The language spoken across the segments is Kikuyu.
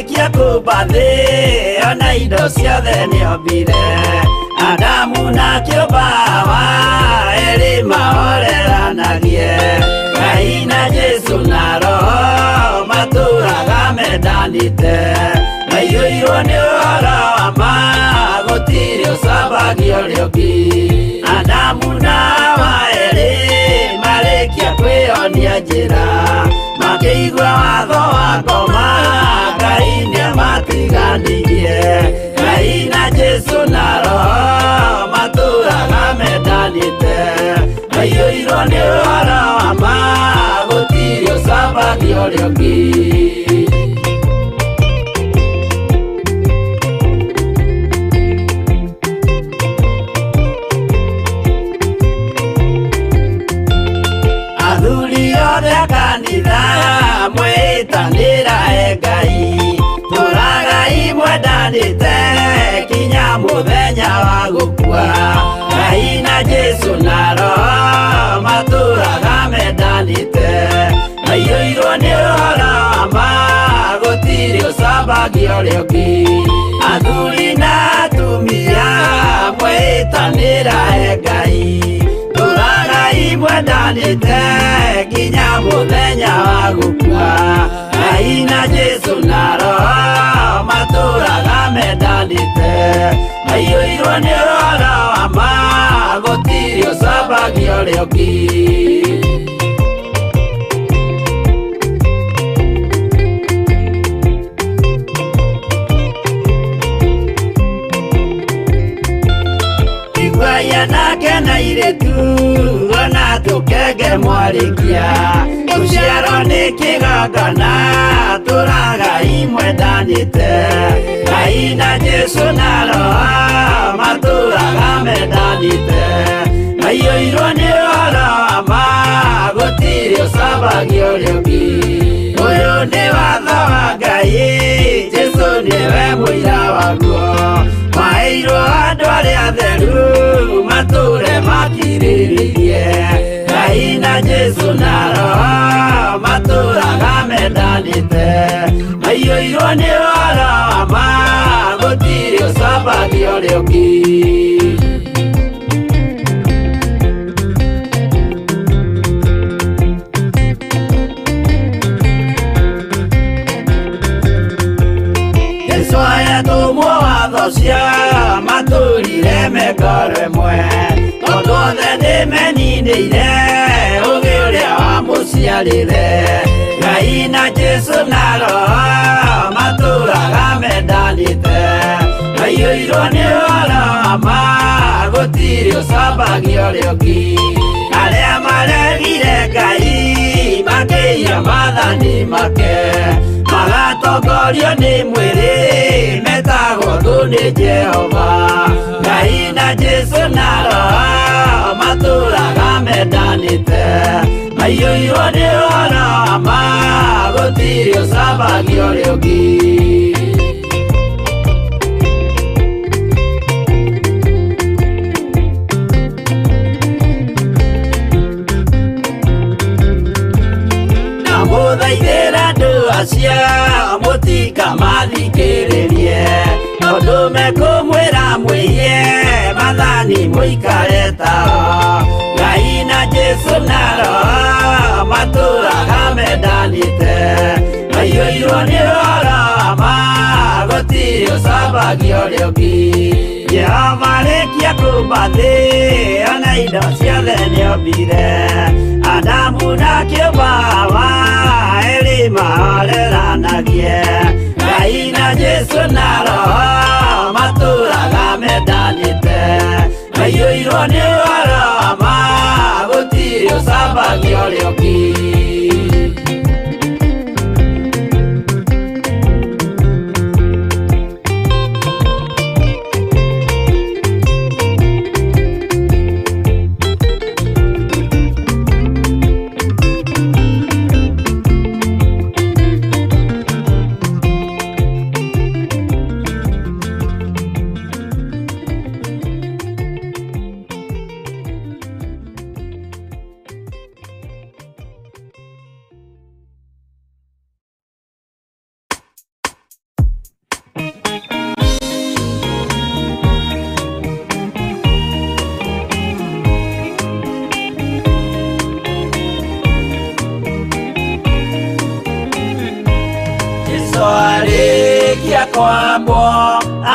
Arĩkia kũmba thĩ ona indo ciothe nĩombire Adamu na kĩũmba Hawa erĩ mahoreranagie Ngai na Jesu na Roho matũraga mendanĩte maiyũirwo nĩ ũhoro wa ma gũtirĩ ũcambagia ũrĩa ũngĩ Adamu na Hawa erĩ marĩkia kwĩyonia njĩra makĩigua watho wa ngoma Ngai nĩamatiganirie Ngai na Jesu na Roho matũraga mendanĩte maiyũirwo nĩ ũhoro wa ma gũtirĩ ũcambagia ũrĩa ũngĩ. Athuri othe a kanitha mwĩtanĩra e Ngai tũragai mwendanĩte kinya mũthenya wa gũkua Ngai na Jesu na Roho matũraga mendanĩte maiyũirwo nĩ ũhoro wa ma gũtirĩ ũcambagia ũrĩa ũngĩ athuri na atumia mwĩtanĩra e Ngai tũragai mwendanĩte nginya mũthenya wa gũkua Ngai na Jesu na Roho matũraga mendanĩte maiyũirwo nĩ ũhoro wa ma gũtirĩ ũcambagia ũrĩa ũngĩ. Iguai anake na airĩtu ona tũkenge mwarĩkia gũciarwo nĩ kĩgongona tũragai mwendanĩte Ngai na Jesu na Roho matũraga mendanĩte maiyũirwo nĩ ũhoro wa ma gũtirĩ ũcambagia ũrĩa ũngĩ ũyũ nĩ watho wa Ngai Jesu nĩwe mũira waguo maheirwo andũ arĩa atheru matũre makirĩrĩirie Ngai na Jesu na Roho matũraga mendanĩte maiyũirwo nĩ ũhoro wa ma gũtirĩ ũcambagia ũrĩa ũngĩ. Jesu ayatũmwo watho cia matũrire mengoro ĩmwe tondũ othe nĩmeninĩire ũgĩ ũrĩa wamũciarire Ngai na Jesu na Roho matũraga mendanĩte maiyũirwo nĩ ũhoro wa ma gũtirĩ ũcambagia ũrĩa ũngĩ arĩa maregire Ngai makĩiya maathani make magatongorio nĩ mwĩrĩ metagwo thũ nĩ Jehova Ngai na Jesu na Roho matũraga mendanĩte maiyũirwo nĩ ũhoro wa ma gũtirĩ ũcambagia ũrĩa ũngĩ. Ndamũthaithĩra andũ acio mũtikamathikĩrĩrie tondũ mekũmwĩra mwĩhie maathani mũikare tao Ngai na Jesu na Roho matũraga mendanĩte maiyũirwo nĩ ũhoro wa ma gũtirĩ ũcambagia ũrĩa ũngĩ Jehova arĩkia kũmba thĩ ona indo ciothe nĩombire Adamu na kĩũmba Hawa erĩ mahoreranagie Ngai na Jesu na Roho matũraga mendanĩte maiyũirwo nĩ ũhoro wa ma gũtirĩ ũcambagia ũrĩa ũngĩ. Kwambwo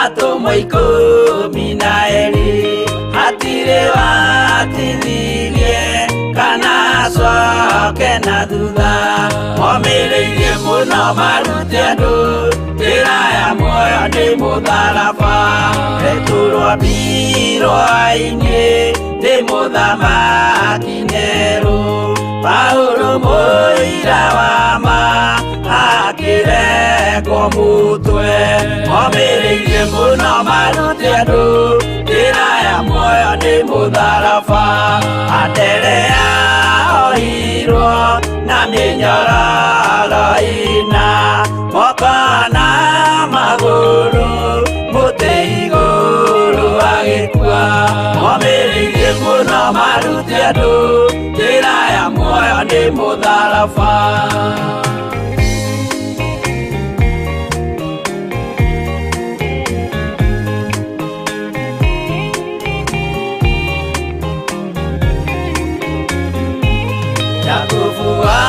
atũmwo 12 hatirĩ watithirie kana acoke na thutha momĩrĩirie mũno marute andũ njĩra ya muoyo nĩ mũtharaba Petero ambirwo-inĩ nĩ mũthamaki Nero Paulo mũira wa ma akĩrekwo mũtwe momĩrĩirie mũno marute andũ njĩra ya muoyo nĩ mũtharaba Anderea ohirwo na mĩnyororo ĩna moko na magũrũ mũtĩ igũrũ agĩkua momĩrĩirie mũno marute andũ njĩra ya muoyo nĩ mũtharaba Jakubu wa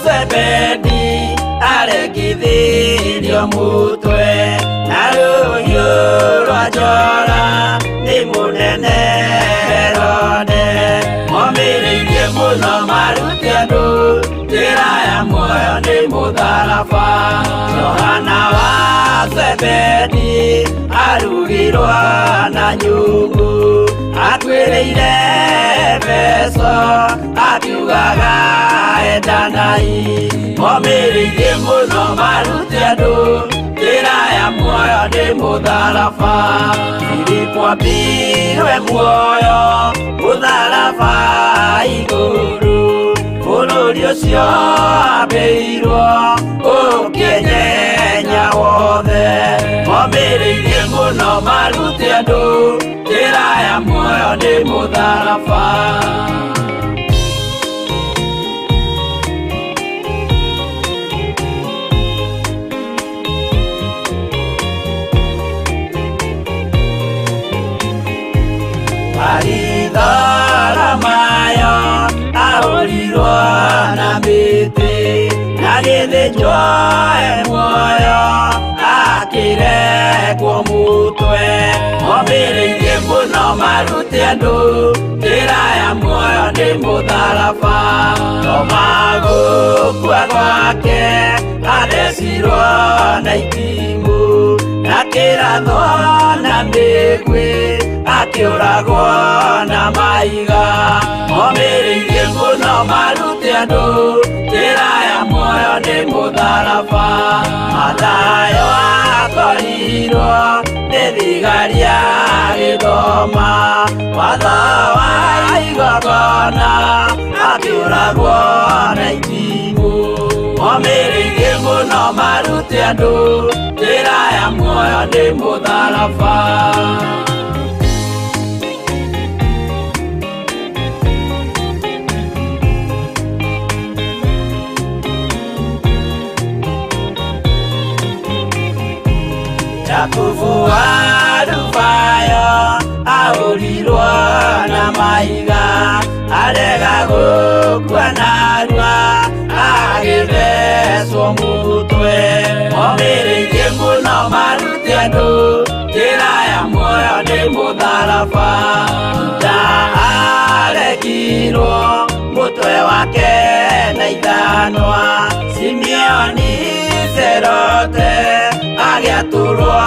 Zebedi arekithirio mũtwe na rũhiũ rwa njora nĩ mũnene Herode momĩrĩirie mũno marute andũ njĩra ya muoyo nĩ mũtharaba Johana wa Zebedi arugirwo na nyũngũ akuĩrĩire Efeso akiugaga endanai momĩrĩirie mũno marute andũ njĩra ya muoyo nĩ mũtharaba Filipo ambirwe muoyo mũtharaba igũrũ bũrũri ũcio ambĩirwo ũkĩnyenya wothe momĩrĩirie mũno marute andũ njĩra ya muoyo nĩ mũtharaba Baritholomayo ahũrirwo na mĩtĩ na gĩthĩnjwo e muoyo akĩrekwo mũtwe momĩrĩirie mũno marute andũ njĩra ya muoyo nĩ mũtharaba Toma gũkua gwake athecirwo na itimũ na kĩrathwo na mĩguĩ akĩũragwo na mahiga momĩrĩirie mũno marute andũ njĩra ya muoyo nĩ mũtharaba Mathayo akorirwo nĩ thigari agĩthoma watho wa igongona akĩũragwo na itimũ momĩrĩirie mũno marute andũ njĩra ya muoyo nĩ mũtharaba Jakubu wa Alufayo ahũrirwo na mahiga arega gũkua narua agĩthecwo mũtwe momĩrĩirie mũno marute andũ njĩra ya muoyo nĩ mũtharaba Juda arekirwo mũtwe wake na ithanwa Simeoni Zerote agĩatũrwo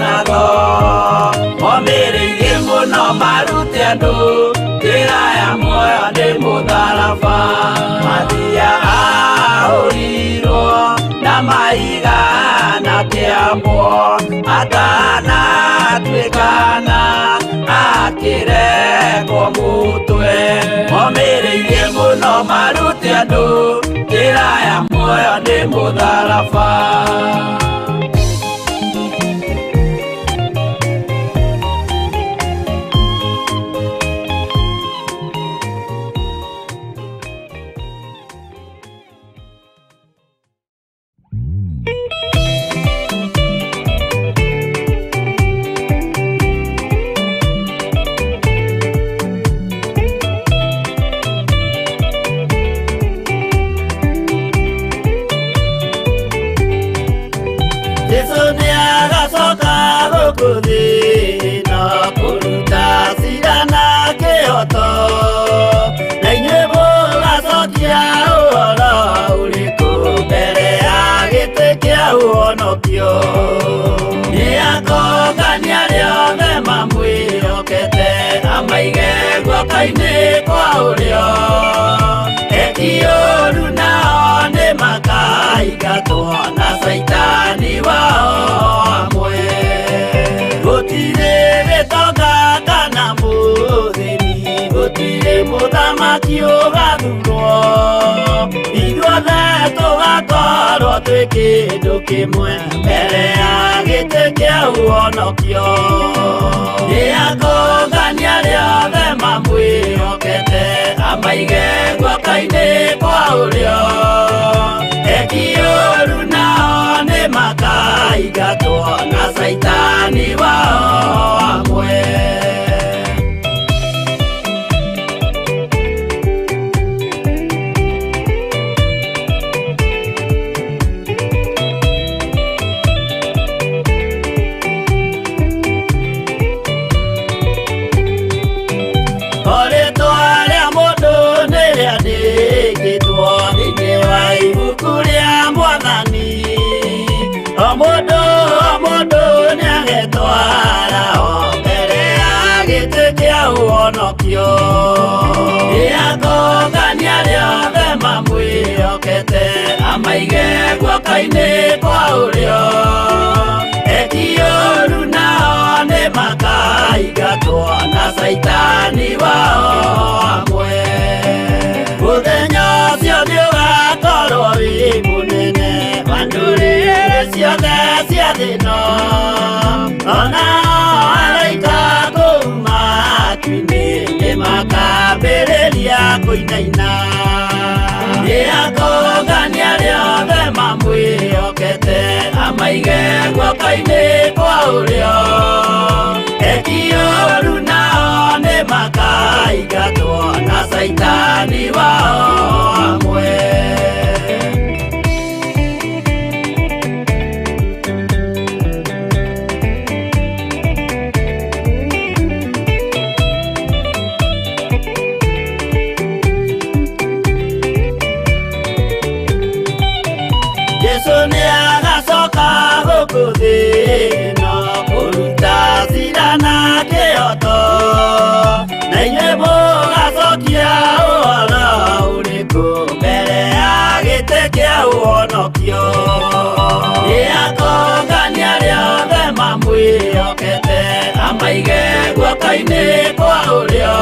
na thoo momĩrĩirie mũno marute andũ njĩra ya muoyo nĩ mũtharaba Mathia ahũrirwo na mahiga na kĩambwo atanatuĩkana akĩrekwo mũtwe momĩrĩirie mũno marute andũ njĩra ya muoyo nĩ mũtharaba Jesu nĩagacoka gũkũ thĩ ĩno kũruta cira na kĩhoto, na inyuĩ mũgacokia ũhoro ũrĩkũ mbere ya gĩtĩ kĩa ũhonokio. Nĩakongania arĩa othe mamwĩhokete, amaige guoko-inĩ kwa ũrĩo. Eki ũũru nao nĩmakaingatwo na caitani wao hamwe. Gũtirĩ gĩtonga kana mũthĩni, gũtirĩ mũthamaki ũgathurwo, ithuothe tũgakorwo twĩ kĩndũ kĩmwe mbere ya gĩtĩ kĩa ũhonokio. Nĩakongania arĩa othe mamwĩhokete, amaige guoko-inĩ kwa ũrĩo. Eki ũũru nao nĩmakaingatwo na caitani wao hamwe. O rĩtwa rĩa mũndũ nĩrĩandĩkĩtwo thĩinĩ wa ibuku rĩa Mwathani. O mũndũ o mũndũ nĩagetwara o mbere ya gĩtĩ kĩa ũhonokio. Nĩakongania arĩa othe mamwĩhokete, amaige guoko-inĩ kwa ũrĩo. Eki ũũru nao nĩmakaingatwo na caitani wao hamwe. Mũthenya ũcio nĩũgakorwo wĩ mũnene wa ndũrĩrĩ ciothe cia thĩ ĩno, onao araika kũu matu-inĩ nĩmakambĩrĩria kũinaina. Nĩakongania arĩa othe mamwĩhokete, amaige guoko-inĩ kwa ũrĩo. Eki ũũru nao nĩmakaingatwo na caitani wao hamwe. Jesu nĩagacoka gũkũ thĩ ĩno kũruta cira na kĩhoto, na inyuĩ mũgacokia ũhoro ũrĩkũ mbere ya gĩtĩ kĩa ũhonokio. Nĩakongania arĩa othe mamwĩhokete, amaige guoko-inĩ kwa ũrĩo.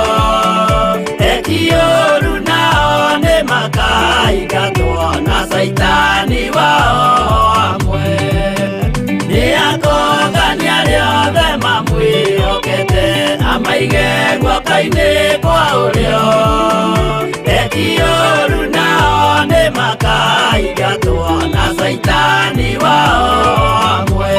Eki ũũru nao nĩmakaingatwo na caitani wao hamwe. Nĩakongania arĩa othe mamwĩhokete, amaige guoko-inĩ kwa ũrĩo. Eki ũũru nao nĩmakaingatwo na caitani wao hamwe.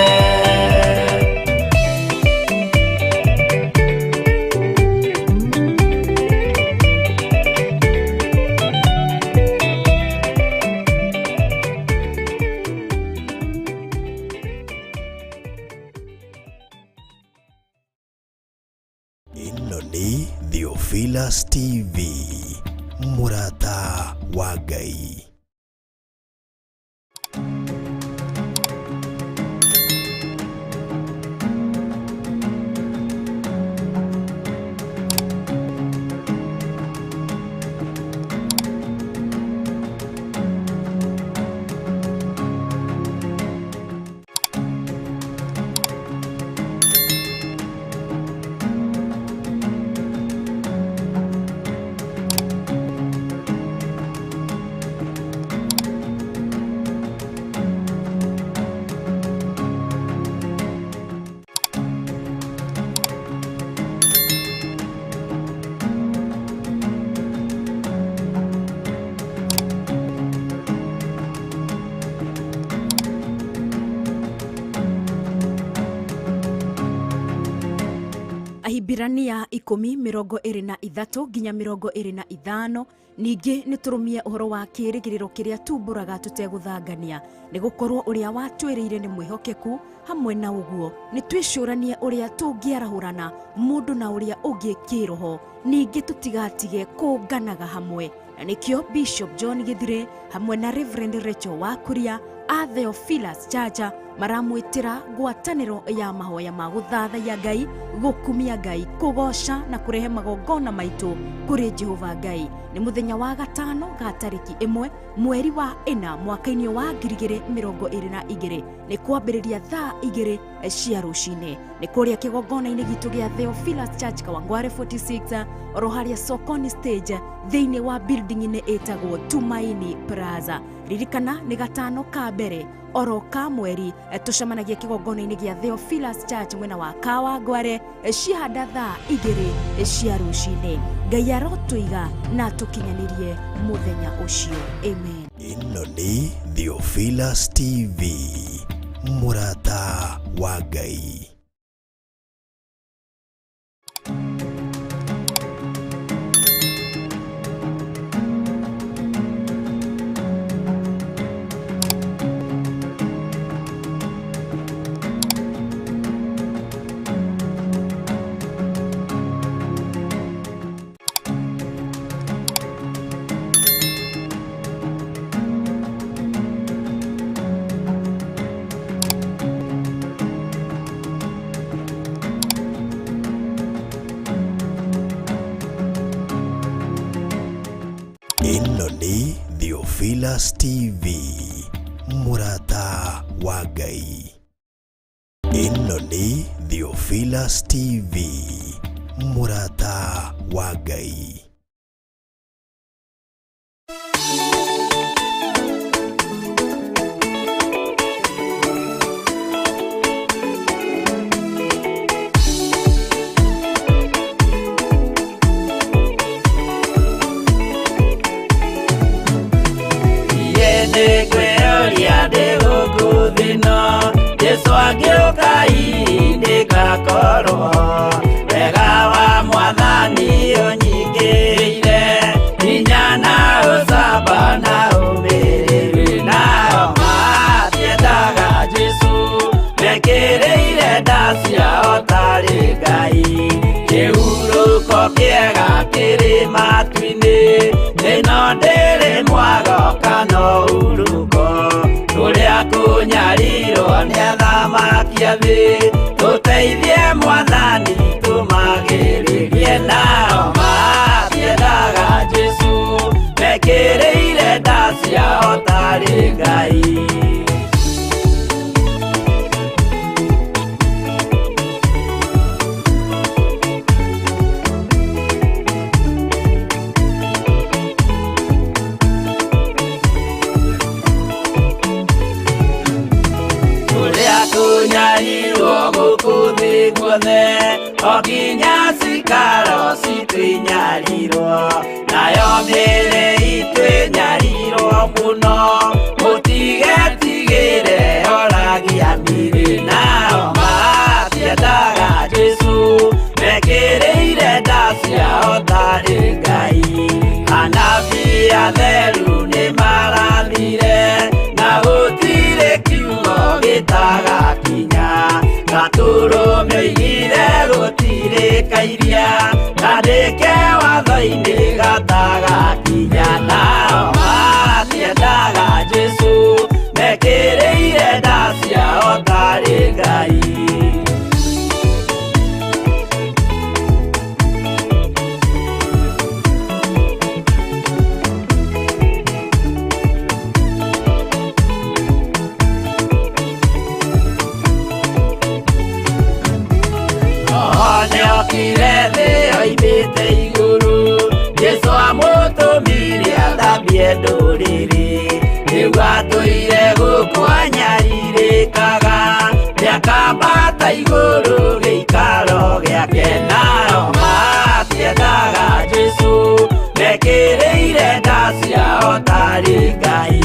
Ĩno nĩ Theophilus TV, mũrata wa Ngai. Ahibirania ikũmi mĩrongo ĩrĩ na ithatũ nginya mĩrongo ĩrĩ na ithano. Ningĩ nĩ tũrũmie ũhoro wa kĩĩrĩgĩrĩro kĩrĩa tumbũraga tũtegũthangania, nĩ gũkorwo ũrĩa watwĩrĩire nĩ mwĩhokeku. Hamwe na ũguo nĩ twĩcũranie ũrĩa tũngĩarahũrana mũndũ na ũrĩa ũngĩ kĩroho, ningĩ tũtigatige kũnganaga hamwe. Na nĩkĩo Bishop John Githire hamwe na Reverend Rachel Wakuria a Theophilus Chacha maramwĩtĩra ngwatanĩro ya mahoya ma gũthathaiya Ngai, gũkumia Ngai, kũgoca na kũrehe magongona maitũ kũrĩ Jehova Ngai. Nĩ mũthenya wa gatano ga tarĩki 1 mweri wa 4 mwaka-inĩ wa 2022, nĩ kwambĩrĩria thaa 2 cia rũcinĩ. Nĩ kũrĩa kĩgongona-inĩ gitũ gĩa Theophilus Church Kawangware 46 oro harĩa Sokoni stage thĩinĩ wa building-inĩ ĩtagwo Tumaini Plaza. Ririkana nĩ gatano ka mbere oro ka mweri tũcemanagia kĩgongona-inĩ gĩa Theophilus Church mwena wa Kawangware cihanda thaa 2 cia rũcinĩ. Ngai arotũiga na tũkinyanĩrie mũthenya ũcio. Amen. Ĩno nĩ Theophilus TV, mũrata wa Ngai. Ĩno nĩ Theophilus TV, mũrata wa Ngai. Ĩno nĩ Theophilus TV, mũrata wa Ngai. Jesu angĩũka ndĩgakorwo wega wa mwathani ũnyingĩrĩire, hinya na ũcamba na ũmĩrĩru. Nao matiendaga Jesu mekĩrĩire nda ciao tarĩ Ngai. Kĩhurũko kĩega kĩrĩ matu-inĩ, ĩno ndĩrĩ mwago kana ũhurũko. Kũrĩa kũnyarirwo nĩ athamaki a thĩ, tũteithie mwathani tũmagĩrĩrie. Nao matiendaga Jesu mekĩrĩire nda ciao tarĩ Ngai. Kũnyarirwo gũkũ thĩ guothe, o nginya cikaro citũ inyarirwo, nayo mĩĩrĩ itũ ĩnyarirwo mũno. Mũtigetigĩre oragia mĩĩrĩ. Nao matiendaga Jesu mekĩrĩire nda ciao tarĩ Ngai. Anabii atheru nĩmarathire, na gũtirĩ kiugo gĩtagakinya. Gatũrũme oigire gũtirĩ kairia, kandĩke watho-inĩ gatagakinya. Nao matiendaga Jesu mekĩrĩire nda ciao tarĩ Ngai. Nĩokire thĩ oimĩte igũrũ, Jesu amũtũmire athambie ndũrĩrĩ. Rĩu atũire gũkũ anyarirĩkaga, nĩakambata igũrũ gĩikaro gĩake. Nao matiendaga Jesu mekĩrĩire nda ciao tarĩ Ngai.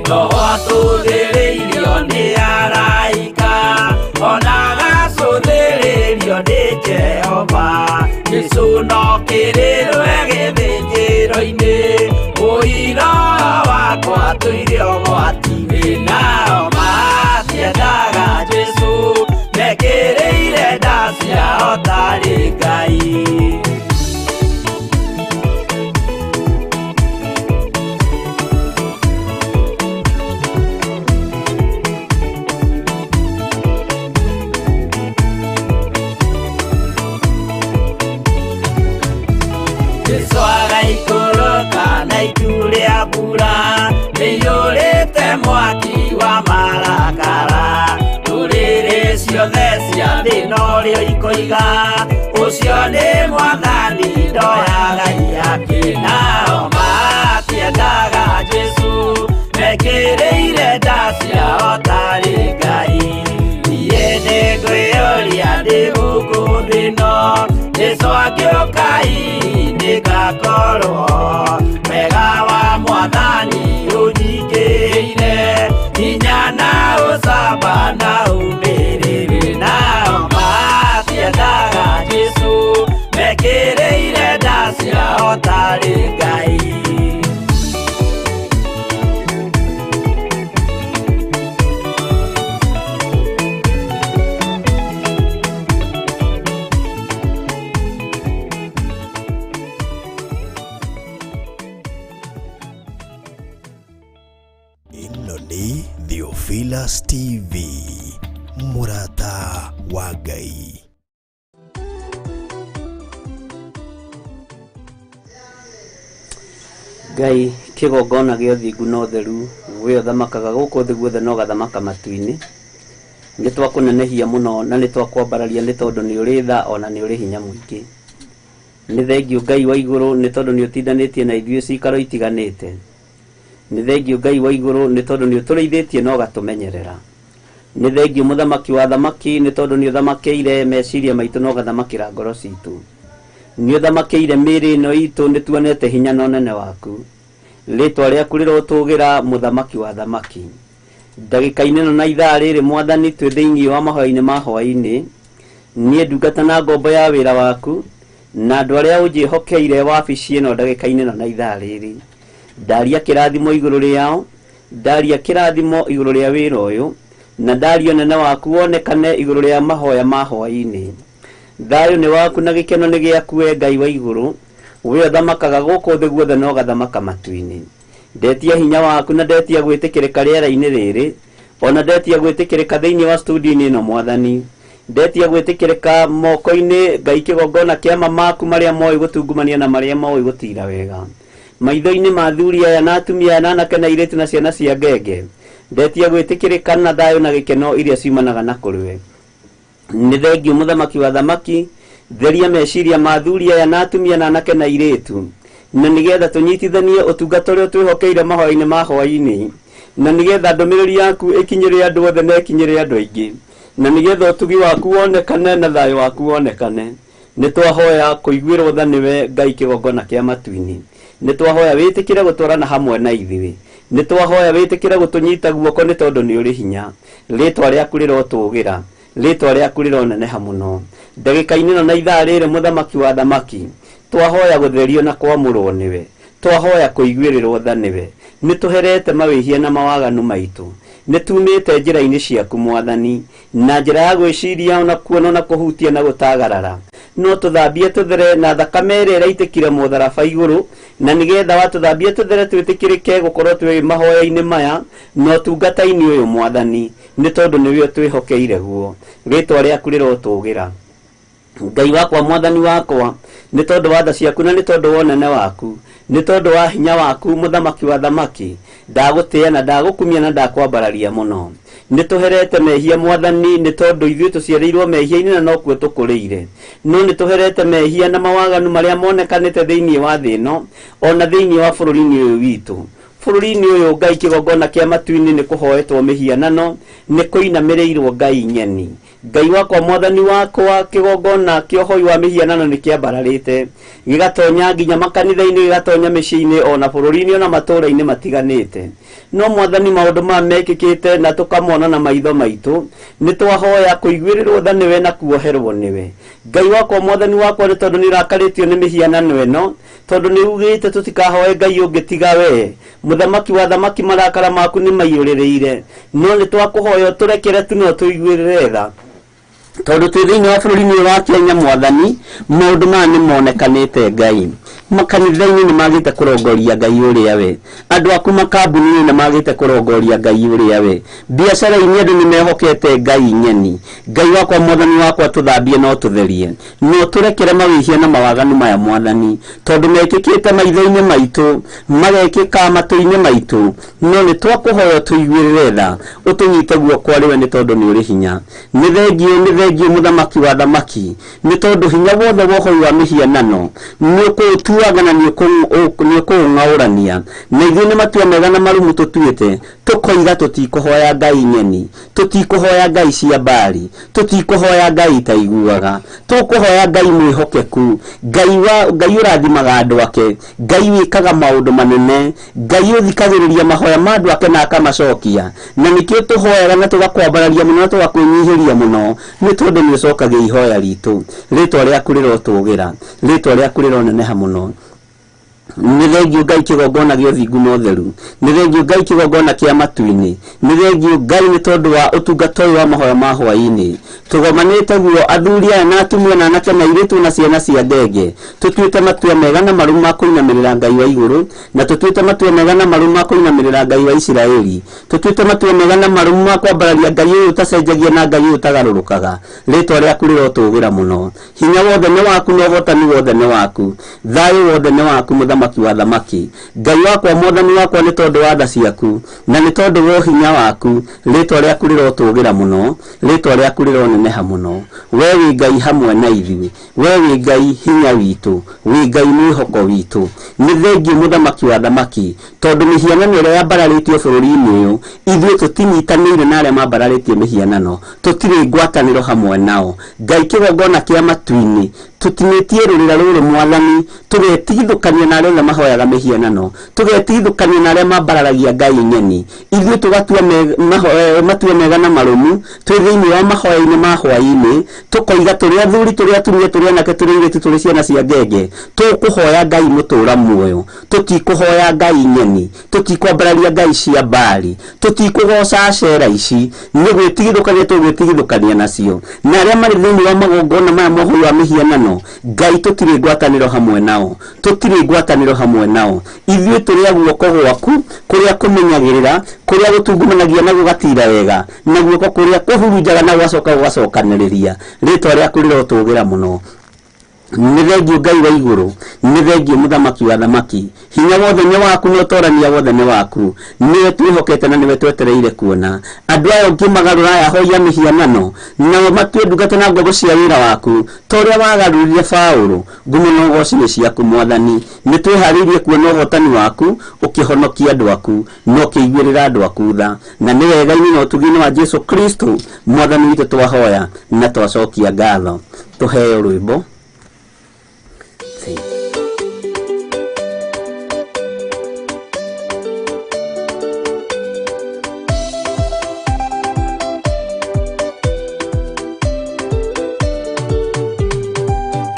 Roho atũthĩrĩirio nĩ araika, ona agacũthĩrĩrio nĩ Jehova. Atũire ũgwati-inĩ nao matiendaga Jesũ mekĩrĩire nda ciao tarĩ Ngai. Jesũ agaikũrũka na itu rĩa mbura rĩiyũrĩte mwaki wa marakara. Ndũrĩrĩ ciothe cia thĩ norĩo ikoiga ũcio nĩ Mwathani ndoyaga iaki. Nao matiendaga Jesũ mekĩrĩire nda ciao tarĩ Ngai. Niĩ nĩngwĩyũria ndĩ gũkũ thĩ ĩno Jesũ angĩũka hihi nĩngakorwo wega wa Mwathani ũnyingĩrĩire hinya na ũcamba na ũmĩrĩru. Nao matiendaga Jesũ mekĩrĩire nda ciao tarĩ Ngai. Ĩno nĩ Theophilus TV, mũrata wa Ngai. Ngai kĩgongona gĩa ũthingu na ũtheru we ũthamakaga gũkũ thĩ guothe na ũgathamaka matu-inĩ. Nĩ twakũnenehia mũno na nĩ twakwambararia nĩ tondũ nĩ ũrĩ tha ona nĩ ũrĩ hinya mũingĩ. Nĩ thengiũ Ngai wa igũrũ nĩ tondũ nĩ ũtindanĩtie na ithuĩ cikaro itiganĩte. Nĩ thengiũ Ngai wa igũrũ nĩ tondũ nĩ ũtũrĩithĩtie na ũgatũmenyerera. Nĩ thengiũ mũthamaki wa thamaki nĩ tondũ nĩ ũthamakĩire meciria maitũ na ũgathamakĩra ngoro citũ. Nĩ ũthamakĩire mĩĩrĩ ĩno itũ nĩ tuonete hinya na ũnene waku. Rĩtwa rĩaku rĩrotũgĩra mũthamaki wa thamaki. Ndagĩka-inĩ ĩno na ithaa rĩrĩ Mwathani twĩ thĩinĩ wa mahoya-inĩ ma hwaĩ-inĩ. Niĩ ndungata na ngombo ya wĩra waku na andũ arĩa ũnjĩhokeire wabici ĩno ndagĩka-inĩ ĩno na ithaa rĩrĩ. Ndaria kĩrathimo igũrũ rĩao, ndaria kĩrathimo igũrũ rĩa wĩra ũyũ, na ndaria ũnene waku wonekane igũrũ rĩa mahoya ma hwaĩ-inĩ. Thayũ nĩ waku na gĩkeno nĩ gĩaku we Ngai wa igũrũ, we ũthamakaga gũkũ thĩ guothe na ũgathamaka matu-inĩ. Ndetia hinya waku na ndetia gwĩtĩkĩrĩka rĩera-inĩ rĩrĩ, ona ndetia gwĩtĩkĩrĩka thĩinĩ wa studio-inĩ ĩno Mwathani. Ndetia gwĩtĩkĩrĩka moko-inĩ Ngai kĩgongona kĩa mamaku marĩa moĩ gũtungumania na marĩa moĩ gũtira wega. Maitho-inĩ ma athuri aya na atumia aya na anake na airĩtu na ciana cia ngenge. Ndetia gwĩtĩkĩrĩka na thayũ na gĩkeno iria ciumanaga na kũrĩ we. Nĩ thengiũ mũthamaki wa thamaki, theria meciria ma athuri aya na atumia na anake na airĩtu, na nĩgetha tũnyitithanie ũtungata ũrĩa twĩhokeire mahoya-inĩ ma hwaĩ-inĩ, na nĩgetha ndũmĩrĩri yaku ĩkinyĩre andũ othe na ĩkinyĩre andũ aingĩ, na nĩgetha ũtugi waku wonekane na thayũ waku wonekane. Nĩ twahoya kũiguĩrwo tha nĩwe Ngai kĩgongona kĩa matu-inĩ. Nĩ twahoya wĩtĩkĩre gũtwarana hamwe na ithuĩ. Nĩ twahoya wĩtĩkĩre gũtũnyita guoko nĩ tondũ nĩ ũrĩ hinya. Rĩtwa rĩaku rĩrotũgĩra, rĩtwa rĩaku rĩroneneha mũno. Ndagĩka-inĩ ĩno na ithaa rĩrĩ mũthamaki wa thamaki, twahoya gũtherio na kwamũrwo nĩwe. Twahoya kũiguĩrĩrwo tha nĩwe. Nĩ tũherete mawĩhia na mawaganu maitũ. Nĩ tumĩte njĩra-inĩ ciaku Mwathani, na njĩra ya gwĩciria ona kuona na kũhutia na gũtagarara. No tũthambie tũthere na thakame ĩrĩa ĩraitĩkire mũtharaba igũrũ, na nĩgetha watũthambie tũthere twĩtĩkĩrĩke gũkorwo twĩ mahoya-inĩ maya na ũtungata-inĩ ũyũ Mwathani, nĩ tondũ nĩwe twĩhokeire guo. Rĩtwa rĩaku rĩrotũgĩra. Ngai wakwa Mwathani wakwa, nĩ tondũ wa tha ciaku na nĩ tondũ wa ũnene waku, nĩ tondũ wa hinya waku mũthamaki wa thamaki, ndagũtĩĩa na ndagũkumia na ndakwambararia mũno. Nĩ tũherete mehia Mwathani nĩ tondũ ithuĩ tũciarĩirwo mehia-inĩ na nokuo tũkũrĩire. No nĩ tũherete mehia na mawaganu marĩa monekanĩte thĩinĩ wa thĩ ĩno, ona thĩinĩ wa bũrũri-inĩ ũyũ witũ. Bũrũri-inĩ ũyũ Ngai kĩgongona kĩa matu-inĩ nĩ kũhoetwo mĩhianano, nĩ kũinamĩrĩirwo Ngai nyeni. Ngai wakwa Mwathani wakwa kĩgongona kĩa ũhoi wa mĩhianano nĩ kĩambararĩte, gĩgatonya nginya makanitha-inĩ, gĩgatonya mĩciĩ-inĩ ona bũrũri-inĩ ona matũũra-inĩ matiganĩte. No mwathani maũndũ maya mekĩkĩte na tũkamona na maitho maitũ, nĩ twahoya kũiguĩrĩrwo tha nĩwe na kuoherwo nĩwe. Ngai wakwa mwathani wakwa, nĩ tondũ nĩ ũrakarĩtio nĩ mĩhianano ĩno, tondũ nĩ ugĩte tũtikahoe Ngai ũngĩ tiga we. Mũthamaki wa thamaki, marakara maku nĩ maiyũrĩrĩire, no nĩ twakũhoya ũtũrekere tu no tũiguĩrĩre tha, tondũ twĩ thĩinĩ wa bũrũri-inĩ ũyũ wa Kenya. Mwathani, maũndũ maya nĩ monekanĩte. Ngai, makanitha-inĩ nĩ magĩte kũrongoria Ngai ũrĩa we, andũ aku makambuni-inĩ nĩ magĩte kũrongoria Ngai ũrĩa we, biacara-inĩ andũ nĩ mehokete ngai ng'eni. Ngai wakwa mwathani wakwa, tũthambie no tũtherie, no tũrekere mawĩhia na mawaganu maya mwathani, tondũ mekĩkĩte maitho-inĩ maitũ, magekĩka matũ-inĩ maitũ. No nĩ twakũhoya tũiguĩrĩre tha, ũtũnyite guoko arĩ we, nĩ tondũ nĩ ũrĩ hinya. Nĩ thengiũ, nĩ thengiũ mũthamaki wa thamaki, nĩ tondũ hinya wothe wa ũhoi wa mĩhianano nĩ ũkũũtuaga na nĩ ũkũũng'aũrania. Na ithuĩ nĩ matua mega na marumu tũtuĩte, tũkoiga tũtikũhoya ngai ng'eni, tũtikũhoya ngai cia mbari, tũtikũhoya ngai itaiguaga, tũkũhoya Ngai mwĩhokeku, Ngai wa Ngai ũrathimaga andũ ake, Ngai wĩkaga maũndũ manene, Ngai ũthikagĩrĩria mahoya ma andũ ake na akamacokia. Na nĩkĩo tũhoyaga na tũgakwambararia mũno na tũgakwĩnyihĩria mũno, nĩ tondũ nĩ ũcokagia ihoya ritũ. Rĩtwa rĩaku rĩrotũgĩra, rĩtwa rĩaku rĩroneneha mũno. Nĩ thengiũ Ngai kĩgongona gĩa ũthingu na ũtheru, nĩ thengiũ Ngai kĩgongona kĩa matu-inĩ, nĩ thengiũ Ngai nĩ tondũ wa ũtungata ũyũ wa mahoya ma hwaĩ-inĩ. Tũgomanĩte guo athuri aya na atumia na anake na airĩtu na ciana cia ngenge, tũtuĩte matua mega na marũmu ma kũinamĩrĩra Ngai wa igũrũ, na tũtuĩte matua mega na marũmu ma kũinamĩrĩra Ngai wa Isiraeli, tũtuĩte matua mega na marũmu ma kwambararia Ngai ũyũ ũtacenjagia na Ngai ũyũ ũtagarũrũkaga. Rĩtwa rĩaku rĩrotũgĩra mũno. Hinya wothe nĩ waku na ũhotani wothe nĩ waku, thayũ wothe nĩ waku, mũthamaki wa thamaki. Ngai wakwa mwathani wakwa, nĩ tondũ wa tha ciaku na nĩ tondũ wa ũhinya waku, rĩtwa rĩaku rĩrotũgĩra mũno, rĩtwa rĩaku rĩroneneha mũno. We wĩ Ngai hamwe na ithuĩ, we wĩ Ngai hinya witũ, wĩ Ngai mwĩhoko witũ. Nĩ thengiũ mũthamaki wa thamaki, tondũ mĩhianano ĩrĩa yambararĩtio bũrũri-inĩ ũyũ, ithuĩ tũtinyitanĩire na arĩa mambararĩtie mĩhianano, tũtirĩ ngwatanĩro hamwe nao. Ngai kĩgongona kĩa matu-inĩ, tũtinĩtie rũrĩra rũrũ mwathani, tũgetigithũkania na arĩa othe mahoyaga mĩhianano, tũgetigithũkania na arĩa mambararagia ngai ng'eni. Ithuĩ tũgatua matua mega na marũmu twĩ thĩinĩ wa mahoya-inĩ ma hwaĩ-inĩ, tũkoiga tũrĩ athuri, tũrĩ atumia, tũrĩ anake, tũrĩ airĩtu, tũrĩ ciana cia ngenge, tũkũhoya Ngai mũtũra muoyo, tũtikũhoya ngai ng'eni, tũtikwambararia ngai cia mbari, tũtikũgoca acera ici, nĩ gwĩtigithũkania tũgwĩtigithũkania nacio. Na arĩa marĩ thĩinĩ wa magongona maya mohoi wa mĩhianano, Ngai, tũtirĩ ngwatanĩro hamwe nao, tũtirĩ ngwatanĩro hamwe nao. Ithuĩ tũrĩ a guoko gwaku kũrĩa kũmenyagĩrĩra, kũrĩa gũtungumanagia na gũgatira wega, na guoko kũrĩa kũhurunjaga na gũgacoka gũgacokanĩrĩria. Rĩtwa rĩaku rĩrotũgĩra mũno. Nĩ thengiũ Ngai wa igũrũ, nĩ thengiũ mũthamaki wa thamaki. Hinya wothe nĩ waku na ũtorania wothe nĩ waku. Nĩwe twĩhokete na nĩwe twetereire kuona andũ aya ũngĩmagarũra aya hoia mĩhianano, nao matue ndungata na ngombo cia wĩra waku, ta ũrĩa wagarũrire Paũlũ. Ngumo na ũgoci nĩ ciaku mwathani. Nĩ twĩharĩirie kuona ũhotani waku ũkĩhonokia andũ aku na ũkĩiguĩrĩra andũ aku tha. Na nĩ wega-inĩ na ũtugi-inĩ wa Jesu Kristo mwathani witũ twahoya na twacokia ngatho. Tũheo rwĩmbo.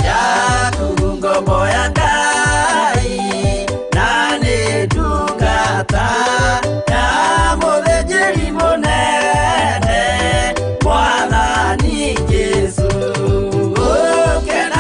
Yaku ngombo ya Ngai na nĩ ndungata ya mũthĩnjĩri mũnene mwathani Jesũ. Gũkena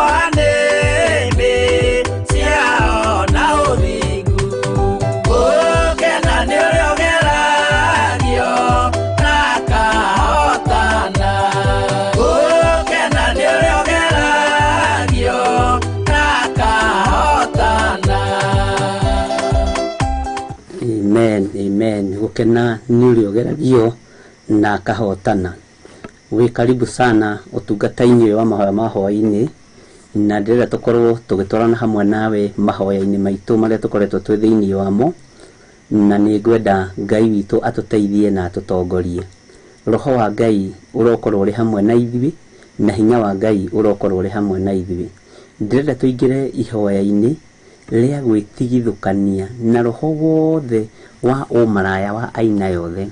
Kwa nĩmĩ ciao na ũthingu. Gũkena nĩ ũrĩa ũgeragio na akahotana. Gũkena nĩ ũrĩa ũgeragio na akahotana. Amen, amen. Gũkena nĩ ũrĩa ũgeragio na akahotana. Wĩ karibu sana ũtungata-inĩ ũyũ wa mahoya ma hwaĩ-inĩ, na ndĩrenda tũkorwo tũgĩtwarana hamwe nawe mahoya-inĩ maitũ marĩa tũkoretwo twĩ thĩinĩ wamo, na nĩ ngwenda Ngai witũ atũteithie na atũtongorie. Roho wa Ngai ũrokorwo ũrĩ hamwe na ithuĩ, na hinya wa Ngai ũrokorwo ũrĩ hamwe na ithuĩ. Ndĩrenda tũingĩre ihoya-inĩ rĩa gwĩtigithũkania na roho wothe wa ũmaraya wa aina yothe.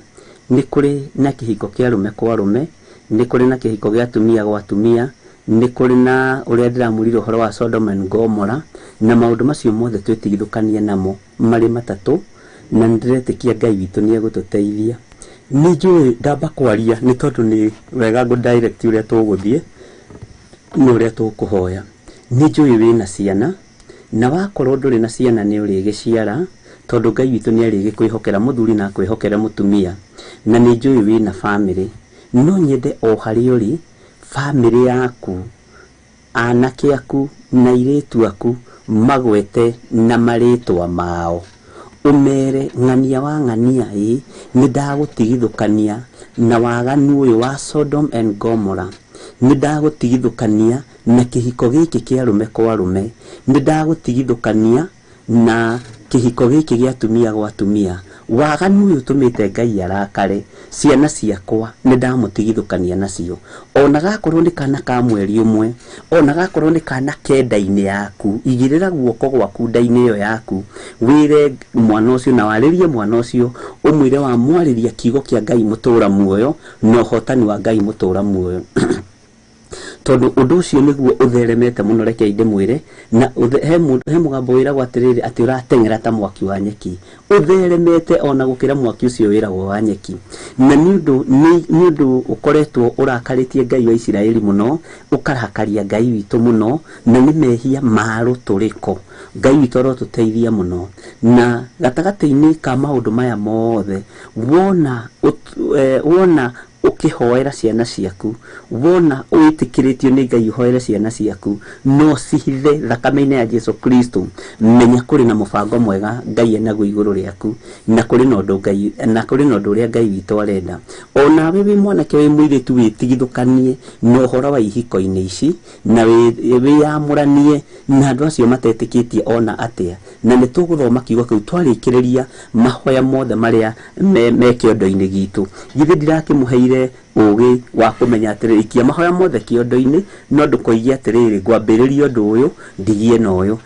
Nĩ kũrĩ na kĩhiko kĩa arũme kwa arũme, nĩ kũrĩ na kĩhiko gĩa atumia gwa atumia, nĩ kũrĩ na ũrĩa ndĩramwĩrire ũhoro wa Sodom and Gomorrah, na maũndũ macio mothe twĩtigithũkanie namo marĩ matatũ, na nĩndĩretĩkia Ngai witũ nĩ egũtũteithia. Nĩ njũĩ ndamba kwaria nĩ tondũ nĩ wega ngũ direct ũrĩa tũgũthiĩ na ũrĩa tũkũhoya. Nĩ njũĩ wĩna ciana, na wakorwo ndũrĩ na ciana nĩ ũrĩgĩciara, tondũ Ngai witũ nĩ arĩgĩkwĩhokera mũthuri na akwĩhokere mũtumia, na nĩ njũĩ wĩna bamĩrĩ. No nyende o harĩa ũrĩ, bamĩrĩ yaku, anake aku na airĩtu aku magwete na marĩtwa mao. Ũmere ng'ania wa ng'ania ĩ, nĩ ndagũtigithũkania na waganu ũyũ wa Sodom and Gomorrah. Nĩ ndagũtigithũkania na kĩhiko gĩkĩ kĩa arũme kwa arũme. Nĩ ndagũtigithũkania na kĩhiko gĩkĩ gĩa atumia gwa atumia. Waganu ũyũ ũtũmĩte Ngai arakare, ciana ciakwa nĩ ndamũtigithũkania nacio. Ona gakorwo nĩ kana ka mweri ũmwe, ona gakorwo nĩ kana ke nda-inĩ yaku, igĩrĩra guoko gwaku nda-inĩ ĩyo yaku, wĩre mwana ũcio na warĩrie mwana ũcio, ũmwĩre wamwarĩria kiugo kĩa Ngai mũtũra muoyo na ũhotani wa Ngai mũtũra muoyo. Tondũ ũndũ ũcio nĩguo ũtheremete mũno, reke ndĩmwĩre, na he mũgambo wĩragwo atĩrĩrĩ atĩ ũrateng'era ta mwaki wa nyeki, ũtheremete ona gũkĩra mwaki ũcio wĩragwo wa nyeki. Na nĩ ũndũ ũkoretwo ũrakarĩtie Ngai wa Isiraeli mũno, ũkarakaria Ngai witũ mũno, na nĩ mehia ma rũtũrĩko. Ngai witũ arotũteithia mũno. Na gatagatĩ-inĩ ka maũndũ maya mothe, wona ũkĩhoera ciana ciaku, wona wĩtĩkĩrĩtio nĩ Ngai ũhoere ciana ciaku, no cihithe thakame-inĩ ya Jesu Kristo, menya kũrĩ na mũbango mwega Ngai enaguo igũrũ rĩaku, na kũrĩ na ũndũ Ngai, na kũrĩ na ũndũ ũrĩa Ngai witũ arenda. Onawe wĩ mwanake wĩ mũirĩtu wĩtigithũkanie na ũhoro wa ihiko-inĩ ici, na wĩyamũranie na andũ acio matetĩkĩtie ona atĩa. Na nĩ tũgũthoma kiugo kĩu twarĩkĩrĩria mahoya mothe marĩa me kĩondo-inĩ gitũ. Githĩ ndirakĩmũheire ũgĩ wa kũmenya atĩrĩrĩ, ikia mahoya mothe kĩondo-inĩ, no ndũkoige atĩrĩrĩ ngwambĩrĩria ũndũ ũyũ ndigie na ũyũ,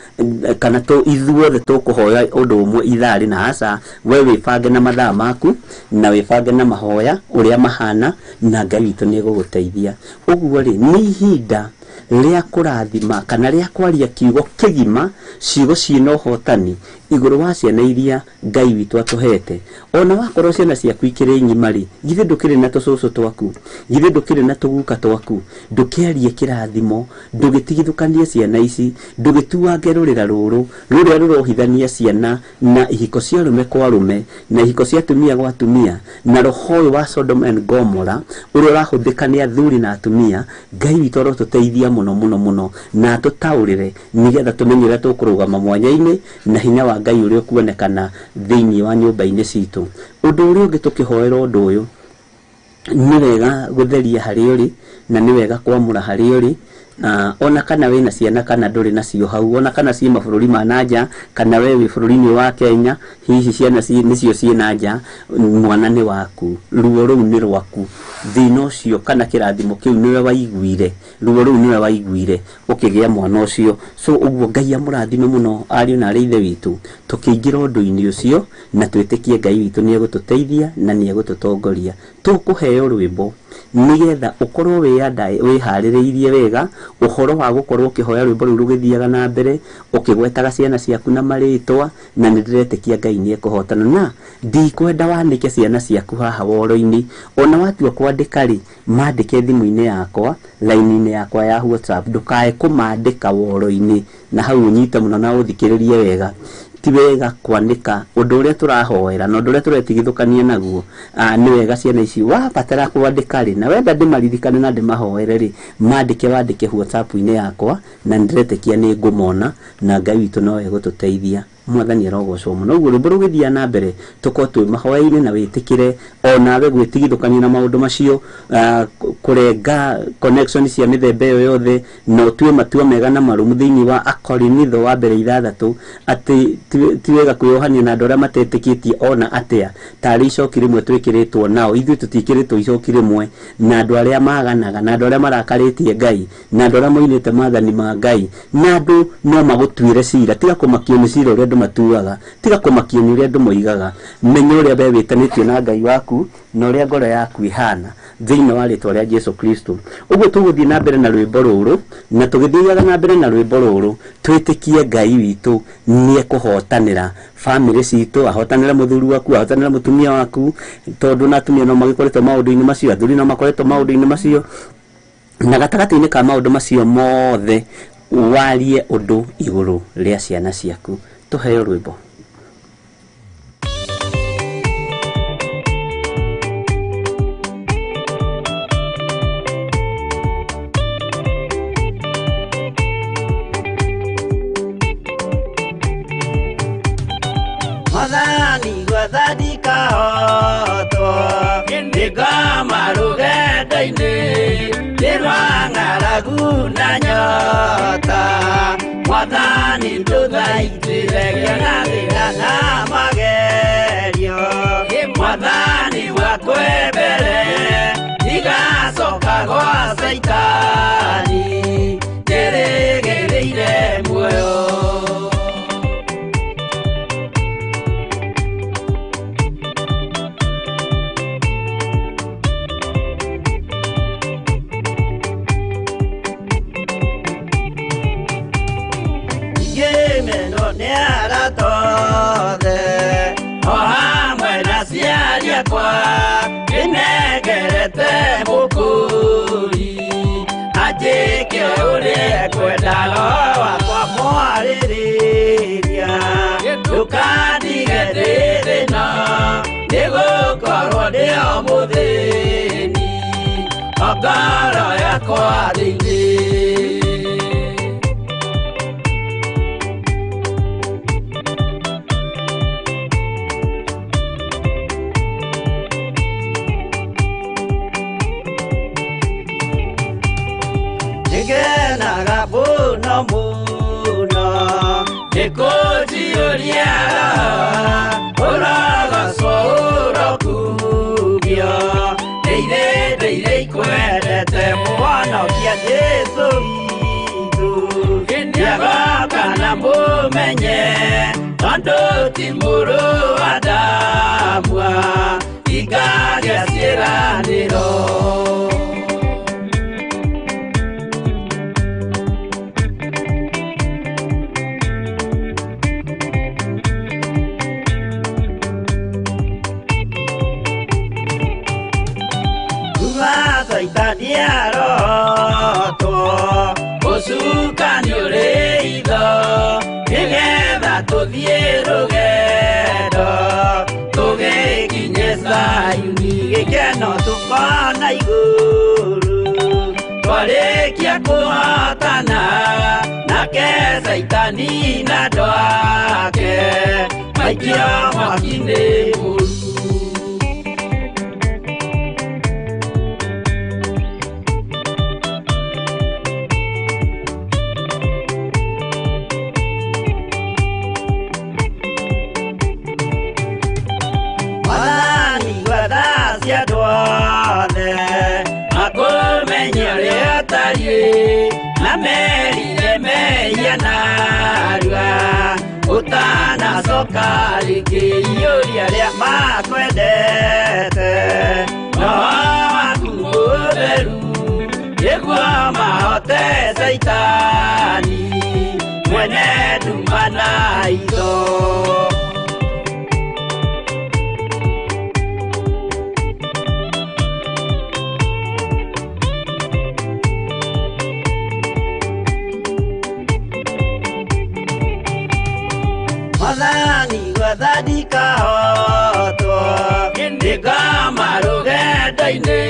kana ithuothe tũkũhoya ũndũ ũmwe ithaa rĩna. Aca, we wĩbange na mathaa maku na wĩbange na mahoya ũrĩa mahana, na Ngai witũ nĩ egũgũteithia. Ũguo rĩ, nĩ ihinda rĩa kũrathima kana rĩa kwaria kiugo kĩgima, ciugo ciĩna ũhotani igũrũ wa ciana iria Ngai witũ atũhete. Ona wakorwo ciana ciaku ikĩrĩ ng'ima rĩ, githĩ ndũkĩrĩ na tũcũcũ twaku, githĩ ndũkĩrĩ na tũguka twaku, ndũkĩarie kĩrathimo, ndũgĩtigithũkanie ciana ici, ndũgĩtuange rũrĩra rũrũ rũrĩa rũrohithania ciana na ihiko cia arũme kwa arũme na ihiko cia atumia gwa atumia, na roho ũyũ wa Sodom and Gomorrah ũrĩa ũrahũthĩka nĩ athuri na atumia. Ngai witũ arotũteithia mũno mũno mũno, na atũtaũrĩre nĩgetha tũmenye ũrĩa tũkũrũgama mwanya-inĩ na hinya wa Ngai ũrĩa ũkuonekana thĩinĩ wa nyũmba-inĩ citũ. Ũndũ ũrĩa ũngĩ tũkĩhoera ũndũ ũyũ, nĩ wega gũtheria harĩa ũrĩ, na nĩ wega kwamũra harĩa ũrĩ, ona kana wĩna ciana kana ndũrĩ nacio hau, ona kana ciĩ mabũrũri ma na nja, kana we wĩ bũrũri-inĩ wa Kenya, hihi ciana nĩcio ciĩ na nja, mwana nĩ waku, ruo rũu nĩ rwaku, thĩna ũcio kana kĩrathimo kĩu nĩwe waiguire, ruo rũu nĩwe waiguire ũkĩgĩa mwana ũcio. So ũguo Ngai amũrathime mũno ariũ na arĩ ithe witũ, tũkĩingĩra ũndũ-inĩ ũcio na twĩtĩkie Ngai witũ nĩ egũtũteithia na nĩ egũtũtongoria. Tũkũheo rwĩmbo Nĩgetha ũkorwo wĩharĩrĩirie wega ũhoro wa gũkorwo ũkĩhoya rwĩmbo rũu rũgĩthiaga na mbere ũkĩgwetaga ciana ciaku na marĩtwa, na nĩ ndĩretĩkia Ngai nĩ ekũhotana. Na ndikwenda wanĩke ciana ciaku haha woro-inĩ, ona watua kwandĩka rĩ, mandĩke thimũ-inĩ yakwa, line-inĩ yakwa ya WhatsApp, ndũkae kũmandĩka woro-inĩ. Na hau ũnyite mũno na ũthikĩrĩrie wega. Ti wega kwanĩka ũndũ ũrĩa tũrahoera na ũndũ ũrĩa tũretigithũkania naguo. Nĩ wega ciana ici wabatara kwandĩka rĩ, na wenda ndĩmaririkane na ndĩmahoere rĩ, mandĩke wandĩke WhatsApp-inĩ yakwa, na nĩndĩretĩkia nĩ ngũmona, na Ngai witũ no egũtũteithia. Mwathani arogocwo mũno. Ũguo rwĩmbo rũgĩthiĩ na mbere tũkorwo twĩ mahoya-inĩ na wĩtĩkĩre onawe gwĩtigithũkania na maũndũ macio, kũrenga connection cia mĩthemba ĩyo yothe, na ũtue matua mega na marũmu thĩinĩ wa Akorinitho wa mbere 6 atĩ ti wega kwĩyohania na andũ arĩa matetĩkĩtie ona atĩa, tarĩ icoki rĩmwe twĩkĩrĩtwo nao. Ithuĩ tũtiĩkĩrĩtwo icoki rĩmwe na andũ arĩa maganaga, na andũ arĩa marakarĩtie Ngai, na andũ arĩa moinĩte maathani ma Ngai, na andũ no magũtuĩre cira. Tiga kũmakio nĩ cira ũrĩa andũ matuaga, tiga kũmakio nĩ ũrĩa andũ moigaga. Menya ũrĩa we wĩtanĩtio na Ngai waku na ũrĩa ngoro yaku ĩhana thĩinĩ wa rĩtwa rĩa Jesu Kristo. Ũguo tũgũthiĩ na mbere na rwĩmbo rũrũ, na tũgĩthiaga na mbere na rwĩmbo rũrũ twĩtĩkie Ngai witũ nĩ ekũhotanĩra bamĩrĩ citũ, ahotanĩre mũthuri waku, ahotanĩre mũtumia waku, tondũ na atumia no magĩkoretwo maũndũ-inĩ macio, athuri no makoretwo maũndũ-inĩ macio. Na gatagatĩ-inĩ ka maũndũ macio mothe warie ũndũ igũrũ rĩa ciana ciaku. Tũheo rwĩmbo. Mwathani gwathandika hotwo nĩngoma rũgendo-inĩ nĩ rwa ng'aragu na nyota. Mwathani ndũthaitĩre ngĩona thĩna na magerio, Mwathani wakwembere ndigacoka gwa Caitani ndĩrĩgĩrĩire muoyo. Ngĩmenwo nĩ arata othe o hamwe na aciari akwa, ndĩnengerete mũkũri anjĩke ũrĩa ekwenda, roho wakwa mwarĩrĩria ndũkandige ndĩ thĩna, nĩgũkorwo ndĩ o mũthĩni o ngoro yakwa thĩinĩ. Nĩngenaga mũno mũno nĩkũnjiyũria roho, ũrogocwo ũrokugio ndĩire ndĩire ikwendete mũhonokia Jesũ witũ. Nĩagoka na mũmenye tondũ ti mũrũ wa Adamu ingagĩa ciĩranĩro. Caitani arotwo ũcukani ũrĩ itho, nĩgetha tũthiĩ rũgendo tũgĩkinye Zayuni, gĩkeno tũkona igũrũ twarĩkia kũhotana nake Caitani na andũ ake maikio mwaki-inĩ mũru. Mwathani gwetha cia andũ othe makũmenye ũrĩa ũtariĩ, na merire mehia narua ũtanacoka rĩngĩ. Iyũria arĩa makwendete roho waku ũtheru nĩguo mahote Caitani mwene nduma na itho. Mwathani gwetha ndikahotwo ndĩkoma rũgendo-inĩ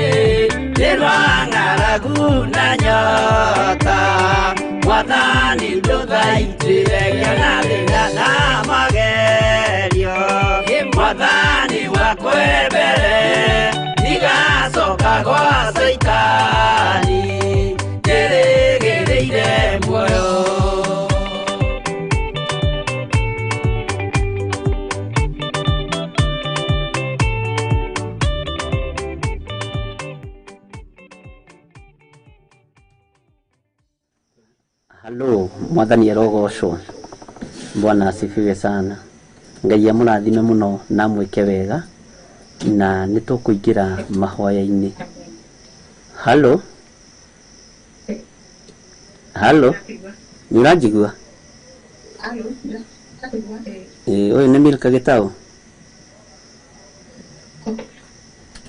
nĩ rwa ng'aragu na nyota. Mwathani ndũthaitĩre ngĩona thĩna na magerio. Mwathani wakwa mbere ndigacoka gwa Caitani ndĩrĩgĩrĩire muoyo. Halo, Mwathani arogocwo. Bwana asifiwe sana. Ngai amũrathime mũno na amwĩke wega na nĩ tũkũingĩra mahoya-inĩ. Halo, halo, nĩ ũranjigua? Ĩ, ũyũ nĩ Milka Gĩtaũ.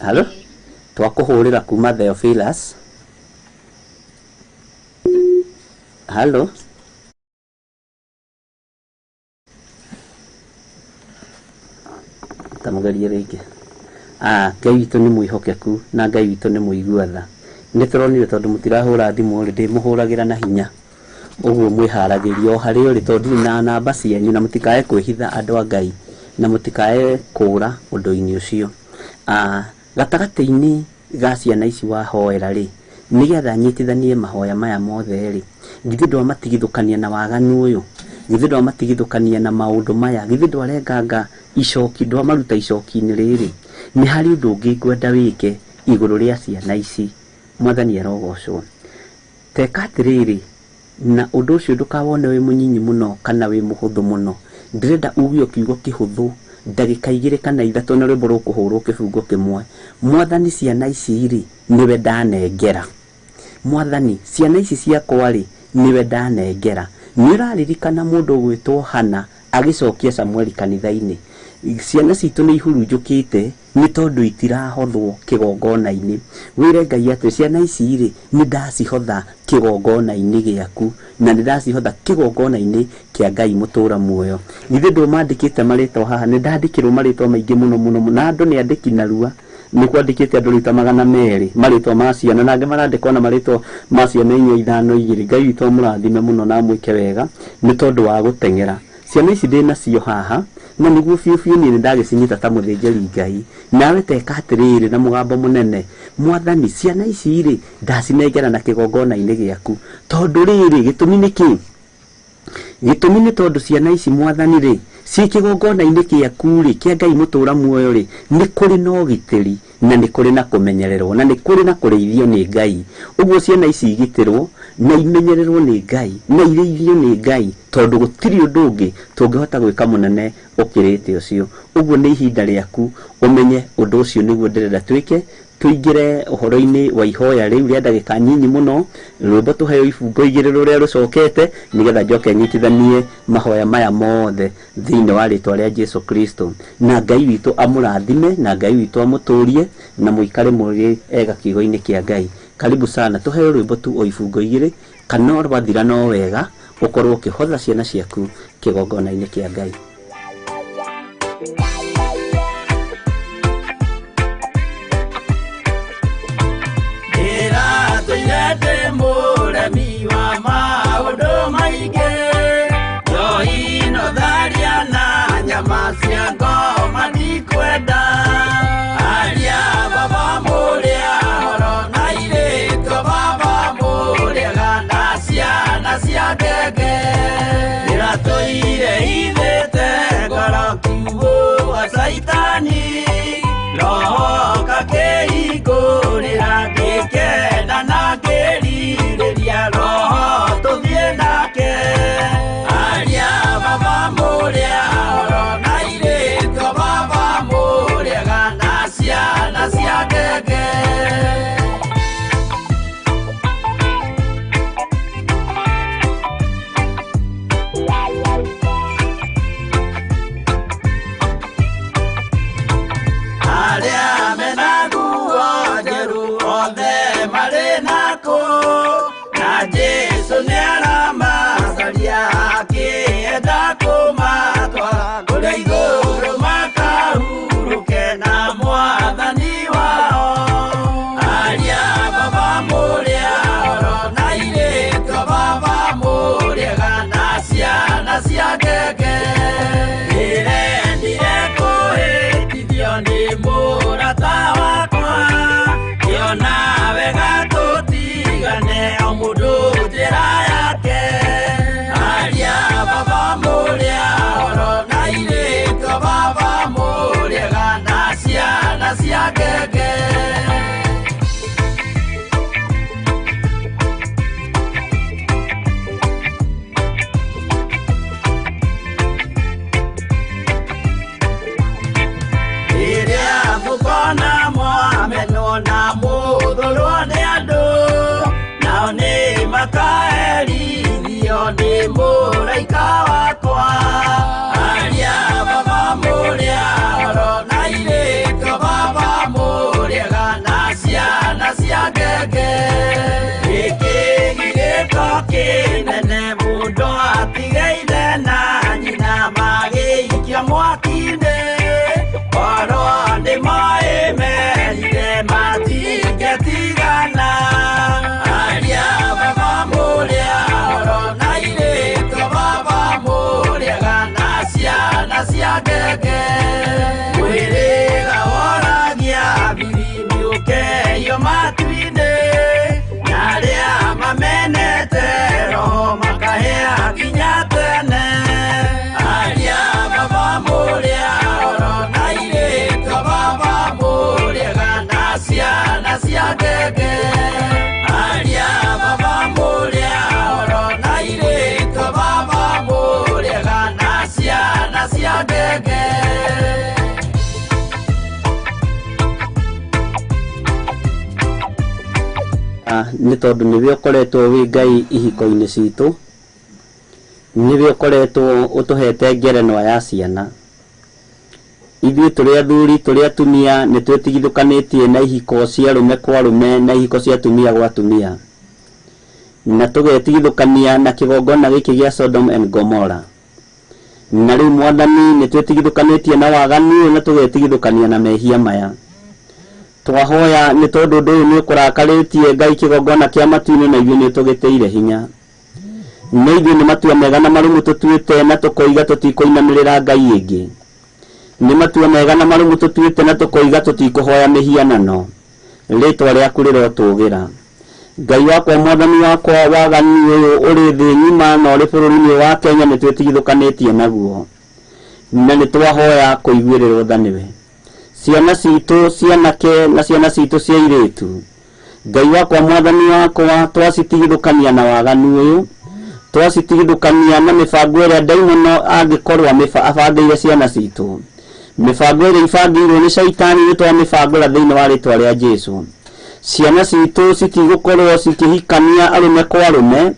Halo, twakũhũrĩra kuma Theophilus. Halo, tamũgerie rĩngĩ. Ngai witũ nĩ mwĩhokeku na Ngai witũ nĩ mũigua tha. Nĩ tũronire tondũ mũtirahũra thimũ rĩ, ndĩmũhũragĩra na hinya. Ũguo mwĩharagĩrie o harĩa ũrĩ tondũ ndirĩ na namba cianyu na mũtikae kwĩhitha andũ a Ngai na mũtikae kũũra ũndũ-inĩ ũcio. Gatagatĩ-inĩ ga ciana ici wahoera rĩ, nĩgetha nyitithanie mahoya maya mothe rĩ, githĩ ndwamatigithũkania na waganu ũyũ, githĩ ndwamatigithũkania na maũndũ maya, githĩ ndwarenganga icoki, ndwamaruta icoki-inĩ rĩrĩ. Nĩ harĩ ũndũ ũngĩ ngwenda wĩke igũrũ rĩa ciana ici. Mwathani arogocwo. Teka atĩrĩrĩ, na ũndũ ũcio ndũkawone wĩ mũnyinyi mũno kana wĩ mũhũthũ mũno. Ndĩrenda uge o kiugo kĩhũthũ ndagĩka 2 kana 3 na rwĩmbo rũkũhũrwo kĩbungo kĩmwe. Mwathani ciana ici rĩ, nĩwe ndanengera. Mwathani ciana ici ciakwa rĩ, nĩwe ndanengera. Nĩ ũraririkana mũndũ ũgwĩtwo Hana agĩcokia Samueli kanitha-inĩ. Ciana citũ nĩ ihurunjũkĩte nĩ tondũ itirahothwo kĩgongona-inĩ. Wĩre Ngai atĩ ciana ici rĩ, nĩ ndacihotha kĩgongona-inĩ gĩaku na nĩ ndacihotha kĩgongona-inĩ kĩa Ngai mũtũra muoyo. Githĩ ndũmandĩkĩte marĩtwa haha? Nĩ ndandĩkĩrwo marĩtwa maingĩ mũno mũno mũno, na andũ nĩ andĩki narua. Nĩ kwandĩkĩte andũ rita 200 marĩtwa ma ciana, na angĩ marandĩkwo na marĩtwa ma ciana 4 5 2. Ngai witũ amũrathime mũno na amwĩke wega nĩ tondũ wa gũteng'era. Ciana ici ndĩ nacio haha na nĩguo biũ biũ niĩ nĩ ndagĩcinyita ta mũthĩnjĩri Ngai. Nawe teka atĩrĩrĩ na mũgambo mũnene, Mwathani ciana ici rĩ, ndacinengera na kĩgongona-inĩ gĩaku. Tondũ rĩrĩ, gĩtũmi nĩ kĩ? Gĩtũmi nĩ tondũ ciana ici Mwathani rĩ, ciĩ kĩgongona-inĩ gĩaku rĩ, kĩa Ngai mũtũra muoyo rĩ, nĩ kũrĩ na ũgitĩri na nĩ kũrĩ na kũmenyererwo na nĩ kũrĩ na kũrĩithio nĩ Ngai. Ũguo ciana ici igitĩrwo na imenyererwo nĩ Ngai na irĩithio nĩ Ngai, tondũ gũtirĩ ũndũ ũngĩ tũngĩhota gwĩka mũnene ũkĩrĩte ũcio. Ũguo nĩ ihinda rĩaku ũmenye ũndũ ũcio nĩguo ndĩrenda twĩke. Tũingĩre ũhoro-inĩ wa ihoya rĩu rĩa ndagĩka nyinyi mũno, rwĩmbo tũheo ibungo 2 rũrĩa rũcokete, nĩgetha njoke nyitithanie mahoya maya mothe thĩinĩ wa rĩtwa rĩa Jesu Kristo. Na Ngai witũ amũrathime na Ngai witũ amũtũrie na mũikare mũrĩ ega kiugo-inĩ kĩa Ngai. Karibu sana, tũheo rwĩmbo tu o ibungo 2 kana rwathira no wega ũkorwo ũkĩhotha ciana ciaku kĩgongona-inĩ kĩa Ngai. Mũremi wa maũndũ maingĩ, njohi no tharia na nyama cia ngoma ndikwenda. Aria baba mũrĩa horo na airĩtu baba mũrĩaga na ciana cia ngenge. Ndĩratũire ithĩte ngoro kiugũ wa Caitani, roho gakĩhingũrĩra ngĩkena na ngĩrirĩria roho tũthiĩ nake. Aria baba mũrĩa horo na airĩtu baba mũrĩaga na ciana cia ngenge. ngenge. Ndĩrendire kũhĩtithio nĩ mũrata wakwa, ngĩona wega tũtigane o mũndũ njĩra yake. Aria baba mũrĩa oro na airĩtu a baba mũrĩega na ciana cia ngenge. Rĩrĩa mũkona mwamenwo na mũthũrwo nĩ andũ, nao nĩ makaherithio nĩ mũraika wakwa. Aria baba mũrĩa oro na airĩtu a baba mũrĩega na ciana cia ngenge. Gĩkĩ gĩgĩko kĩnene mũndũ atige ithe na nyina magĩikio mwaki-inĩ. Korwo nĩ moĩ merire matingĩtigana. Aria baba mũrĩa oro na airĩtu a baba mũrĩega na ciana cia ngenge. Mwĩrĩga woragia biri mĩũkeio matu-inĩ, na arĩa mamenete roho makahĩa nginya tene. Aria baba mũrĩa oro na airĩtu a baba mũrĩega na ciana cia ngenge. Aria baba mũrĩa oro na airĩtu a baba mũrĩega na ciana cia ngenge. Nĩ tondũ nĩwe ũkoretwo wĩ Ngai ihiko-inĩ citũ, nĩwe ũkoretwo ũtũhete ngerenwa ya ciana. Ithuĩ tũrĩ athuri tũrĩ atumia nĩ twĩtigithũkanĩtie na ihiko cia arũme kwa arũme na ihiko cia atumia gwa atumia, na tũgetigithũkania na kĩgongona gĩkĩ gĩa Sodom and Gomorrah. Na rĩu Mwathani nĩ twĩtigithũkanĩtie na waganu ũyũ na tũgetigithũkania na mehia maya. Twahoya nĩ tondũ ũndũ ũyũ nĩ ũkũrakarĩtie Ngai kĩgongona kĩa matu-inĩ na ithuĩ nĩ tũgĩtĩire hinya. Nĩ ithuĩ nĩ matua mega na marũmu tũtuĩte na tũkoiga tũtikũinamĩrĩra Ngai ĩngĩ. Nĩ matua mega na marũmu tũtuĩte na tũkoiga tũtikũhoya mĩhianano. Rĩtwa rĩaku rĩrotũgĩra. Ngai wakwa Mwathani wakwa, waganu ũyũ ũrĩ thĩ ng'ima na ũrĩ bũrũri-inĩ wa Kenya nĩ twĩtigithũkanĩtie naguo, na nĩ twahoya kũiguĩrĩrwo tha nĩwe. Ciana citũ cianake na ciana citũ cia airĩtu, Ngai wakwa Mwathani wakwa, twacitigithũkania na waganu ũyũ, twacitigithũkania na mĩbango ĩrĩa ndaimono angĩkorwo abangĩire ciana citũ. Mĩbango ĩrĩa ibangĩirwo nĩ caitani nĩ twamĩbangũra thĩinĩ wa rĩtwa rĩa Jesũ. Ciana citũ citigũkorwo cikĩhikania arũme kwa arũme,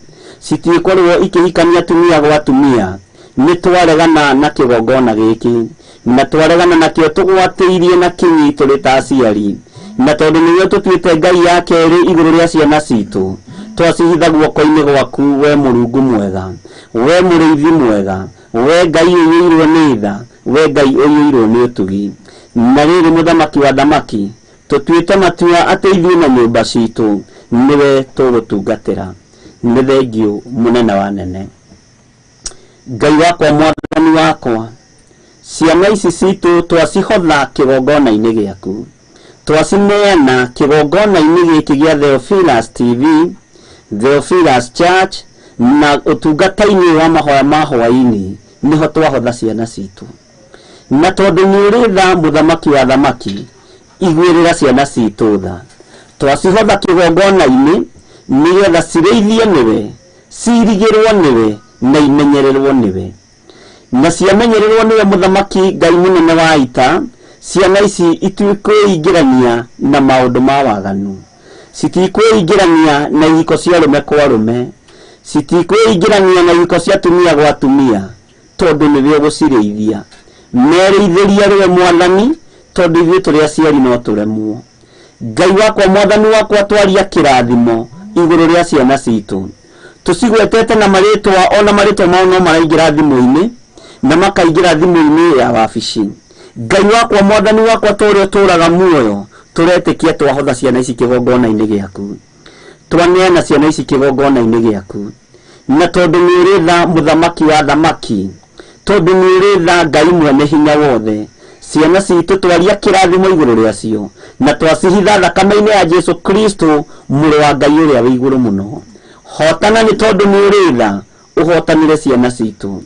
citigũkorwo ikĩhikania atumia gwa atumia. Nĩ twaregana na kĩgongona gĩkĩ, na twaregana nakĩo tũgwatĩirie na kinyi tũrĩ ta aciari, na tondũ nĩwe tũtuĩte Ngai ya kerĩ igũrũ rĩa ciana citũ, twacihitha guoko-inĩ gwaku we Mũrungu mwega, we mũrĩithi mwega, we Ngai ũiyũirwo nĩ tha, we Ngai ũiyũirwo nĩ ũtugi. Na rĩrĩ mũthamaki wa thamaki, tũtuĩte matua atĩ ithuĩ na nyũmba citũ nĩwe tũgũtungatĩra. Nĩ thengiũ mũnene wa nene. Ngai wakwa Mwathani wakwa, ciana ici citũ twacihotha kĩgongona-inĩ gĩaku, twacineana kĩgongona-inĩ gĩkĩ gĩa Theophilus TV, Theophilus Church, na ũtungata-inĩ wa mahoya ma hwaĩ-inĩ nĩho twahotha ciana citũ. Na tondũ nĩ ũrĩ tha mũthamaki wa thamaki, iguĩrĩra ciana citũ tha. Twacihotha kĩgongona-inĩ nĩgetha cirĩithio nĩwe, cirigĩrwo nĩwe na imenyererwo nĩwe. Na ciamenyererwo nĩwe mũthamaki Ngai mũnene wa ita, ciana ici itikwĩingĩrania na maũndũ ma waganu, citikwĩingĩrania na ihiko cia arũme kwa arũme, citikwĩingĩrania na ihiko cia atumia gwa atumia, tondũ nĩwe ũgũcirĩithia. Merĩithĩria rĩwe Mwathani, tondũ ithuĩ tũrĩ aciari no tũremwo. Ngai wakwa Mwathani wakwa, twaria kĩrathimo igũrũ rĩa ciana citũ, tũcigwetete na marĩtwa, ona marĩtwa mao no maraingĩra thimũ-inĩ na makaingĩra thimũ-inĩ ya wabici. Ngai wakwa Mwathani wakwa, tũrĩa ũtũũraga muoyo, tũretĩkia twahotha ciana ici kĩgongona-inĩ gĩaku, twaneana ciana ici kĩgongona-inĩ gĩaku, na tondũ nĩ ũrĩ tha mũthamaki wa thamaki, Tondũ nĩ ũrĩ tha Ngai mwene hinya wothe. Ciana citũ twaria kĩrathimo igũrũ rĩacio na twacihitha thakame-inĩ ya Jesu Kristo mũrũ wa Ngai ũrĩa wĩ igũrũ mũno. Hotana nĩ tondũ nĩ ũrĩ tha, ũhotanĩre ciana citũ.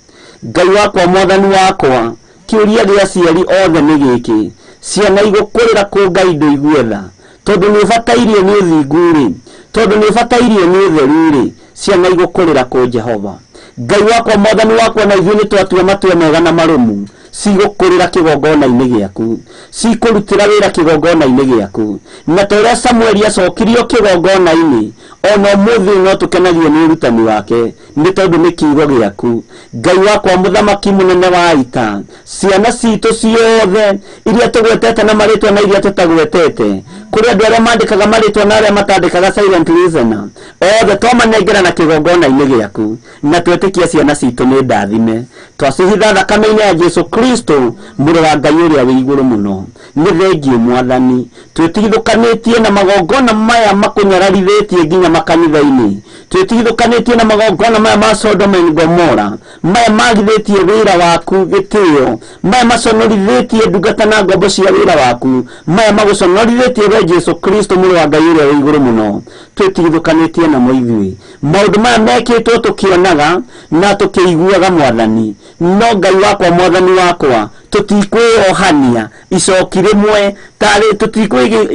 Ngai wakwa mwathani wakwa, kĩũria gĩa aciari othe nĩ gĩkĩ, ciana igũkũrĩra kũ Ngai ndũigue tha? Tondũ nĩ ũbatairio nĩ ũthingu rĩ, tondũ nĩ ũbatairio nĩ ũtheru rĩ, ciana igũkũrĩra kũ Jehova? Ngai wakwa mwathani wakwa, na ithuĩ nĩ twatua matua mega na marũmu, cigũkũrĩra kĩgongona-inĩ gĩaku, cikũrutĩra wĩra kĩgongona-inĩ gĩaku. Na ta ũrĩa Samueli acokirio kĩgongona-inĩ, ona ũmũthĩ no tũkenagio nĩ ũrutani wake, nĩ tondũ nĩ kiugo gĩaku. Ngai wakwa mũthamaki mũnene wa ita, ciana citũ ciothe iria tũgwetete na marĩtwa na iria tũtagwetete, kũrĩ andũ arĩa mandĩkaga marĩtwa na arĩa matandĩkaga silent listener, othe twamanengera na kĩgongona-inĩ gĩaku, na twetĩkia ciana citũ nĩ ndathime. Twacihitha thakame-inĩ ya Jesu Kristo mũrũ wa Ngai ũrĩa wĩ igũrũ mũno. Nĩ thengiũ mwathani, twĩtigithũkanĩtie na magongona maya makũnyararithĩtie nginya makanitha-inĩ, twĩtigithũkanĩtie na magongona maya ma Sodom and Gomora, maya magithĩtie wĩra waku gĩtĩo, maya maconorithĩtie ndungata na ngombo cia wĩra waku, maya magũconorithĩtie we Jesu Kristo mũrũ wa Ngai ũrĩa wĩ igũrũ mũno. Twĩtigithũkanĩtie namo ithuĩ. Maũndũ maya mekĩtwo tũkĩonaga na tũkĩiguaga mwathani, no Ngai wakwa mwathani wakwa, tũtikwĩohania icoki rĩmwe, tarĩ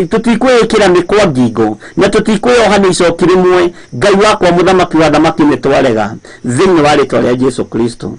tũtikwĩĩkĩra mĩkwa ngingo, na tũtikwĩohania icoki rĩmwe. Ngai wakwa mũthamaki wa thamaki, nĩ twarega thĩinĩ wa rĩtwa rĩa Jesu Kristo.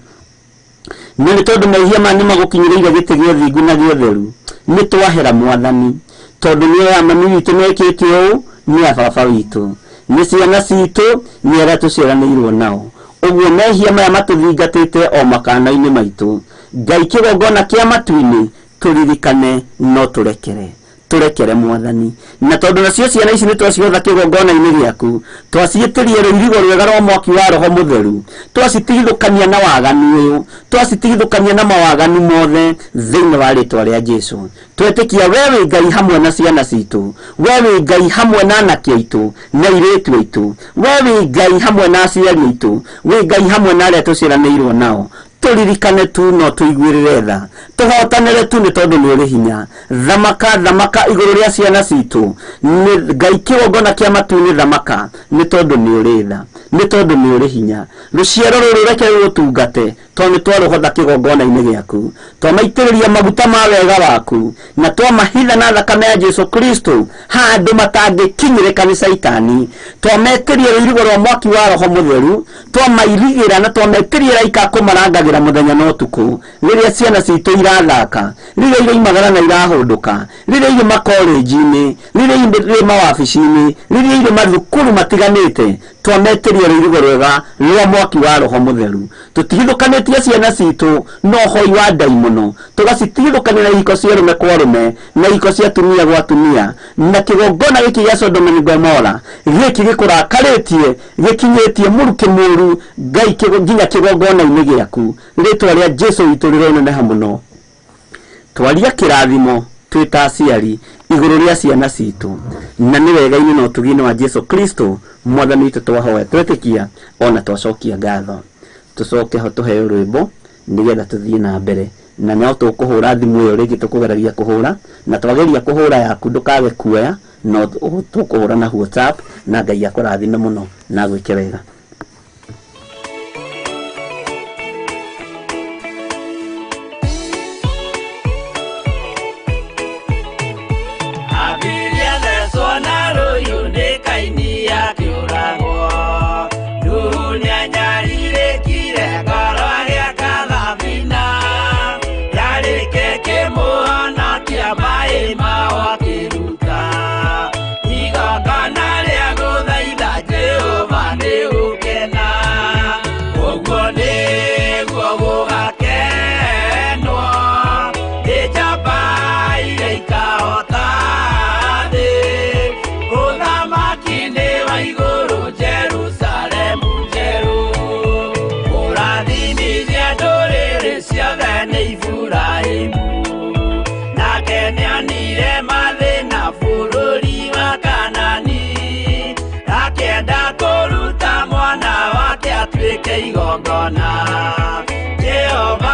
Na nĩ tondũ mehia maya nĩ magũkinyĩrĩire gĩtĩ gĩa ũthingu na gĩa ũtheru, nĩ twahera mwathani, tondũ nĩ aya mami witũ mekĩte ũũ, nĩ a baba witũ, nĩ ciana citũ, nĩ arĩa tũciaranĩirwo nao. Ũguo mehia maya matũthingatĩte o makana-inĩ maitũ. Ngai kĩgongona kĩa matu-inĩ, tũririkane no tũrekere, tũrekere mwathani. Na tondũ nacio ciana ici nĩ twaciotha kĩgongona-inĩ gĩaku, twaciĩtĩria rũirigo rwega rwa mwaki wa Roho Mũtheru, twacitigithũkania na waganu ũyũ, twacitigithũkania na mawaganu mothe thĩinĩ wa rĩtwa rĩa Jesu. Twetĩkia we wĩ Ngai hamwe na ciana citũ, we wĩ Ngai hamwe na anake aitũ na airĩtu aitũ, we wĩ Ngai hamwe na aciari aitũ, wĩ Ngai hamwe na arĩa tũciaranĩirwo nao. Tũririkane tu no tũiguĩrĩre tha, tũhotanĩre tu nĩ tondũ nĩ ũrĩ hinya. Thamaka, thamaka igũrũ rĩa ciana citũ. Nĩ Ngai kĩgongona kĩa matu-inĩ, thamaka nĩ tondũ nĩ ũrĩ tha, nĩ tondũ nĩ ũrĩ hinya. Rũciaro rũrũ reke rũgũtungate, tondũ nĩ twarũhotha kĩgongona-inĩ gĩaku, twamaitĩrĩria maguta ma wega waku, na twamahitha na thakame ya Jesu Kristo handũ matangĩkinyĩrĩka nĩ Caitani. Twametĩria rũirigo rwa mwaki wa Roho Mũtheru, twamairigĩra na twametĩria raika kũmarangagĩra mũthenya na ũtukũ, rĩrĩa ciana citũ irathaka, rĩrĩa iroimagara na irahũndũka, rĩrĩa irĩ makolenji-inĩ, rĩrĩa irĩ mawabici-inĩ, rĩrĩa irĩ mathukuru matiganĩte, twametĩria rũirigo rwega rwa mwaki wa Roho Mũtheru. Tũtigithũkanĩtie ciana citũ na ũhoi wa ndaimono, tũgacitigithũkania na ihiko cia arũme kwa arũme na ihiko cia atumia gwa atumia, na kĩgongona gĩkĩ gĩa Sodom and Gomora gĩkĩ gĩkũrakarĩtie, gĩkinyĩtie mũrukĩ mũru Ngai nginya kĩgongona-inĩ gĩaku. Rĩtwa rĩa Jesu witũ rĩroneneha mũno. Twaria kĩrathimo twĩ ta aciari igũrũ rĩa ciana citũ, na nĩ wega-inĩ na ũtugi-inĩ wa Jesu Kristo mwathani witũ twahoya, twetĩkia ona twacokia ngatho. Tũcoke ho tũheo rwĩmbo nĩgetha tũthiĩ na mbere, na no tũkũhũra thimũ ĩyo rĩngĩ tũkũgeragia kũhũra, na twageria kũhũra yaku ndũkage kuoya, no tũkũhũra na WhatsApp, na Ngai akũrathime mũno na agwĩke wega. Abiria thecwo na rũhiũ nĩ Kaini akĩũragwo. Nuhu nĩanyarirĩkire ngoro agĩaka thabina, yarĩke kĩmũhonokia maĩ mao akĩruta. Igongona rĩa gũthaitha Jehova nĩ gũkena, ũguo nĩguo gũgakenwo nĩ njamba iria ikahota thĩ. Ũthamaki-inĩ wa igũrũ Jerusalemu njerũ, kũrathimithia ndũrĩrĩ ciothe nĩ Iburahĩmu. Nake nĩonire mathĩna bũrũri wa Kanani, akĩenda kũruta mwana wake atuĩke igongona. Jehova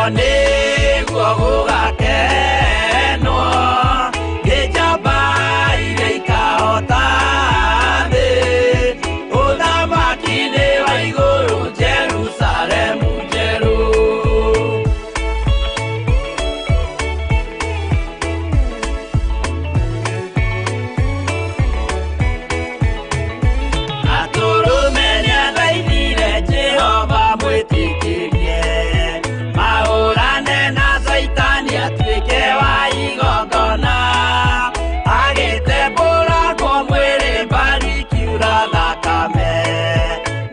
Nĩguo gũgakenwo nĩ njamba iria ikahota thĩ ũthamaki-inĩ wa igũrũ Jerusalemu njerũ. Atũrũme nĩathaithire Jehova mwĩtĩkĩrie mahũrane na Caitani atuĩke wa igongona agĩtembũrangwo mwĩrĩ mbari ikiura thakame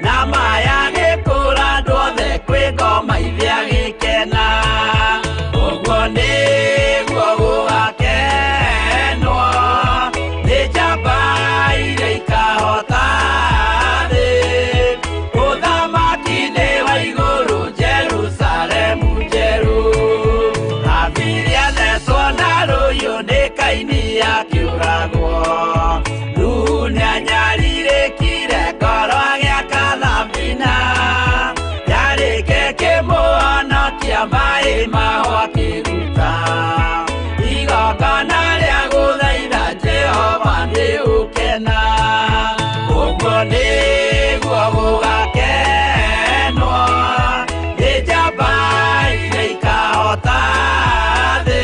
na maya gĩkũra andũ othe kwĩ ngoma ithe agĩkena. Ũguo nĩguo gũgakenwo nĩ njamba iria ikahota thĩ ũthamaki-inĩ wa igũrũ Jerusalemu njerũ. Habili athecwo na rũhiũ nĩ Kaini akĩũragwo Nuhu nĩanyarirĩkire ngoro agĩaka thabina yarĩke kĩmũhonokia maĩ maho akĩruta igongona rĩa gũthaitha Jehova nĩ ũkena. Ũguo nĩguo gũgakenwo nĩ njamba iria ikahota thĩ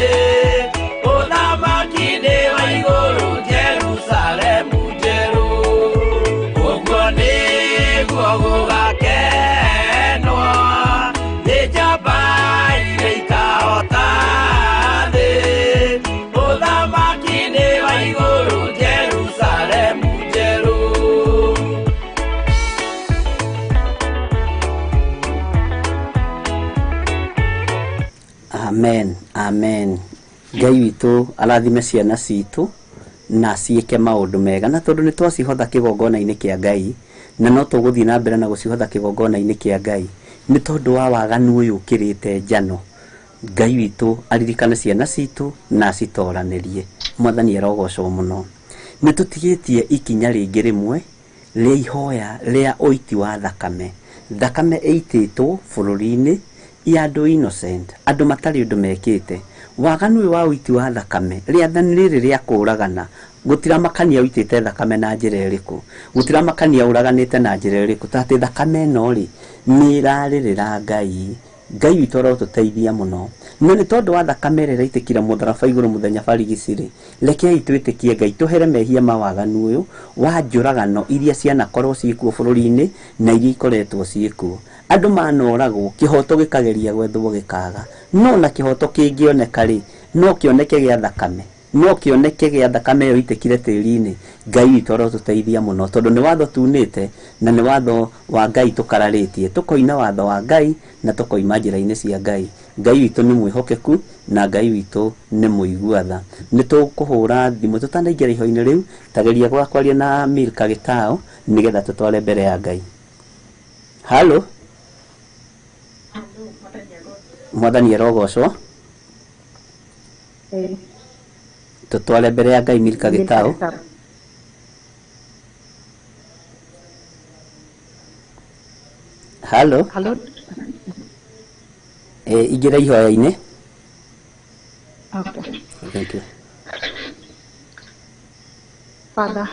ũthamaki-inĩ wa igũrũ Jerusalemu njerũ. Ũguo nĩguo gũgakenwo nĩ njamba iria ikahota thĩ ũthamaki-inĩ wa igũrũ Jerusalemu njerũ. Amen, amen. Ngai witũ arathime ciana citũ na ciĩke maũndũ mega, na tondũ nĩ twacihotha kĩgongona-inĩ kĩa Ngai na no tũgũthiĩ na mbere na gũcihotha kĩgongona-inĩ kĩa Ngai nĩ tondũ wa waganu ũyũ ũkĩrĩte njano. Ngai witũ aririkane ciana citũ na acitoranĩrie. Mwathani arogocwo mũno. Nĩ tũtigĩtie ikinya rĩngĩ rĩmwe rĩa ihoya rĩa ũiti wa thakame. Thakame ĩitĩtwo bũrũri-inĩ ya andũ innocent, andũ matarĩ ũndũ mekĩte. Waganu ũyũ wa ũiti wa thakame, rĩathani rĩrĩ rĩa kũũragana, gũtiramakania ũitĩte thakame na njĩra ĩrĩkũ, gũtiramakania ũraganĩte na njĩra ĩrĩkũ, ta atĩ thakame ĩno rĩ nĩ ĩrarĩrĩra Ngai. Ngai witũ arotũteithia mũno. Na nĩ tondũ wa thakame ĩrĩa ĩraitĩkire mũtharaba igũrũ mũthenya barigici rĩ, rekei twĩtĩkie Ngai tũhere mehia ma waganu ũyũ wa njũragano iria cianakorwo ciĩkuo bũrũri-inĩ na iria ikoretwo ciĩkuo. Andũ manoragwo, kĩhoto gĩkageria gwethwo gĩkaga. No na kĩhoto kĩngĩoneka rĩ, no kĩoneke gĩa thakame, no kĩoneke gĩa thakame ĩyo ĩitĩkire tĩri-inĩ. Ngai witũ arotũteithia mũno tondũ nĩ watho tunĩte na nĩ watho wa Ngai tũkararĩtie, tũkoina watho wa Ngai na tũkoima njĩra-inĩ cia Ngai. Ngai witũ nĩ mwĩhokeku na Ngai witũ nĩ mũigua tha. Nĩ tũkũhũra thimũ tũtanaingĩra ihoya-inĩ rĩu, tageria kwaria na Milka Gĩtao nĩgetha tũtware mbere ya Ngai. Halo, Mwathani arogocwo. Tũtware mbere ya Ngai Milka Gĩtao. Halo. Halo. Ingĩra ihoya-inĩ. Okay. Thank you. Father,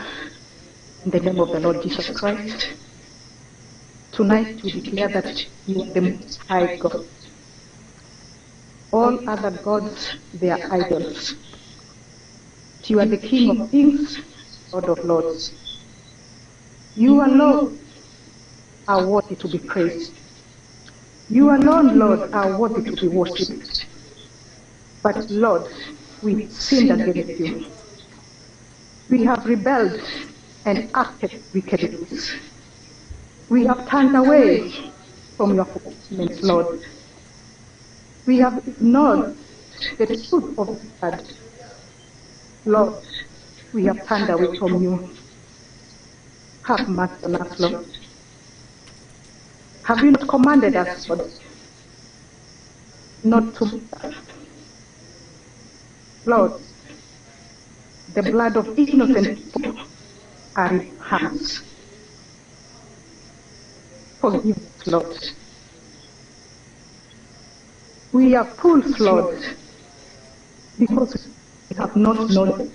in the name of the Lord Jesus Christ, tonight we declare that you are the Most High God. All other gods, they are idols. You are the King of kings, Lord of lords. You alone are worthy to be praised. You alone, Lord, are worthy to be worshipped. But Lord, we sinned against you. We have rebelled and acted wickedly. We have turned away from your commandments, Lord. We have ignored the truth of God. Lord, we have turned away from you. Have mercy on us, Lord. Have you not commanded us, Lord, not to murder? Lord, the blood of innocent people are in your hands. Forgive us, Lord. We are fools, Lord, because we have not known.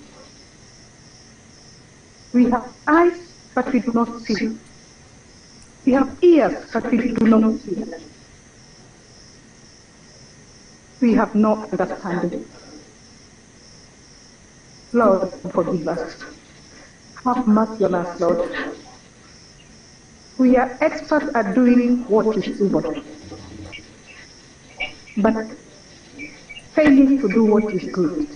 We have eyes, but we do not see. We have ears, but we do not hear. We have no understanding. Lord, forgive us. Have mercy on us, Lord. We are experts at doing what is evil, but failing to do what is good.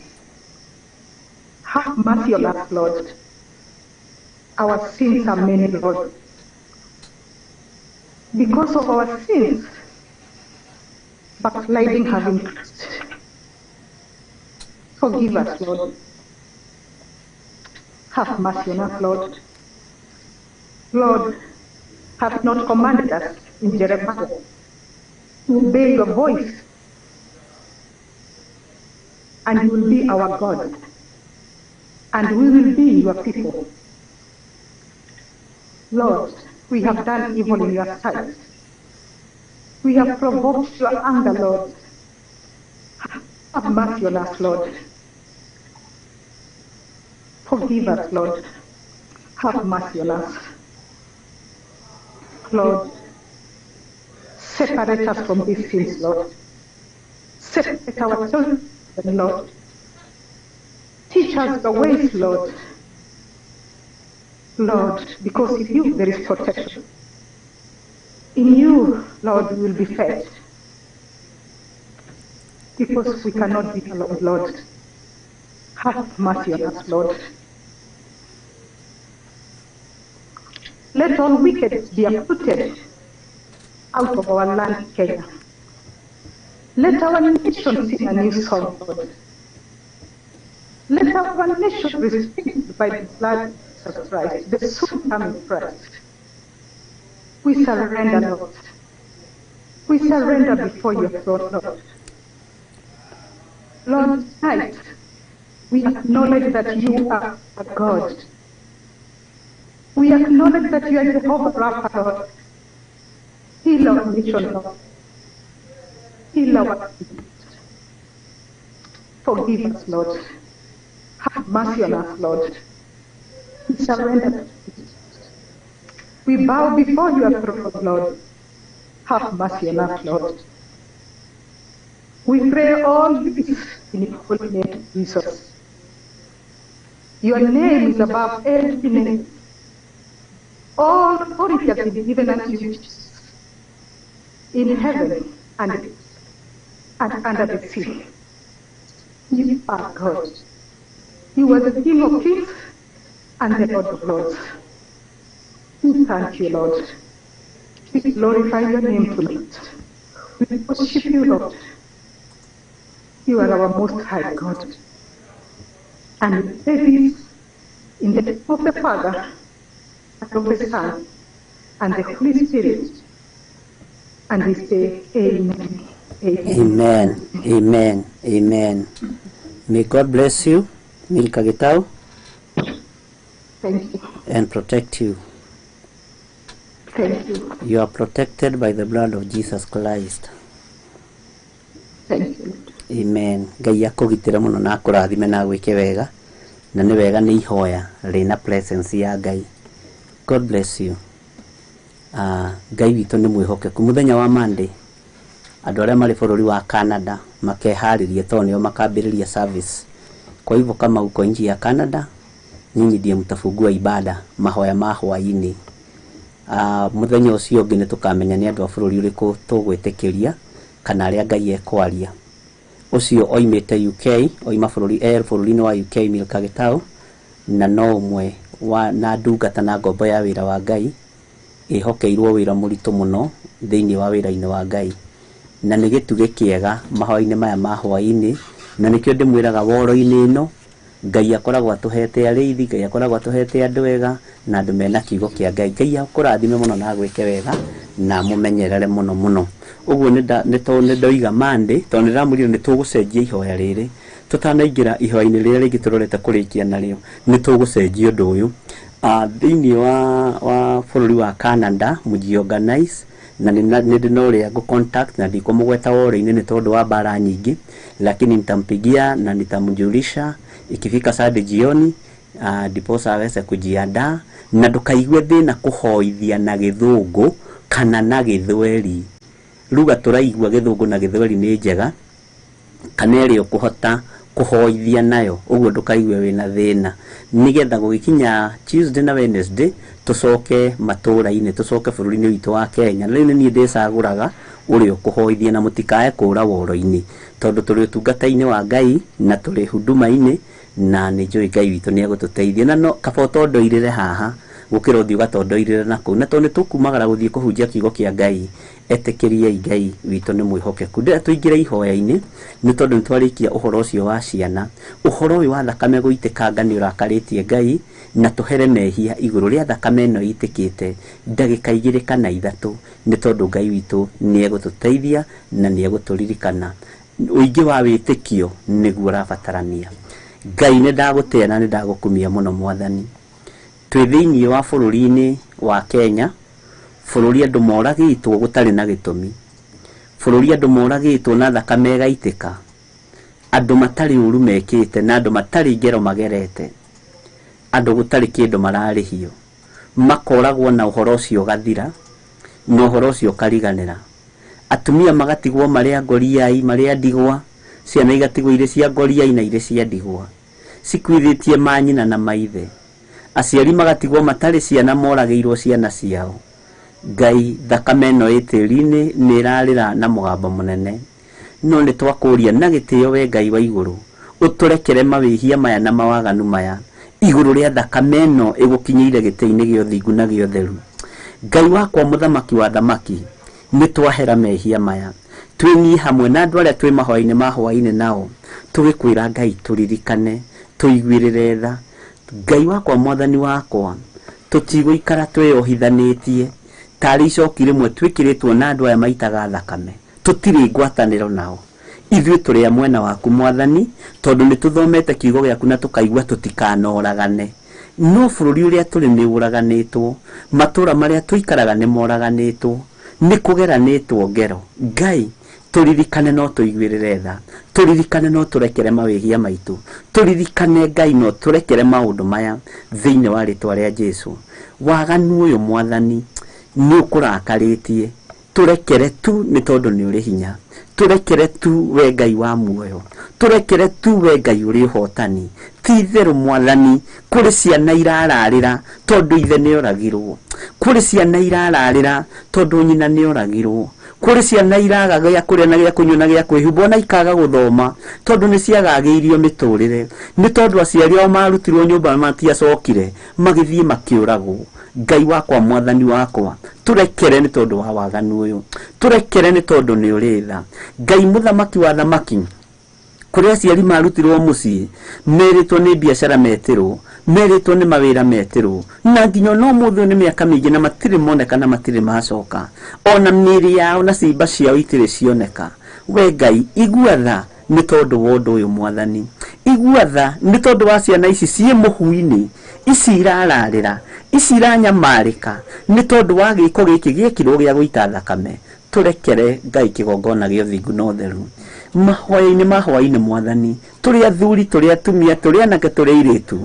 Have mercy on us, Lord. Our sins are many, Lord. Because of our sins, backsliding have increased. Forgive us, Lord. Have mercy on us, Lord. Lord, have not commanded us in Jeremiah to obey your voice, and you will be our God, and we will be your people. Lord, we have done evil in your sight. We have provoked your anger, Lord. Have mercy on us, Lord. Forgive us, Lord. Have mercy on us. Lord, separate us from these sins, Lord. Separate our children, Lord. Teach us the ways, Lord. Lord, because in you there is protection. In you, Lord, we will be fed. Because we cannot be alone, Lord. Have mercy on us, Lord. Let all wicked be uprooted out of our land, Kenya. Let our nation sing a new song, Lord. Let our nation be redeemed by the blood of Christ, the soon coming Christ. We surrender, Lord. We surrender before your throne, Lord. Lord, tonight, we acknowledge that you are God. We acknowledge that you are Jehovah Rapha, Lord. Heal our nation, Lord. Heal our people. Forgive us, Lord. Have mercy on us, Lord. We surrender. We bow before your throne, Lord. Have mercy on us, Lord. We pray all this in your holy name, Jesus. Your name is above every name. All authority has been given unto you, Jesus, in heaven and under the sea. You are God. You are the King of kings and the Lord of lords. We thank you, Lord. We glorify your name tonight. We worship you, Lord. You are our most high God. And we say this in the name of the Father, and of the Son, and the Holy Spirit. And we say, Amen. Amen. Amen. Amen. Amen. May God bless you, Milka Gitau. Thank you. And protect you. Thank you. You are protected by the blood of Jesus Christ. Thank you. Amen. Ngai akũgitĩre mũno na akũrathime na agwĩke wega, na nĩ wega nĩ ihoya rĩna presence ya Ngai. God bless you. Ngai witũ nĩ mwĩhokeku. Mũthenya wa Monday andũ arĩa marĩ bũrũri wa Canada makeharĩrie tondũ nĩo makambĩrĩria service. Kwa hivyo kama uko nchi ya Canada, nyinyi ndiye mtafungua ibada mahoya ma hwaĩ-inĩ. Mũthenya ũcio ũngĩ nĩ tũkamenya nĩ andũ a bũrũri ũrĩkũ tũgwĩtĩkĩria kana arĩa Ngai ekwaria. Ũcio oimĩte UK, oima bũrũri bũrũri-inĩ wa UK, Milka Gitau, na no ũmwe wa na ndungata na ngombo ya wĩra wa Ngai ĩhokeirwo wĩra mũritũ mũno thĩinĩ wa wĩra-inĩ wa Ngai, na nĩ gĩtugĩ kĩega mahoya-inĩ maya ma hwaĩ-inĩ, na nĩkĩo ndĩmwĩraga woro-inĩ ĩno Ngai akoragwo atũhete arĩithi, Ngai akoragwo atũhete andũ ega na andũ mena kiugo kĩa Ngai. Ngai akũrathime mũno na agwĩke wega na mũmenyerere mũno mũno. Ũguo nĩ tondũ nĩ ndoiga Monday, tondũ nĩ ndĩramwĩrire nĩ tũgũcenjia ihoya rĩrĩ tũtanaingĩra ihoya-inĩ rĩrĩa rĩngĩ tũrorete kũrĩkia narĩo, nĩ tũgũcenjia ũndũ ũyũ. Thĩinĩ wa bũrũri wa Canada mũjiorganize Na nĩ ndĩ na ũrĩa ngũ contact na ndikũmũgweta woro-inĩ nĩ tondũ wa mbara nyingĩ, lakini nitampigia na nitamjulisha ikifika Sunday jioni, ndiposa aweze kujiandaa. Na ndũkaigue thĩna kũhoithia na gĩthũngũ kana na gĩthweri. Ruga tũraigua gĩthũngũ na gĩthweri nĩ njega, kana ĩrĩa ũkũhota kũhoithia nayo, ũguo ndũkaigue wĩna thĩna, nĩgetha gũgĩkinya Tuesday na Wednesday tũcoke matũra-inĩ, tũcoke bũrũri-inĩ witũ wa Kenya. Na rĩu nĩ niĩ ndĩcagũraga ũrĩa ũkũhoithia, na mũtikae kũra woro-inĩ, tondũ tũrĩ ũtungata-inĩ wa Ngai na tũrĩ huduma-inĩ, na nĩ njũĩ Ngai witũ nĩ egũtũteithia. Na no kaba ũtondoirĩre haha gũkĩra ũthiĩ ũgatondoirĩre na kũu, na tondũ nĩ tũkumagara gũthiĩ kũhunjia kiugo kĩa Ngai, etĩkĩriai Ngai witũ nĩ mwĩhokeku. Ndĩrenda tũingĩre ihoya-inĩ nĩ tondũ nĩ twarĩkia ũhoro ũcio wa ciana. Ũhoro ũyũ wa thakame gũitĩkanga nĩ ũrakarĩtie Ngai, na tũhere mehia igũrũ rĩa thakame ĩno ĩitĩkĩte ndagĩka 2 kana 3, nĩ tondũ Ngai witũ nĩ egũtũteithia na nĩ egũtũririkana. Ũingĩ wa wĩtĩkio nĩguo ũrabatarania. Ngai nĩ ndagũtĩa na nĩ ndagũkumia mũno Mwathani. Twĩ thĩinĩ wa bũrũri-inĩ wa Kenya, bũrũri andũ moragĩtwo gũtarĩ na gĩtũmi, bũrũri andũ moragĩtwo na thakame ĩgaitĩka, andũ matarĩ ũru mekĩte na andũ matarĩ ngero magerete, andũ gũtarĩ kĩndũ mararĩhio, makoragwo na ũhoro ũcio ũgathira na ũhoro ũcio ũkariganĩra. Atumia magatigwo marĩ a ngoriai, marĩ a ndigwa, ciana igatigwo irĩ cia ngoriai na irĩ cia ndigwa, cikuithĩtie manyina na maithe, aciari magatigwo matarĩ ciana, moragĩirwo ciana ciao. Ngai, thakame ĩno ĩ tĩri-inĩ nĩ ĩrarĩra na mũgambo mũnene, no nĩ twakũria na gĩtĩo we Ngai wa igũrũ, ũtũrekere mawĩhia maya na mawaganu maya igũrũ rĩa thakame ĩno ĩgũkinyĩire gĩtĩ-inĩ gĩa ũthingu na gĩa ũtheru. Ngai wakwa mũthamaki wa thamaki, nĩ twahera mehia maya, twĩniĩ hamwe na andũ arĩa twĩ mahoya-inĩ ma hwaĩ-inĩ nao, tũgĩkwĩra Ngai tũririkane, tũiguĩrĩre tha. Ngai wakwa mwathani wakwa, tũtigũikara twĩyohithanĩtie tarĩ icoki rĩmwe twĩkĩrĩtwo na andũ aya maitaga thakame, tũtirĩ ngwatanĩro nao. Ithuĩ tũrĩ a mwena waku Mwathani, tondũ nĩ tũthomete kiugo gĩaku na tũkaigua tũtikanoragane. No bũrũri ũrĩa tũrĩ nĩ ũraganĩtwo, matũra marĩa tũikaraga nĩ moraganĩtwo, nĩ kũgeranĩtwo ngero. Ngai, tũririkane no tũiguĩrĩre tha, tũririkane no tũrekere mawĩhia maitũ, tũririkane Ngai no tũrekere maũndũ maya thĩinĩ wa rĩtwa rĩa Jesũ. Waganu ũyũ Mwathani nĩ ũkũrakarĩtie, tũrekere tu nĩ tondũ nĩ ũrĩ hinya, tũrekere tu we Ngai wa muoyo, tũrekere tu we Ngai ũrĩ ũhotani. Ti itherũ Mwathani, kũrĩ ciana irararĩra tondũ ithe nĩ oragirwo, kũrĩ ciana irararĩra tondũ nyina nĩ oragirwo, kũrĩ ciana iraga gĩa kũrĩa na gĩa kũnyua na gĩa kwĩhumba, ona ikaga gũthoma tondũ nĩ ciagagĩirio mĩtũrĩre, nĩ tondũ aciari ao marutirwo nyũmba matiacokire, magĩthiĩ makĩũragwo. Ngai wakwa Mwathani wakwa, tũrekere nĩ tondũ wa waganu ũyũ, tũrekere nĩ tondũ nĩ ũrĩ tha. Ngai mũthamaki wa thamaki, kũrĩ aciari marutirwo mũciĩ, merĩtwo nĩ biacara metĩrwo, merĩtwo nĩ mawĩra metĩrwo, na nginya no ũmũthĩ ũyũ nĩ mĩaka mĩingĩ na matirĩ moneka na matirĩ macoka, ona mĩĩrĩ yao na ciimba ciao itirĩ cioneka. We Ngai, igua tha nĩ tondũ wa ũndũ ũyũ Mwathani, igua tha nĩ tondũ wa ciana ici ciĩ mũhu-inĩ, ici irararĩra, ici iranyamarĩka nĩ tondũ wa gĩko gĩkĩ gĩekirwo gĩa gũita thakame. Tũrekere Ngai kĩgongona gĩa ũthingu na ũtheru. Mahoya-inĩ ma hwaĩ-inĩ Mwathani, tũrĩ athuri, tũrĩ atumia, tũrĩ anake, tũrĩ airĩtu,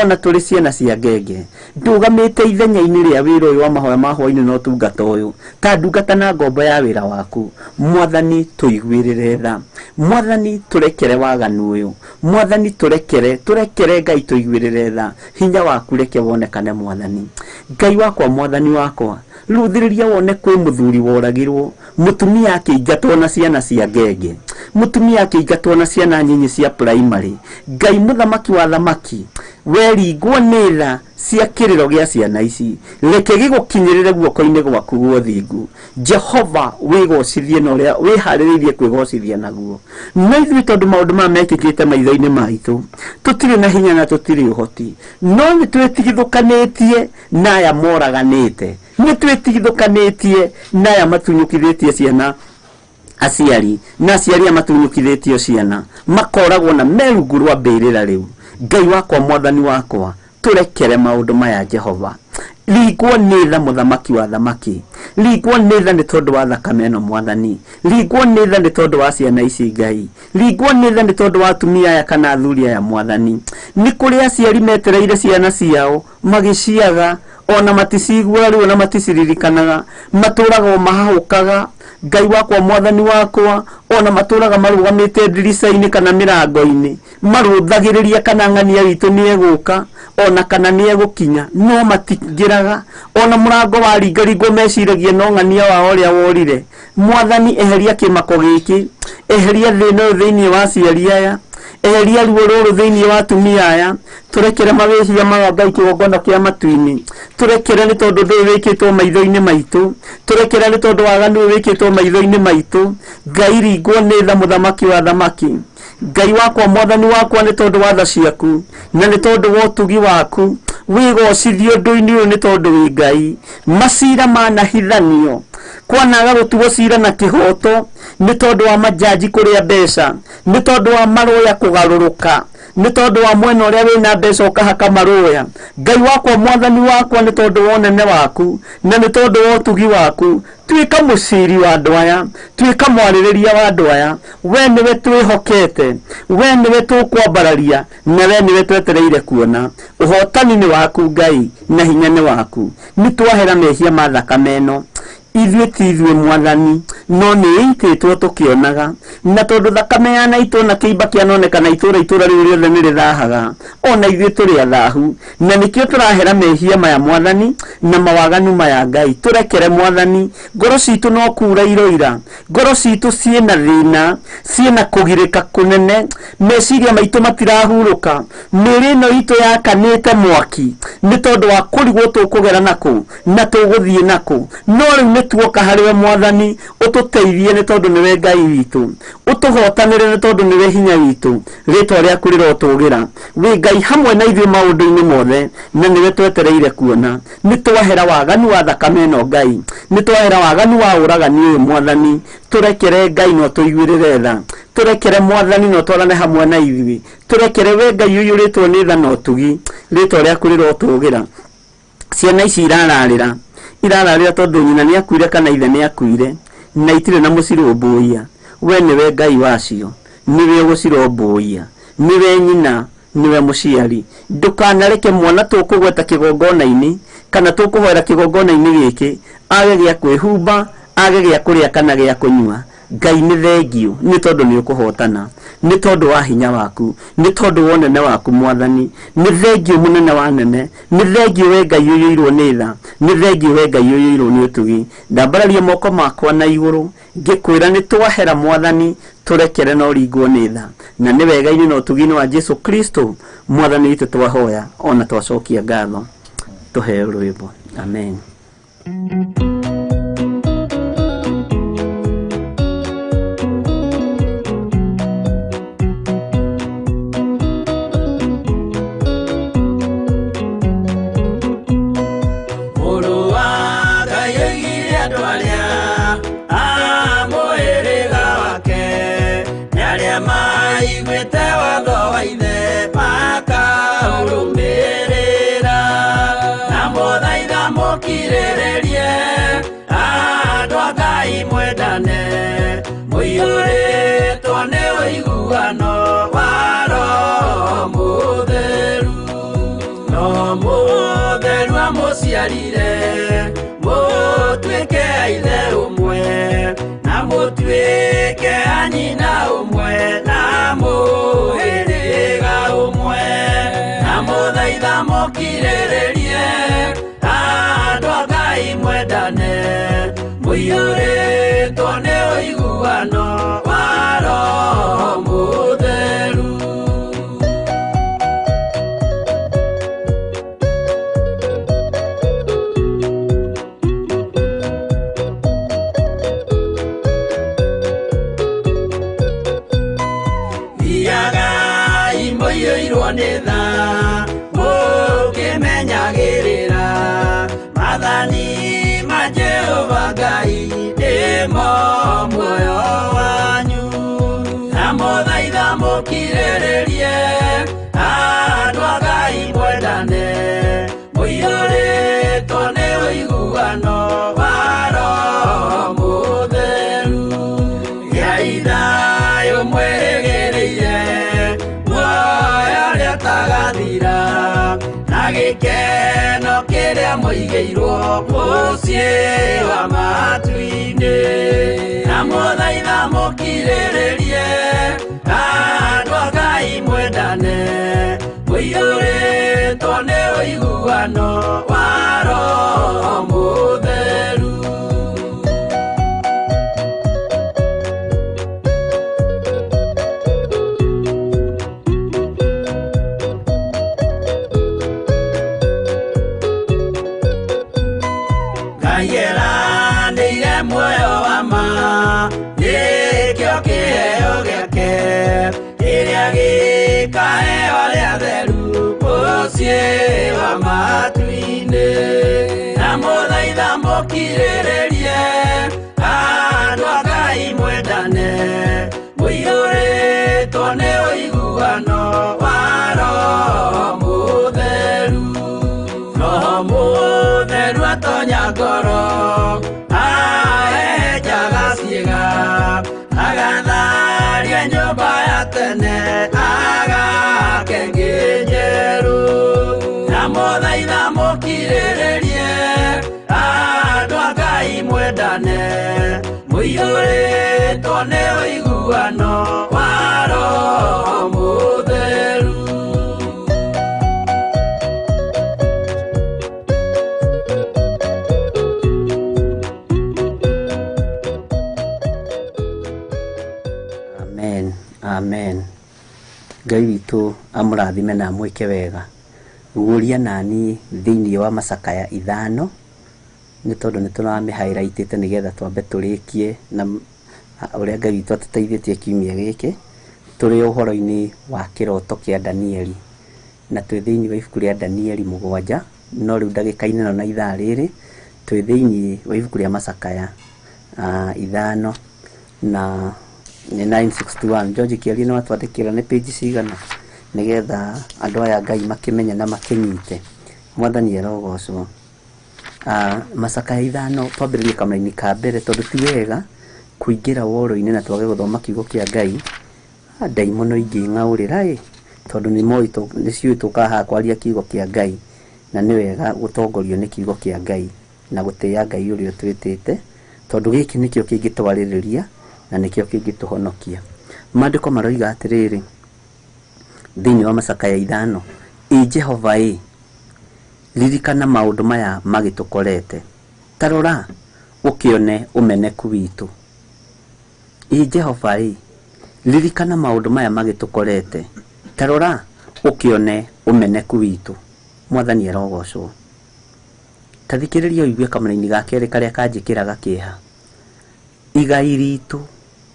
ona tũrĩ ciana cia ngenge, ndũgamĩte ithenya-inĩ rĩa wĩra ũyũ wa mahoya ma hwaĩ-inĩ na ũtungata ũyũ ta ndungata na ngombo ya wĩra waku. Mwathani, tũiguĩrĩre tha. Mwathani, tũrekere waganu ũyũ. Mwathani, tũrekere, tũrekere Ngai, tũiguĩrĩre tha. Hinya waku reke wonekane Mwathani. Ngai wakwa, Mwathani wakwa, rũthĩrĩria wone kwĩ mũthuri woragirwo, mũtumia akĩingatwo na ciana cia ngenge, mũtumia akĩingatwo na ciana nyinyi cia primary. Ngai mũthamaki wa thamaki, weringwo nĩ tha cia kĩrĩro gĩa ciana ici, reke gĩgũkinyĩrĩre guoko-inĩ gwaku gwa ũthingu. Jehova, wĩgocithie na ũrĩa wĩharĩrĩirie kwĩgocithia naguo. No ithuĩ tondũ maũndũ maya mekĩkĩte maitho-inĩ maitũ, tũtirĩ na hinya na tũtirĩ ũhoti, no nĩ twĩtigithũkanĩtie na aya moraganĩte, nĩ twĩtigithũkanĩtie na aya matunyũkithĩtie ciana aciari, na aciari aya matunyũkithĩtio ciana makoragwo na me rungu rwa mbĩrĩra rĩu. Ngai wakwa, Mwathani wakwa, tũrekere maũndũ maya Jehova. Ringwo nĩ tha mũthamaki wa thamaki, ringwo nĩ tha nĩ tondũ wa thakame ĩno mwathani, ringwo nĩ tha nĩ tondũ wa ciana ici Ngai, ringwo nĩ tha nĩ tondũ wa atumia aya kana athuri aya mwathani. Nĩ kũrĩ aciari metereire ciana ciao magĩciaga ona maticiguaga rĩu ona maticiririkanaga, matũraga o mahahũkaga. Ngai wakwa mwathani wakwa, ona matũraga marũgamĩte ndirica-inĩ kana mĩrango-inĩ marũthagĩrĩria kana ng'ania witũ nĩ egũka ona kana nĩ egũkinya, no matingĩraga. Ona mũrango waringaringwo meciragia no ng'ania wao ũrĩa worire. Mwathani, eheria kĩmako gĩkĩ, eheria thĩna ũyũ thĩinĩ wa aciari aya, eheria ruo rũrũ thĩinĩ wa atumia aya. Tũrekere mawĩhia maya Ngai kĩgongona kĩa matu-inĩ, tũrekere nĩ tondũ ndũyũ wĩkĩtwo maitho-inĩ maitũ, tũrekere nĩ tondũ waganu ũyũ wĩkĩtwo maitho-inĩ maitũ. Ngai, ringwo nĩ tha mũthamaki wa thamaki. Ngai wakwa mwathani wakwa, nĩ tondũ wa tha ciaku na nĩ tondũ wa ũtugi waku, wĩgocithio ũndũ-inĩ ũyũ nĩ tondũ wĩ Ngai. Macira manahithanio, kwanaga gũtuo cira na kĩhoto nĩ tondũ wa majaji kũrĩa mbeca, nĩ tondũ wa marũya kũgarũrũka, nĩ tondũ wa mwena ũrĩa wĩna mbeca ũkahaka marũya. Ngai wakwa mwathani wakwa, nĩ tondũ wa ũnene waku na nĩ tondũ wa ũtugi waku, tuĩka mũciri wa andũ aya, tuĩka mwarĩrĩria wa andũ aya. We nĩwe twĩhokete, we nĩwe tũkwambararia, na we nĩwe twetereire kuona. Ũhotani nĩ waku Ngai, na hinya nĩ waku. Nĩ twahera mehia ma thakame ĩno, ithuĩ ti ithuĩ mwathani, no nĩ ĩitĩtwo tũkĩonaga, na tondũ thakame yanaitwo na kĩimba kĩanonekana itũra itũra rĩu rĩothe nĩ rĩthahaga, ona ithuĩ tũrĩ athahu, na nĩkĩo tũrahera mehia maya mwathani na mawaganu maya Ngai. Tũrekere mwathani, ngoro citũ no kura iroira, ngoro citũ ciĩna thĩna, ciĩna kũgirĩka kũnene, meciria maitũ matirahurũka, mĩĩrĩ ĩno itũ yakanĩte mwaki nĩ tondũ wa kũrigwo tũkũgera nakũ na tũgũthiĩ nakũ. No rĩu nĩ tuoka harĩwe mwathani, ũtũteithie nĩ tondũ nĩwe Ngai witũ, ũtũhotanĩre nĩ tondũ nĩwe hinya witũ. Rĩtwa rĩaku rĩrotũgĩra, wĩ Ngai hamwe na ithuĩ maũndũ-inĩ mothe, na nĩwe twetereire kuona. Nĩ twahera waganu wa thakame ĩno Ngai, nĩ twahera waganu wa ũragani ũyũ mwathani. Tũrekere Ngai no tũiguĩrĩre tha, tũrekere mwathani no twarane hamwe na ithuĩ, tũrekere we Ngai ũiyũrĩtwo nĩ tha na ũtugi. Rĩtwa rĩaku rĩrotũgĩra. Ciana ici irararĩra, irararĩra tondũ nyina nĩ akuire kana ithe nĩ akuire, na itirĩ na mũcirũmbũiya. We nĩwe Ngai wacio, nĩwe ũgũcirũmbũiya, nĩwe nyina, nĩwe mũciari. Ndũkanareke mwana tũkũgweta kĩgongona-inĩ kana tũkũhoera kĩgongona-inĩ gĩkĩ age gĩa kwĩhumba, age gĩa kũrĩa kana gĩa kũnyua. Ngai nĩ thengio nĩ tondũ nĩ ũkũhotana, nĩ tondũ wa hinya waku, nĩ tondũ wa ũnene waku mwathani. Nĩ thengio mũnene wa nene, nĩ thengio we Ngai ũiyũirwo nĩ tha, nĩ thengio we Ngai ũiyũirwo nĩ ũtugi. Ndambararia moko makwa na igũrũ ngĩkwĩra nĩ twahera mwathani, tũrekere na ũringwo nĩ tha, na nĩ wega-inĩ na ũtugi-inĩ wa Jesu Kristo mwathani witũ twahoya ona twacokia ngatho. Tũheo rwĩmbo. Amen. Mũiyũrĩtwo nĩ ũiguano wa Roho Mũtheru, no Mũtheru amũciarire mũtuĩke a ithe ũmwe, na mũtuĩke a nyina ũmwe, na mũhĩrĩga ũmwe. Na mũthaitha mũkirĩrĩrie andũ a Ngai mwendane, mũiyũrĩtwo nĩ ũiguano wa Roho Mũtheru. Thiagai mũiyũirwo nĩ tha, mũkĩmenyagĩrĩra maathani ma Jehova Ngai nĩmo muoyo wanyu. Na mũthaitha mũkirĩrĩrie andũ a Ngai mwendane, mũiyũrĩtwo ũiguano wa Roho Mũtheru. Gĩai thayũ mwĩrĩgĩrĩire muoyo ũrĩa ũtagathira, na gĩkeno kĩrĩa mũigĩirwo mũciĩ wa matu-inĩ. Na mũthaitha mũkirĩrĩrie andũ a Ngai mwendane, mũiyũrĩtwo nĩ ũiguano wa Roho Mũtheru. Ngai eranĩire muoyo wa ma, nĩkĩo kĩheo gĩake kĩrĩa gĩkaheo arĩa atheru mũciĩ wa matu-inĩ. Na mũthaitha mũkirĩrĩrie andũ a Ngai mwendane, mũiyũrĩtwo nĩ ũiguano wa Roho Mũtheru. Roho Mũtheru atonya ngoro, ahehenjaga ciĩga, agatharia nyũmba ya tene, agake ĩngĩ njerũ. Na mũthaitha mũkirĩrĩrie andũ a Ngai mwendane, mũiyũrĩtwo nĩ ũiguano wa Roho Mũtheru. Amen, amen. Ngai witũ amũrathime na amwĩke wega. Guũria nani thĩinĩ wa macakaya 5 nĩ tondũ nĩ tũramĩhighlightĩte nĩgetha twambe tũrĩkie na ũrĩa Ngai witũ atũteithĩtie kiumia gĩkĩ. Tũrĩ ũhoro-inĩ wa kĩroto kĩa Danieli, na twĩ thĩinĩ wa ibuku rĩa Danieli 7, no rĩu ndagĩka-inĩ ĩno na ithaa rĩrĩ twĩ thĩinĩ wa ibuku rĩa macakaya 5 na nĩ 961. George Kĩarie nĩ watwandĩkĩra nĩ page cigana nĩgetha andũ aya Ngai makĩmenye na makĩnyite. Mwathani arogocwo. Macakaya 5 twambĩrĩrie kamũraini ka mbere tondũ ti wega kũingĩra woro-inĩ na twage gũthoma kiugo kĩa Ngai. Ndaimono ingĩ ng'aũrĩra ĩ, tondũ nĩ ciũĩ tũkaga haha kwaria kiugo kĩa Ngai, na nĩ wega gũtongorio nĩ kiugo kĩa Ngai na gũtĩĩa Ngai ũrĩa ũtwĩtĩte, tondũ gĩkĩ nĩkĩo kĩngĩtwarĩrĩria na nĩkĩo kĩngĩtũhonokia. Maandĩko maroiga atĩrĩrĩ thĩinĩ wa macakaya 5, ĩ Jehova ĩ, ririkana maũndũ maya magĩtũkorete, ta rora ũkĩone ũmeneku witũ. Ĩ Jehova ĩ, ririkana maũndũ maya magĩtũkorete, ta rora ũkĩone ũmeneku witũ. Mwathani arogocwo. Ta thikĩrĩria ũigue kamũraini ga kerĩ karĩa kanjĩkĩraga kĩeha. Igai ritũ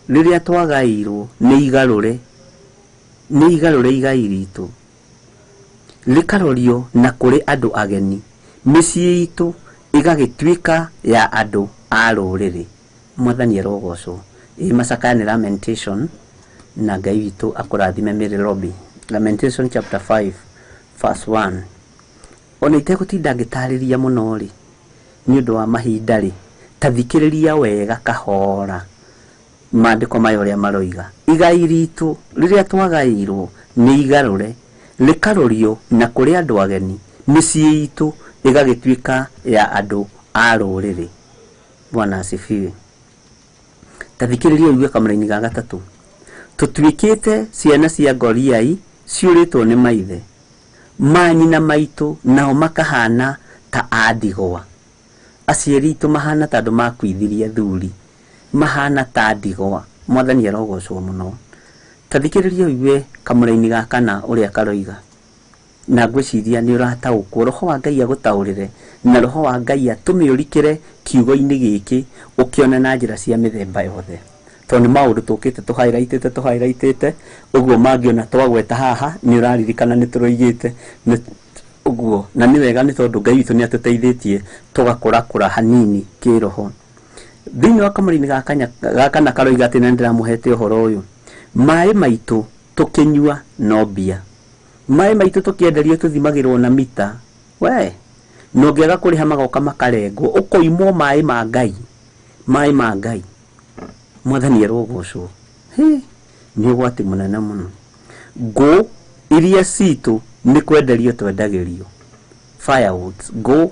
rĩrĩa twagairwo nĩ igarũre, nĩ igarũre igai ritũ rĩkarorio na kũrĩ andũ ageni, mĩciĩ itũ ĩgagĩtuĩka ya andũ a rũrĩrĩ. Mwathani arogocwo. Ĩ macakaya nĩ Lamentation, na Ngai witũ akũrathime Mary Robi. Lamentation chapter 5 verse 1. Ona itegũtinda ngĩtarĩria mũno rĩ, nĩ ũndũ wa mahinda rĩ, ta thikĩrĩria wega kahora maandĩko maya ũrĩa maroiga. Igai ritũ rĩrĩa twagairwo nĩ igarũre, rĩkarorio na kũrĩ andũ ageni, mĩciĩ itũ ĩgagĩtuĩka ya andũ a rũrĩrĩ. Bwana asifiwe. Ta thikĩrĩria ũigue kamũraini ga gatatũ. Tũtuĩkĩte ciana cia ngoriai ciũrĩtwo nĩ maithe, manyina maitũ nao makahana ta a ndigwa. Aciari aitũ mahana ta andũ makuithirie athuri, mahana ta ndigwa. Mwathani arogocwo mũno. Ta thikĩrĩria ũigue kamũraini ga kana ũrĩa karoiga, na ngwĩciria nĩ ũrataũkwo. Roho wa Ngai agũtaũrĩre, na Roho wa Ngai atũme ũrikĩre kiugo-inĩ gĩkĩ ũkĩone na njĩra cia mĩthemba yothe, tondũ nĩ maũndũ tũkĩte tũhighlightĩte ũguo mangĩona twagweta haha nĩ ũraririkana nĩ tũroigĩte ũguo, na nĩ wega nĩ tondũ Ngai witũ nĩ atũteithĩtie tũgakũrakũra hanini kĩroho. Thĩinĩ wa kamũraini ga kana karoiga atĩ na nĩndĩramũhete ũhoro ũyũ, maĩ maitũ tũkĩnyua no mbia, maĩ maitũ tũkĩenderio tũthimagĩrwo na mita. We Na ũngĩaga kũrĩha magoka makarengwo, ũkoimwo maĩ ma Ngai, maĩ ma Ngai. Mwathani arogocwo. Nĩ ũgwati mũnene mũno. Ngũ iria citũ nĩ kwenderio twendagĩrio. Firewoods, ngũ,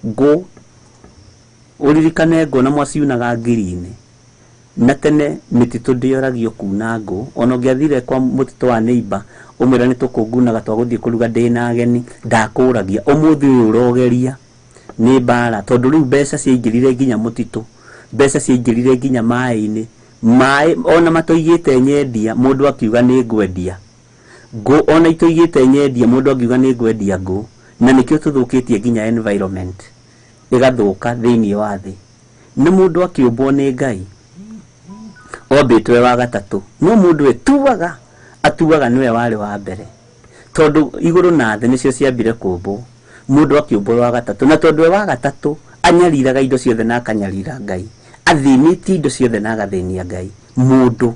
ngũ, ũririkane ngũ na mwaciunaga ngiri-inĩ. Na tene mĩtitũ ndĩoragio kuna ngũ, ona ũngĩathire kwa mũtitũ wa neighbor ũmwĩre nĩ tũkũngunaga twagũthiĩ kũruga ndĩna ageni, ndakũragia. Ũmũthĩ ũyũ ũrogeria nĩ mbara, tondũ rĩu mbeca ciaingĩrire nginya mũtitũ, mbeca ciaingĩrire nginya maĩ-inĩ. Maĩ ona matoigĩte nyendia, mũndũ akiuga nĩ ngwendia ngũ, ona itoigĩte nyendia, mũndũ akiuga nĩ ngwendia ngũ. Na nĩkĩo tũthũkĩtie nginya environment ĩgathũka thĩinĩ wa thĩ. Nĩ mũndũ akĩũmbwo nĩ Ngai ombĩtwo e wa gatatũ, no mũndũ etuaga atuaga nĩwe warĩ wa mbere, tondũ igũrũ na thĩ nĩcio ciambire kũmbwo. Mũndũ akĩũmbwo wa gatatũ, na tondũ e wa gatatũ anyariraga indo ciothe na akanyarira Ngai, athĩnĩtie indo ciothe na agathĩnia Ngai. Mũndũ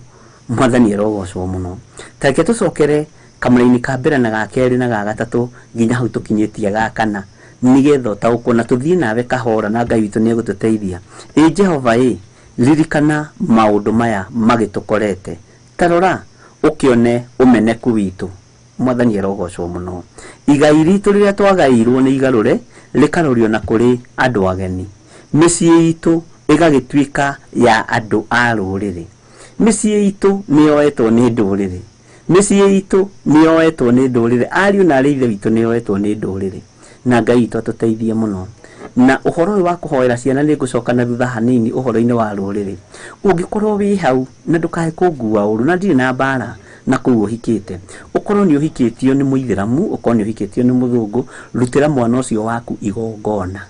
Mwathani arogocwo mũno. Ta reke tũcokere kamũra-inĩ ka mbere na ga kerĩ na ga gatatũ nginya hau tũkinyĩtie ga kana, nĩgetha ũtaũkwo na tũthiĩ nawe kahora, na Ngai witũ nĩegũtũteithia. Ĩ Jehova ĩ, ririkana maũndũ maya magĩtũkorete, ta rora ũkĩone ũmeneku witũ. Mwathani arogocwo mũno. Igai ritũ rĩrĩa twagairwo nĩ igarũre, rĩkarũrio na kũrĩ andũ ageni. Mĩciĩ itũ ĩgagĩtuĩka ya andũ a rũrĩrĩ. Mĩciĩ itũ nĩyoetwo nĩ ndũrĩrĩ. Mĩciĩ itũ nĩyoetwo nĩ ndũrĩrĩ. Ariũ na arĩ ithe witũ nĩyoetwo nĩ ndũrĩrĩ. Na Ngai witũ atũteithie mũno. Na ũhoro ũyũ wa kũhoera ciana nĩ ngũcoka na thutha hanini ũhoro-inĩ wa rũrĩrĩ. Ũngĩkorwo wĩ hau na ndũkae kũngua ũru, na ndirĩ na mbara na kũu ũhikĩte, ũkorwo nĩ ũhikĩtio nĩ mũithĩramu, ũkorwo nĩ ũhikĩtio nĩ mũthũngũ, rutĩra mwana ũcio waku igongona.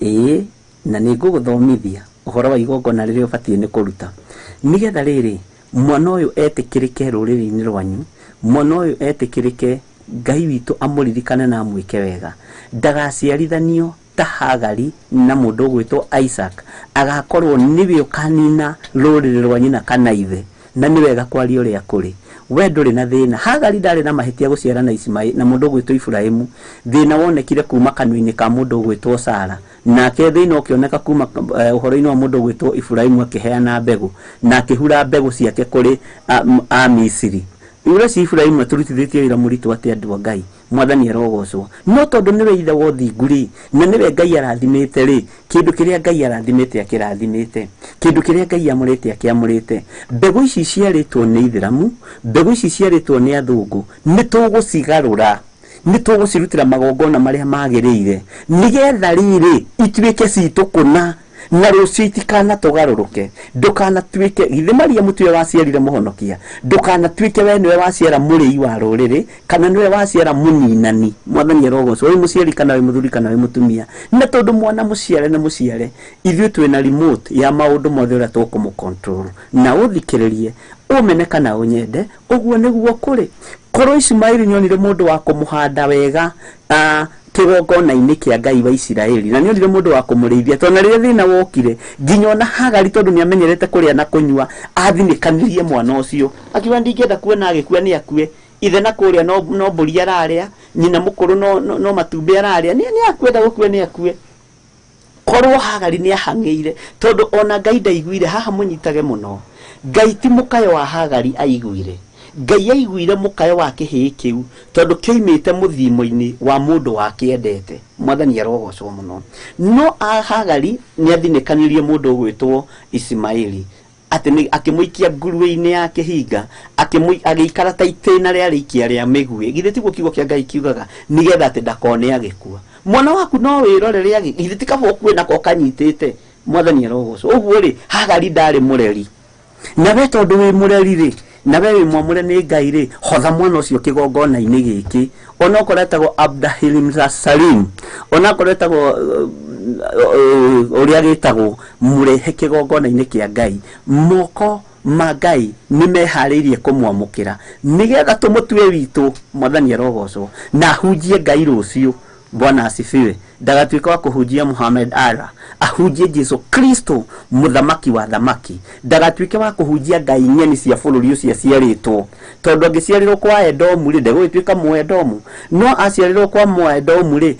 Ĩĩ, na nĩ ngũgũthomithia ũhoro wa igongona rĩrĩa ũbatiĩ nĩ kũruta, nĩgetha rĩrĩ mwana ũyũ etĩkĩrĩke rũrĩrĩ-inĩ rwanyu, mwana ũyũ etĩkĩrĩke, Ngai witũ amũririkane na amwĩke wega, ndagaciarithanio ta Hagari na mũndũ ũgwĩtwo Isaac, agakorwo nĩwe ũkanina rũrĩrĩ rwa nyina kana ithe. Na nĩ wega kwaria ũrĩa kũrĩ, we ndũrĩ na thĩna. Hagari ndarĩ na mahĩtia gũciara na Ismaili na mũndũ ũgwĩtwo Ibrahimu. Thĩna wonekire kuma kanua-inĩ ka mũndũ ũgwĩtwo Sara, nake thĩna ũkĩoneka kuma ũhoro-inĩ wa mũndũ ũgwĩtwo Ibrahimu akĩheana mbegũ na akĩhura mbegũ ciake kũrĩ Amisiri. Ũrĩa Ibrahimu atũrutithĩtie wĩra mũritũ atĩ andũ a Ngai, Mwathani arogocwo. No tondũ nĩwe ithe wa ũthingu rĩ, na nĩwe Ngai arathimĩte rĩ, kĩndũ kĩrĩa Ngai arathimĩte akĩrathimĩte, kĩndũ kĩrĩa Ngai amũrĩte akĩamũrĩte. Mbegũ ici ciarĩtwo nĩ Ithĩramu, mbegũ ici ciarĩtwo nĩ athũngũ, nĩ tũgũcigarũra, nĩ tũgũcirutĩra magongona marĩa magĩrĩire, nĩgetha rĩrĩ ituĩke citũ kũna, na rũciũ itikanatũgarũrũke. Ndũkanatuĩke githĩ Maria mũtuwe waciarire mũhonokia, ndũkanatuĩke we nĩwe waciara mũrĩi wa rũrĩrĩ, kana nĩwe waciara mũninani. Mwathani arogocwo. Wĩ mũciari kana wĩ mũthuri kana wĩ mũtumia, na tondũ mwana mũciare na mũciare, ithuĩ twĩna remote ya maũndũ mothe ũrĩa tũkũmũ-control. Na ũthikĩrĩrie, ũmene kana ũnyende, ũguo nĩguo kũrĩ. Korwo Ismaili nĩonire mũndũ wa kũmũhanda wega kĩgongona-inĩ kĩa Ngai wa Isiraeli, na nĩonire mũndũ wa kũmũrĩithia, tondũ na rĩrĩa thĩna wokire, nginya ona Hagari tondũ nĩamenyerete kũrĩa na kũnyua, athinĩkanirie mwana ũcio, akiuga ndingĩenda kuona agĩkua nĩ akue. Ithe na kũrĩa no mbũri ararĩa, nyina mũkũrũ no matumbĩ ararĩa, nĩ akwenda gũkua nĩ akue. Korwo Hagari nĩ ahang'ĩire, tondũ ona Ngai ndaiguire. Haha mũnyitage mũno, Ngai ti mũkayo wa Hagari aiguire, Ngai aiguire mũkayo wa kĩhĩĩ kĩu, tondũ kĩoimĩte mũthimo-inĩ wa mũndũ wakĩendete. Mwathani arogocwo mũno. No Hagari nĩ athinĩkanirie mũndũ ũgwĩtwo Ismaili, atĩ akĩmũikia nguruwe-inĩ ya kĩhinga, agĩikara ta itĩna rĩa rĩikia rĩa mĩguĩ. Githĩ tiguo kiugo kĩa Ngai kiugaga, nĩgetha atĩ ndakone agĩkua. Mwana waku no wĩrore rĩa githĩ ti kaba ũkue nako kanyitĩte. Mwathani arogocwo. Ũguo rĩ, Hagari ndarĩ mũreri, na we tondũ wĩ mũreri rĩ, na we wĩ mwamũre nĩ Ngai rĩ, hotha mwana ũcio kĩgongona-inĩ gĩkĩ. Onokorwo etagwo Abdahilim Salim, onokorwo etagwo ũrĩa gĩtagwo, mũrehe kĩgongona-inĩ kĩa Ngai. Moko ma Ngai nĩ meharĩirie kũmwamũkĩra, nĩgetha tũmũtue witũ. Mwathani arogocwo. Na ahunjie Ngai rũciũ. Bwana asifiwe. Ndagatuĩke wa kũhunjia Muhammad Allah, ahunjie Jesu Kristo mũthamaki wa thamaki. Ndagatuĩke wa kũhunjia ngai ng'eni cia bũrũri ũcio aciarĩtwo, tondũ angĩciarĩrwo kwa Edomu rĩ, ndegũgĩtuĩka Mũedomu. No aciarĩrwo kwa Mũedomu rĩ,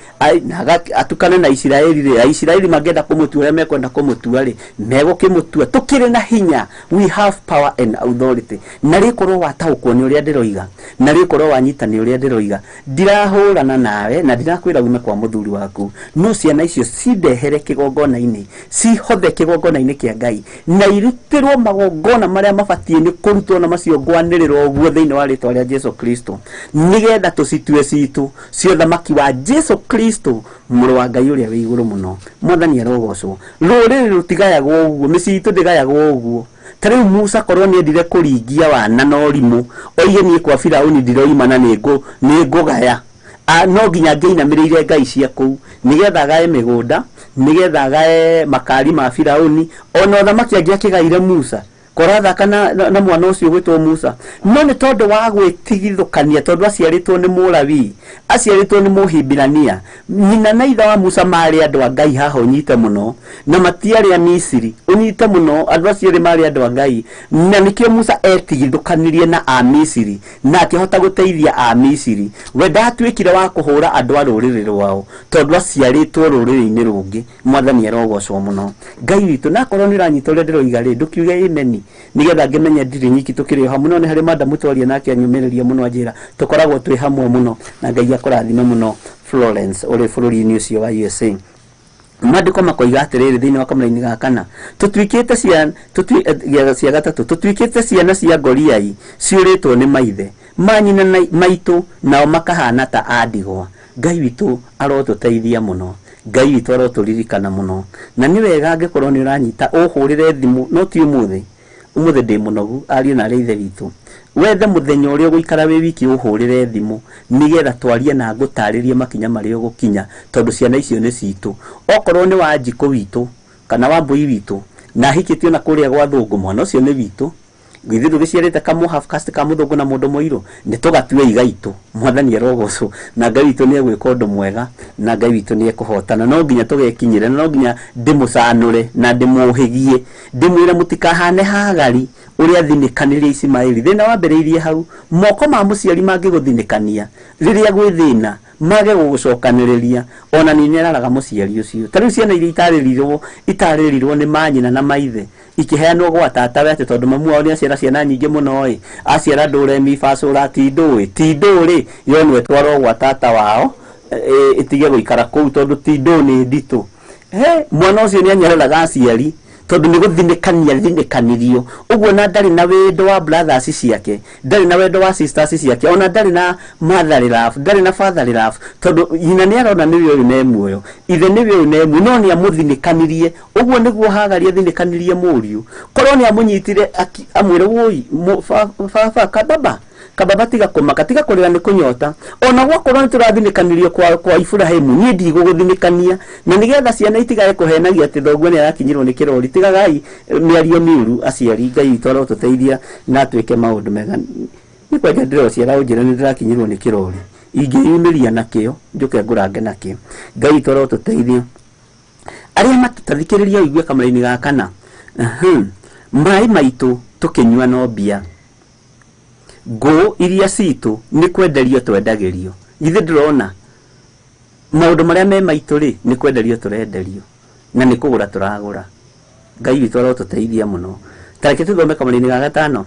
atukane na Isiraeli rĩ, Aisiraeli mangĩenda kũmũtua ũrĩa mekwenda kũmũtua rĩ, megũkĩmũtua. Tũkĩrĩ na hinya, we have power and authority. Na rĩkorwo wataũkwo nĩ ũrĩa ndĩroiga, na rĩkorwo wanyita nĩ ũrĩa ndĩroiga, ndirahũrana nawe na ndirakwĩra ume kwa mũthuri waku, no ciana icio cindehere kĩgongona-inĩ, cihothe kĩgongona-inĩ kĩa Ngai, na irutĩrwo magongona marĩa mabatiĩ nĩ kũrutwo na macio ngwanĩrĩrwo ũguo thĩinĩ wa rĩtwa rĩa Jesu Kristo, nĩgetha tũcitue citũ cia ũthamaki wa Jesu Kristo, mũrũ wa Ngai ũrĩa wĩ igũrũ mũno. Mwathani arogocwo. Rũrĩrĩ rũtigayagwo ũguo, mĩciĩ itũ ndĩgayagwo ũguo. Ta rĩu Musa korwo nĩendire kũringia wana na ũrimũ, oige niĩ kwa Firauni ndiroima na nĩngũgaya, no nginya ngĩinamĩrĩire ngai cia kũu, nĩgetha agae mĩgũnda, nĩgetha agae makari ma Firauni. Ona ũthamaki angĩakĩgaire Musa, korathaka na mwana ũcio ũgwĩtwo Musa. No nĩ tondũ wa gwĩtigithũkania, tondũ aciarĩtwo nĩ Mũlawii, aciarĩtwo nĩ Mũhibirania. Nyina na ithe wa Musa marĩ andũ a Ngai haha, ũnyite mũno, na matiarĩ a Misiri, ũnyite mũno, andũ acio erĩ marĩ andũ a Ngai. Na nĩkĩo Musa etigithũkanirie na a Misiri, na akĩhota gũteithia a Misiri. We ndatuĩkire wa kũhũra andũ a rũrĩrĩ rwao, tondũ aciarĩtwo rũrĩrĩ-inĩ rũngĩ. Mwathani arogocwo mũno. Ngai witũ, na akorwo nĩ ũranyita ũrĩa ndĩroiga rĩ, ndũkiuge ameni, nĩgetha ngĩmenye ndirĩ nyiki tũkĩrĩ o hamwe. No nĩ harĩ madamu twaria nake anyumĩrĩria mũno, anjĩra tũkoragwo twĩ hamwe mũno, na Ngai akũrathime mũno Florence ũrĩ bũrũri-inĩ ũcio wa USA. Maandĩko makoiga atĩrĩrĩ thĩinĩ wa kamũraini ga kana, tũtuĩkĩte cia gatatũ, tũtuĩkĩte ciana cia Goliai ciũrĩtwo nĩ maithe manyina na maitũ, nao makahana ta a ndigwa. Ngai witũ arotũteithia mũno, Ngai witũ arotũririkana mũno. Na nĩ wega angĩkorwo nĩ ũranyita ũhũrĩre thimũ, no ti ũmũthĩ. Ũmũthĩ ndĩ mũnogu, ariũ na arĩ ithe witũ. Wethe mũthenya ũrĩa ũgũikara wĩ wiki ũhũrĩre thimũ, nĩgetha twarie na ngũtarĩrie makinya marĩa ũgũkinya, tondũ ciana icio nĩ citũ. Okorwo nĩ wa Njikũ witũ kana wa Mbũi witũ, na ahikĩtio na kũrĩa gwa Thũngũ, mwana ũcio nĩ witũ. Ithuĩ tũgĩciarĩte kamũ half caste ka mũthũngũ na mũndũ mũirũ, nĩ tũgatue igaitũ. Mwathani arogocwo, na Ngai witũ nĩ egwĩka ũndũ mwega, na Ngai witũ nĩ ekũhotana. No nginya tũgekinyĩre, na no nginya ndĩmũcanũre na ndĩmũhĩgie, ndĩmwĩre mũtikahane Hagari ũrĩa athinĩkanĩrie Ismaeli. Thĩna wambĩrĩirie hau, moko ma mũciari mangĩgũthinĩkania rĩrĩa gwĩ thĩna, mage gũgũcokanĩrĩria, ona nĩ nĩararaga mũciari ũcio. Ta rĩu ciana iria itarĩrirwo nĩ manyina na maithe, ikĩheanwo gwa tatawe atĩ tondũ mamu wao nĩaciara ciana nyingĩ mũno ĩ, aciara ndũre mibacũra ti ndũĩ, ti ndũ rĩ, yonwo ĩtwarwo gwa tata wao, ĩtige gũikara kũu tondũ ti ndũ nĩ nditũ. He, mwana ũcio nĩanyararaga aciari, tondũ nĩ gũthinĩkania thinĩkanirio. Ũguo na ndarĩ na wendo wa brothers ciake, ndarĩ na wendo wa sisters ciake, ona ndarĩ na motherly love, ndarĩ na fatherly love, tondũ nyina nĩ arona nĩwe ũyũ ne muoyo, ithe nĩwe ũyũ ne muoyo, no nĩ amũthinĩkanirie. Ũguo nĩguo Hagari athinĩkanirie mũriũ. Korwo nĩ amũnyitire amwĩre woi, baba, kababa, kababa, tiga kũmaka, tiga kũrĩra nĩ kũnyota. Ona gwakorwo nĩ tũrathinĩkanirio kwa Iburahĩmu, niĩ ndigũgũthinĩkania. Na nĩgetha ciana itigae kũhenagia atĩ thoguo nĩ arakinyĩrwo nĩ kĩrori, tigagai mĩario mĩũru aciari. Ngai witũ arotũteithia na atwĩke maũndũ mega. Nĩ kwanja ndĩrociara ũnjĩre nĩ ndĩrakinyĩrwo nĩ kĩrori, ingĩyumĩria nakĩo njũke ngũrange nakĩo. Ngai witũ arotũteithia. Arĩa matũtathikĩrĩria ũigue kamũraini ga kana, maĩ maitũ tũkĩnyua no mbia, ngũ iria citũ nĩ kwenderio twendagĩrio. Githĩ ndũrona maũndũ marĩa me maitũ rĩ, nĩ kwenderio tũrenderio na nĩ kũgũra tũragũra. Ngai witũ arotũteithia mũno. Ta reke tũthome kamũraini ga gatano.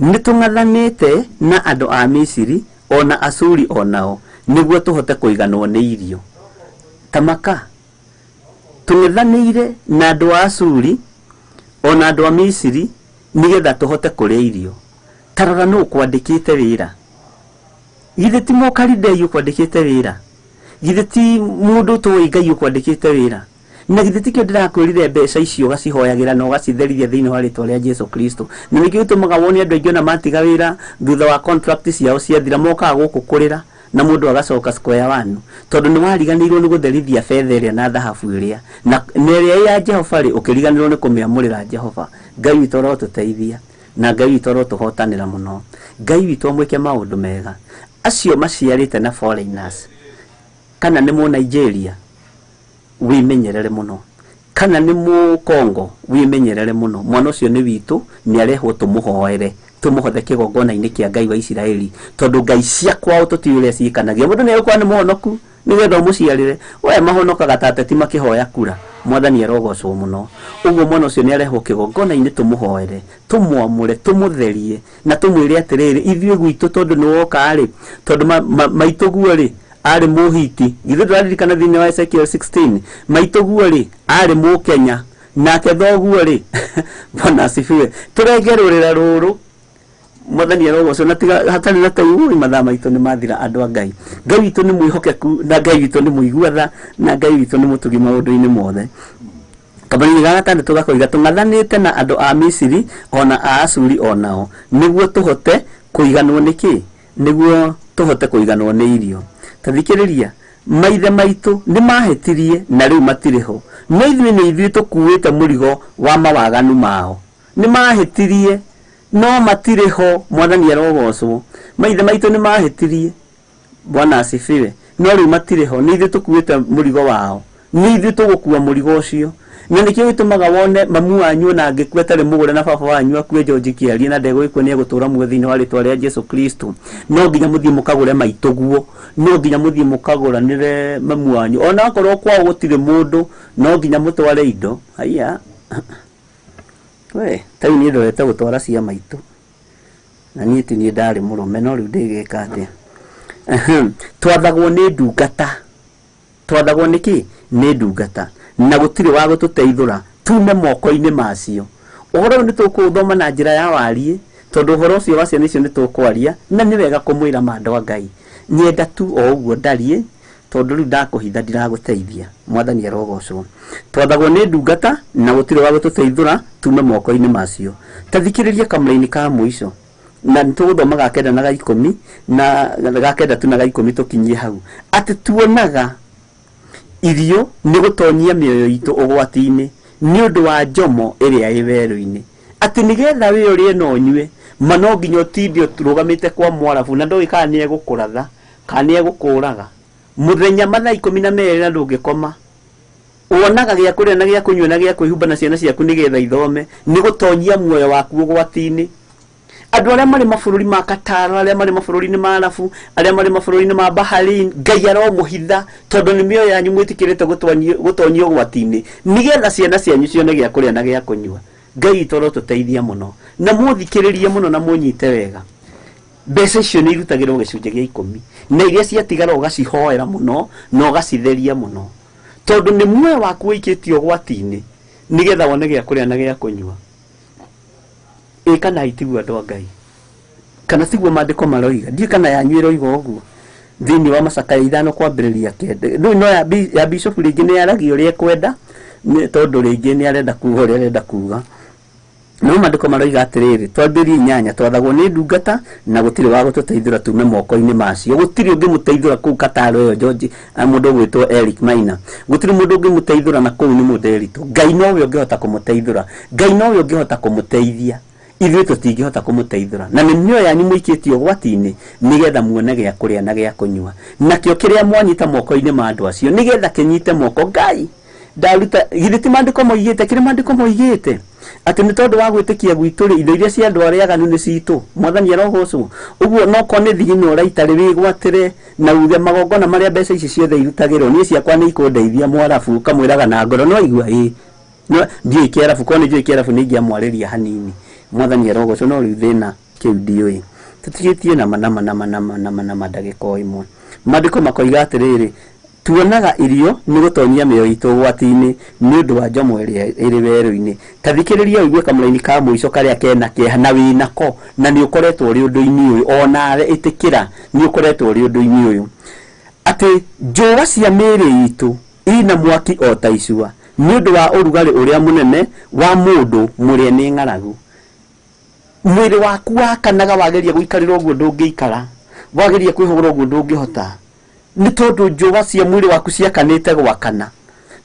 Nĩ tũng'athanĩte na andũ a Misiri ona Asuri onao, nĩguo tũhote kũiganwo nĩ irio. Tamaka, tũng'ethanĩire na andũ a Asuri ona andũ a Misiri nĩgetha tũhote kũrĩa irio. Ta rora nũ ũkwandĩkĩte wĩra. Githĩ ti Mũkalidei ũkwandĩkĩte wĩra? Githĩ ti mũndũ ũtũĩ Ngai ũkwandĩkĩte wĩra? Na githĩ tikĩo ndĩrakwĩrire mbeca icio ũgacihoyagĩra na ũgacitherithia thĩinĩ wa rĩtwa rĩa Jesu Kristo. Na nĩkĩo gĩtũmaga wone andũ aingĩ ona matiga wĩra thutha wa contract ciao ciathira, mokaga gũkũ kũrĩra na mũndũ agacoka square one, tondũ nĩ wariganĩirwo nĩ gũtherithia betha ĩrĩa na thahabu ĩrĩa na ĩrĩa ya Jehova rĩ, ũkĩriganĩrwo nĩ kũmĩamũrĩra Jehova. Ngai witũ arotũteithia na Ngai witũ arotũhotanĩra mũno. Ngai witũ amwĩke maũndũ mega. Acio maciarĩte na foreigners, Kana nĩ mũ Nigeria, wĩmenyerere mũno. Kana nĩ mũ Congo, wĩmenyerere mũno. Mwana ũcio nĩ witũ, nĩ arehwo tũmũhoere, tũmũhothe kĩgongona-inĩ kĩa Ngai wa Isiraeli, tondũ ngai cia kwao tũtiũĩ ũrĩa ciĩkanagia. Mũndũ nĩ egũkorwo nĩ mũhonoku nĩgetha ũmũciarĩre, we mahonokaga ta ateti makĩhoya kura. Mwathani arogocwo mũno. Ũguo mwana ũcio nĩ arehwo kĩgongona-inĩ tũmũhoere, tũmwamũre, tũmũtherie, na tũmwĩre atĩrĩrĩ, ithuĩ gwitũ tondũ nĩ woka rĩ, tondũ maitũguo rĩ arĩ mũhiti, githĩ ndũraririkana thĩinĩ wa Ezekiel 16, maitũguo rĩ arĩ mũkenya, nake thoguo rĩ Bwana asifiwe, tũrenge rũrĩra rũrũ. Mwathani arogocwo. Na tiga hatarĩ na taiu, mathaa maitũ nĩ mathira. Andũ a Ngai, Ngai witũ nĩ mwĩhokeku, na Ngai witũ nĩ mũigua tha, na Ngai witũ nĩ mũtugi maũndũ-inĩ mothe. Kamũraini ga gatandatũ gakoiga tũng'athanĩte na andũ a Misiri ona a Asuri onao, nĩguo tũhote kũiganwo nĩ kĩ? Nĩguo tũhote kũiganwo nĩ irio. Ta thikĩrĩria, maithe maitũ nĩ mahĩtirie na rĩu matirĩ ho, no ithuĩ nĩ ithuĩ tũkuĩte mũrigo wa mawaganu mao. Nĩ mahĩtirie no matirĩ ho. Mwathani arogocwo. Maithe maitũ nĩ mahĩtirie, Bwana asifiwe, no rĩu matirĩ ho, nĩ ithuĩ tũkuĩte mũrigo wao, nĩ ithuĩ tũgũkua mũrigo ũcio. Na nĩkĩo gĩtũmaga wone mamu wanyu ona angĩkua atarĩ mũgũre na baba wanyu akue George Kĩarie na ndegũgĩkua, nĩ egũtũra muoyo thĩinĩ wa rĩtwa rĩa Jesu Kristo. No nginya mũthiĩ mũkagũre maitũguo, no nginya mũthiĩ mũkagũranĩre mamu wanyu, ona akorwo kwao gũtirĩ mũndũ, no nginya mũtware indo. Haiya we, ta rĩu niĩ ndorete gũtwara cia maitũ, na niĩ ti niĩ ndarĩ mũrũme, no rĩu ndĩgĩka atĩa? Twathagwo nĩ ndungata. Twathagwo nĩ kĩ? Nĩ ndungata, na gũtirĩ wa gũtũteithũra tume moko-inĩ macio. Ũhoro ũyũ nĩ tũkũũthoma na njĩra ya wariĩ, tondũ ũhoro ũcio wa ciana icio nĩ tũkwaria, na nĩ wega kũmwĩra ma andũ a Ngai. Nyenda tu o ũguo ndariĩ, tondũ rĩu ndakũhitha ndiragũteithia. Mwathani arogocwo. Twathagwo nĩ ndungata na gũtirĩ wa gũtũteithũra tume moko-inĩ macio. Ta thikĩrĩria kamũraini ka mũico, na nĩ tũgũthoma ga kenda na ga ikũmi, na ga kenda tu na ga ikũmi tũkinyie hau, atĩ tuonaga irio nĩ gũtonyia mĩoyo itũ ũgwati-inĩ nĩ ũndũ wa njomo ĩrĩa ĩ werũ-inĩ. Atĩ nĩgetha wĩ ũrĩe na ũnyue ma, no nginya ũtinde ũrũgamĩte kwa mwarabu, na ndũĩ kana nĩ egũkũratha kana nĩ egũkũraga mũthenya mathaa 12, na ndũngĩkoma. Wonaga gĩa kũrĩa na gĩa kũnyua na gĩa kwĩhumba na ciana ciaku nĩgetha ithome nĩ gũtonyia muoyo waku ũgwati-inĩ. Andũ arĩa marĩ mabũrũri ma Qatar, arĩa marĩ mabũrũri-inĩ ma Arabu, arĩa marĩ mabũrũri-inĩ ma Bahrain, Ngai aromũhitha, tondũ nĩ mĩoyo yanyu mwĩtĩkĩrĩte gũtonyio ũgwati-inĩ nĩgetha ciana cianyu cione gĩa kũrĩa na gĩa kũnyua. Ngai witũ arotũteithia mũno, na mũthikĩrĩrie mũno na mũnyite wega. Mbeca icio nĩ irutagĩrwo gĩcunjĩ gĩa ikũmi, na iria ciatigara ũgacihoera mũno na ũgacitheria mũno, tondũ nĩ muoyo waku ũikĩtio ũgwati-inĩ nĩgetha wone gĩa kũrĩa na gĩa kũnyua. Ĩ kana itiguo, andũ a Ngai? Kana tiguo maandĩko maroiga? Ndiũĩ kana yanyu ĩroiga ũguo thĩinĩ wa macakaya 5 kwambĩrĩria 9. Rĩu no ya bishop rĩngĩ nĩ yaragia ũrĩa ekwenda, tondũ rĩngĩ nĩ arenda kuga ũrĩa arenda kuga, no maandĩko maroiga atĩrĩrĩ, twambĩrie 8, twathagwo nĩ ndungata na gũtirĩ wa gũtũteithũra tume moko-inĩ macio. Gũtirĩ ũngĩmũteithũra kũu Kataro ĩyo George, mũndũ ũgwĩtwo Eric Maina, gũtirĩ mũndũ ũngĩmũteithũra na kũu nĩ mũnderitu. Ngai nowe ũngĩhota kũmũteithũra, Ngai nowe ũngĩhota kũmũteithia, ithuĩ tũtingĩhota kũmũteithũra. Na nĩ mĩoyo yanyu mũikĩtio ũgwati-inĩ nĩgetha muone gĩa kũrĩa na gĩa kũnyua, nakĩo kĩrĩa mwanyita moko-inĩ ma andũ acio nĩgetha kĩnyite moko Ngai ndaruta. Githĩ ti maandĩko moigĩte? Kĩrĩ maandĩko moigĩte atĩ nĩ tondũ wa gwĩtĩkia gwitũ rĩ, indo iria cia andũ arĩa aganu nĩ citũ. Mwathani arogocwo. Ũguo no korwo nĩ thigino ũraita rĩ, wĩgwatĩre na uge magongona marĩa mbeca ici ciothe irutagĩrwo niĩ ciakwa nĩ ikũndeithia. Mwarabu ũkamwĩraga na ngoro no igua ĩ no ndiũĩ kĩarabu, korwo nĩ njũĩ kĩarabu nĩ ingĩamwarĩria hanini. Mwathani arogocwo. No rĩu thĩna kĩu ndiũĩ, tũtigĩtie nama nama nama nama nama nama ndagĩka o ĩmwe. Maandĩko makoiga atĩrĩrĩ, tuonaga irio nĩ gũtonyia mĩoyo itũ ũgwati-inĩ nĩ ũndũ wa njomo ĩrĩa ĩrĩ werũ-inĩ. Ta thikĩrĩria ũigue kamũraini ka mũico karĩa kena kĩeha, na wĩnako na nĩ ũkoretwo ũrĩ ũndũ-inĩ ũyũ, onawe ĩtĩkĩra nĩ ũkoretwo ũrĩ ũndũ-inĩ ũyũ, atĩ njũa cia mĩĩrĩ itũ ina mwaki o ta icua nĩ ũndũ wa ũrugarĩ ũrĩa mũnene wa mũndũ mũrĩe nĩ ng'aragu. Mwĩrĩ waku wakanaga, wageria gũikarĩra ũguo ndũngĩikara, wageria kwĩhũgũra ũguo ndũngĩhota, nĩ tondũ njũa cia mwĩrĩ waku ciakanĩte gwakana,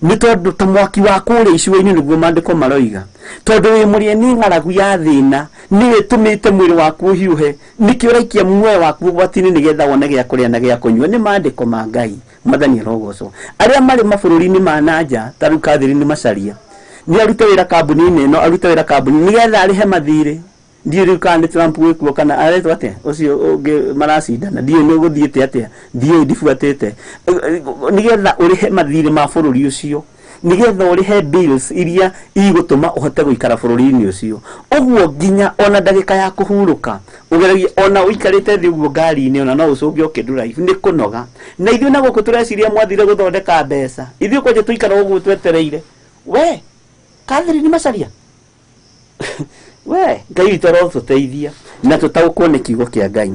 nĩ tondũ ta mwaki wa kũrĩa icua-inĩ, nĩguo maandĩko maroiga. Tondũ wĩ mũrĩe nĩ ng'aragu ya thĩna, nĩwe ĩtũmĩte mwĩrĩ waku ũhiũhe, nĩkĩo ũraikia muoyo waku ũgwati-inĩ nĩgetha wone gĩa kũrĩa na gĩa kũnyua. Nĩ maandĩko ma Ngai. Mwathani arogocwo. Arĩa marĩ mabũrũri-inĩ ma nanja ta rĩu Catherine Macharia nĩ arute wĩra kambuni-inĩ ĩno, arute wĩra kambuni nĩgetha arĩhe mathirĩ. Ndiũĩ rĩu kana nĩ Trump gwĩkuo kana aretwo atĩa ũcio ũngĩ maracindana, ndiũĩ nĩ ũgũthiĩte atĩa, ndiũĩ ndibuatĩte. Nĩgetha ũrĩhe mathirĩ ma bũrũri ũcio, nĩgetha ũrĩhe bills iria igũtũma ũhote gũikara bũrũri-inĩ ũcio. Ũguo nginya ona ndagĩka ya kũhurũka ũgeragie, ona ũikarĩte thĩ ũguo ngari-inĩ, ona no ũcũnge ũkĩndrive nĩ kũnoga. Na ithuĩ na gũkũ tũreciria mwathire gũthondeka mbeca, ithuĩ kwanja tũikara ũguo twetereire. We Catherine Macharia, we Ngai witũ arotũteithia na tũtaũkwo nĩ kiugo kĩa Ngai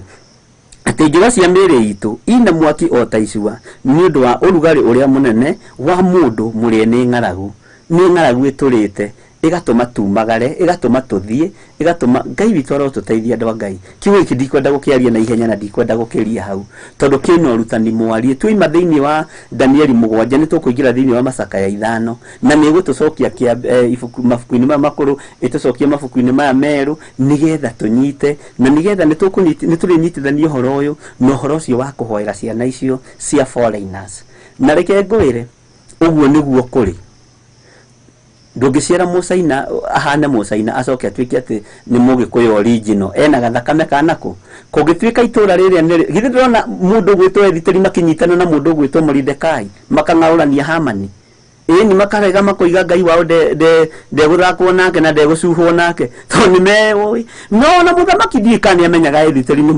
atĩ njĩra cia mĩĩrĩ itũ ina mwaki o ta icua nĩ ũndũ wa ũrugarĩ ũrĩa mũnene wa mũndũ mũrĩe nĩ ng'aragu. Nĩ ng'aragu ĩtũrĩte ĩgatũma tumagare, ĩgatũma tũthiĩ, ĩgatũma Ngai witũ arotũteithia. Andũ a Ngai, kiugo gĩkĩ ndikwenda gũkĩaria na ihenya na ndikwenda gũkĩria hau tondũ kĩna ũrutani mwarie. Twaima thĩinĩ wa Danieli 7 nĩ tũkũingĩra thĩinĩ wa macakaya 5 na nĩ ĩgũtũcokia ibuku mabuku-inĩ maya makũrũ, ĩtũcokie mabuku-inĩ maya merũ nĩgetha tũnyite na nĩgetha nĩ tũrĩnyitithania ũhoro ũyũ na ũhoro ũcio wa kũhoera ciana icio cia foreigners. Na reke ngwĩre ũguo nĩguo kũrĩ. Ndũngĩciara mũcaina ahane mũcaina acoke atuĩke atĩ nĩ mũgĩkũyũ original, ena gathakame kanakũ. Kũngĩtuĩka itũra rĩrĩa nĩ githĩ ndĩrona mũndũ ũgwĩtwo Ethiteri makĩnyitana na mũndũ ũgwĩtwo Moridekai makang'aũrania Hamani. Ĩni makarega makoiga Ngai wao ndegũthakwo nake na ndegũcuhwo nake tondũ nĩ meũĩ. No ona mũthamaki ndiũĩ kana nĩamenyaga Ethiteri nĩ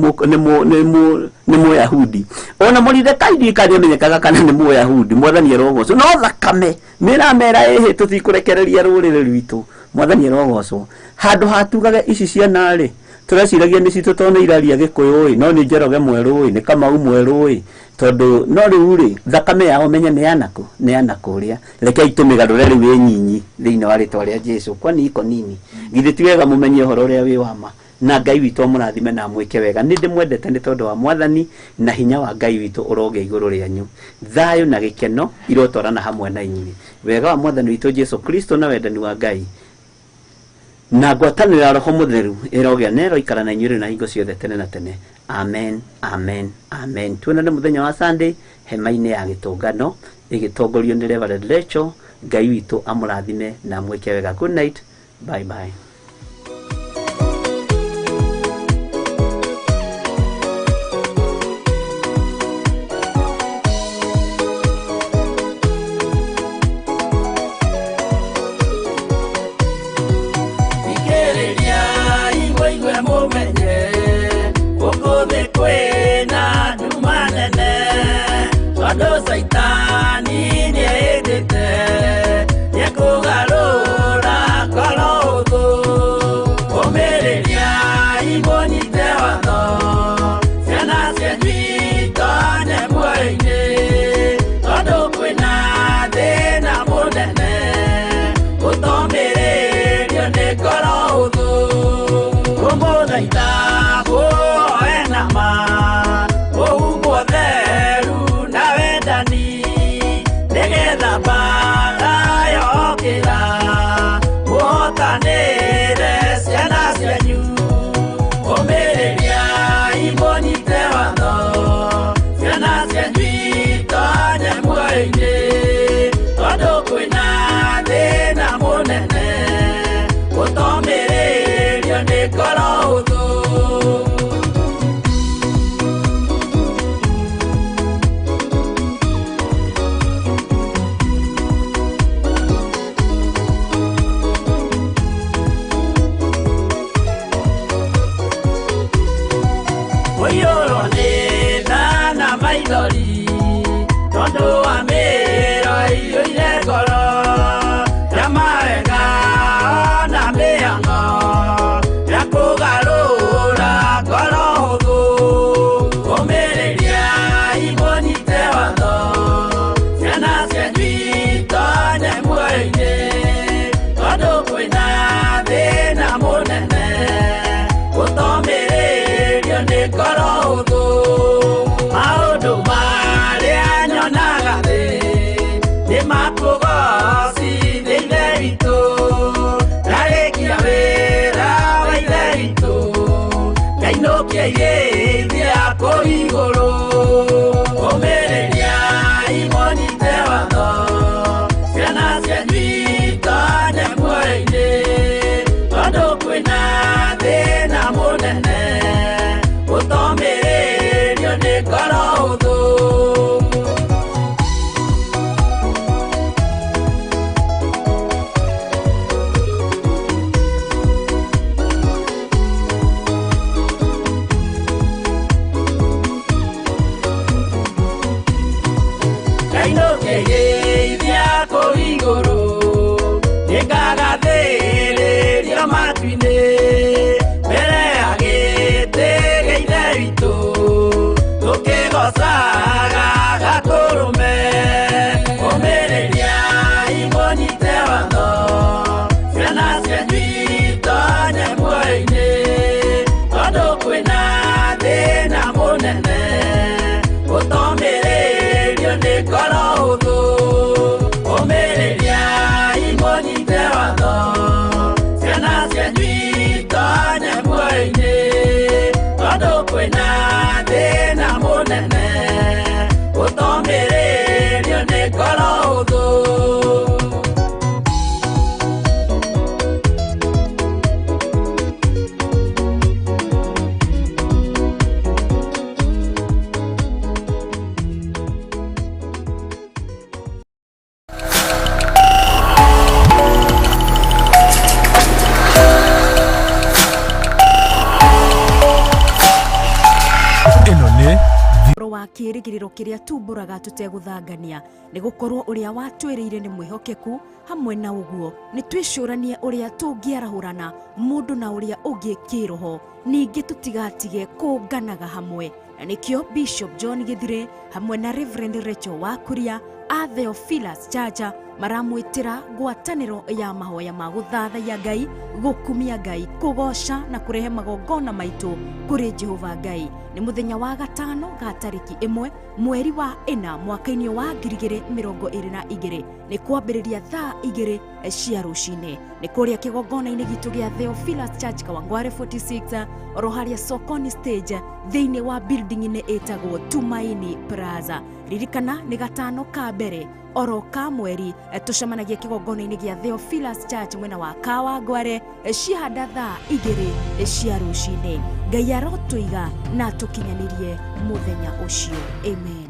Mũyahudi, ona Moridekai ndiũĩ kana nĩamenyekaga kana nĩ Mũyahudi. Mwathani arogocwo. No thakame nĩramera ĩhĩ tũtikũrekereria rũrĩrĩ rwitũ. Mwathani arogocwo. Handũ hatugage ici ciana rĩ, tũreciragia nĩ citũ tondũ nĩ iraria Gĩkũyũ ĩ, no nĩ Njoroge mwerũ ĩ, nĩ Kamau mwerũ ĩ, tondũ no rĩu rĩ thakame yao menye nĩ yanakũ, nĩ yanakũrĩa. Rekei tũmĩgarũre rĩu ĩ nyinyi thĩinĩ wa rĩtwa rĩa Jesũ. Kwani iko nini? Githĩ ti wega mũmenye ũhoro ũrĩa wĩ wa ma? Na Ngai witũ amũrathime na amwĩke wega. Nĩ ndĩmwendete nĩ tondũ wa Mwathani, na hinya wa Ngai witũ ũrogĩa igũrũ rĩanyu. Thayũ na gĩkeno irotwarana hamwe na inyuĩ. Wega wa Mwathani witũ Jesũ Kristo na wendani wa Ngai na ngwatanĩro ya Roho Mũtheru ĩrogĩa na ĩroikara na inyuĩ rĩu na hingo ciothe tene na tene. Amen, amen, amen. Tuonane mũthenya wa Sunday hema-inĩ ya gĩtũngano ĩgĩtongorio nĩ Reverend Rachel. Ngai witũ amũrathime na amwĩke wega. Good night, bye bye. Igũrũ ũmĩrĩria. Igũrũ nĩngagathĩrĩrio matu-inĩ mbere ya gĩtĩ gĩa Ithe witũ tũkĩgocaga Gatũrũme. Ũmĩrĩriai mũnyite watho, ciana cianyu itonye muoyo-inĩ, tondũ kwĩna thĩna mũnene ũtomĩrĩrio nĩ ngoro hũthũ. Ũmĩrĩriai mũnyite watho, ciana cianyu itonye muoyo-inĩ, tondũ kwĩna thĩna mũnene ũtomĩrĩrio nĩ ngoro hũthũ. Ĩno nĩ Ũhoro wa kĩĩrĩgĩrĩro kĩrĩa tumbũraga tũtegũthangania, nĩ gũkorwo ũrĩa watwĩrĩire nĩ mwĩhokeku. Hamwe na ũguo nĩ twĩcũranie ũrĩa tũngĩarahũrana mũndũ na ũrĩa ũngĩ kĩroho, ningĩ tũtigatige kũnganaga hamwe. Na nĩkĩo Bishop John Gĩthire hamwe na Reverend Rachel Wakuria a Theophilus Chacha maramwĩtĩra ngwatanĩro ya mahoya ma gũthathaiya Ngai, gũkumia Ngai, kũgoca na kũrehe magongona maitũ kũrĩ Jehova Ngai. Nĩ mũthenya wa gatano ga tarĩki 1 mweri wa 4 mwaka-inĩ wa 2022, nĩ kwambĩrĩria thaa 2 cia rũcinĩ, nĩ kũrĩa kĩgongona-inĩ gitũ gĩa Theophilus Church, Kawangware 46, oro harĩa Sokoni stage, thĩinĩ wa building-inĩ ĩtagwo Tumaini Plaza. Ririkana nĩ gatano ka mbere oro ka mweri, tũcemanagia kĩgongona-inĩ gĩa Theophilus Church mwena wa Kawangware, cihanda thaa 2 cia rũcinĩ. Ngai arotũiga na tũkinyanĩrie mũthenya ũcio. Amen.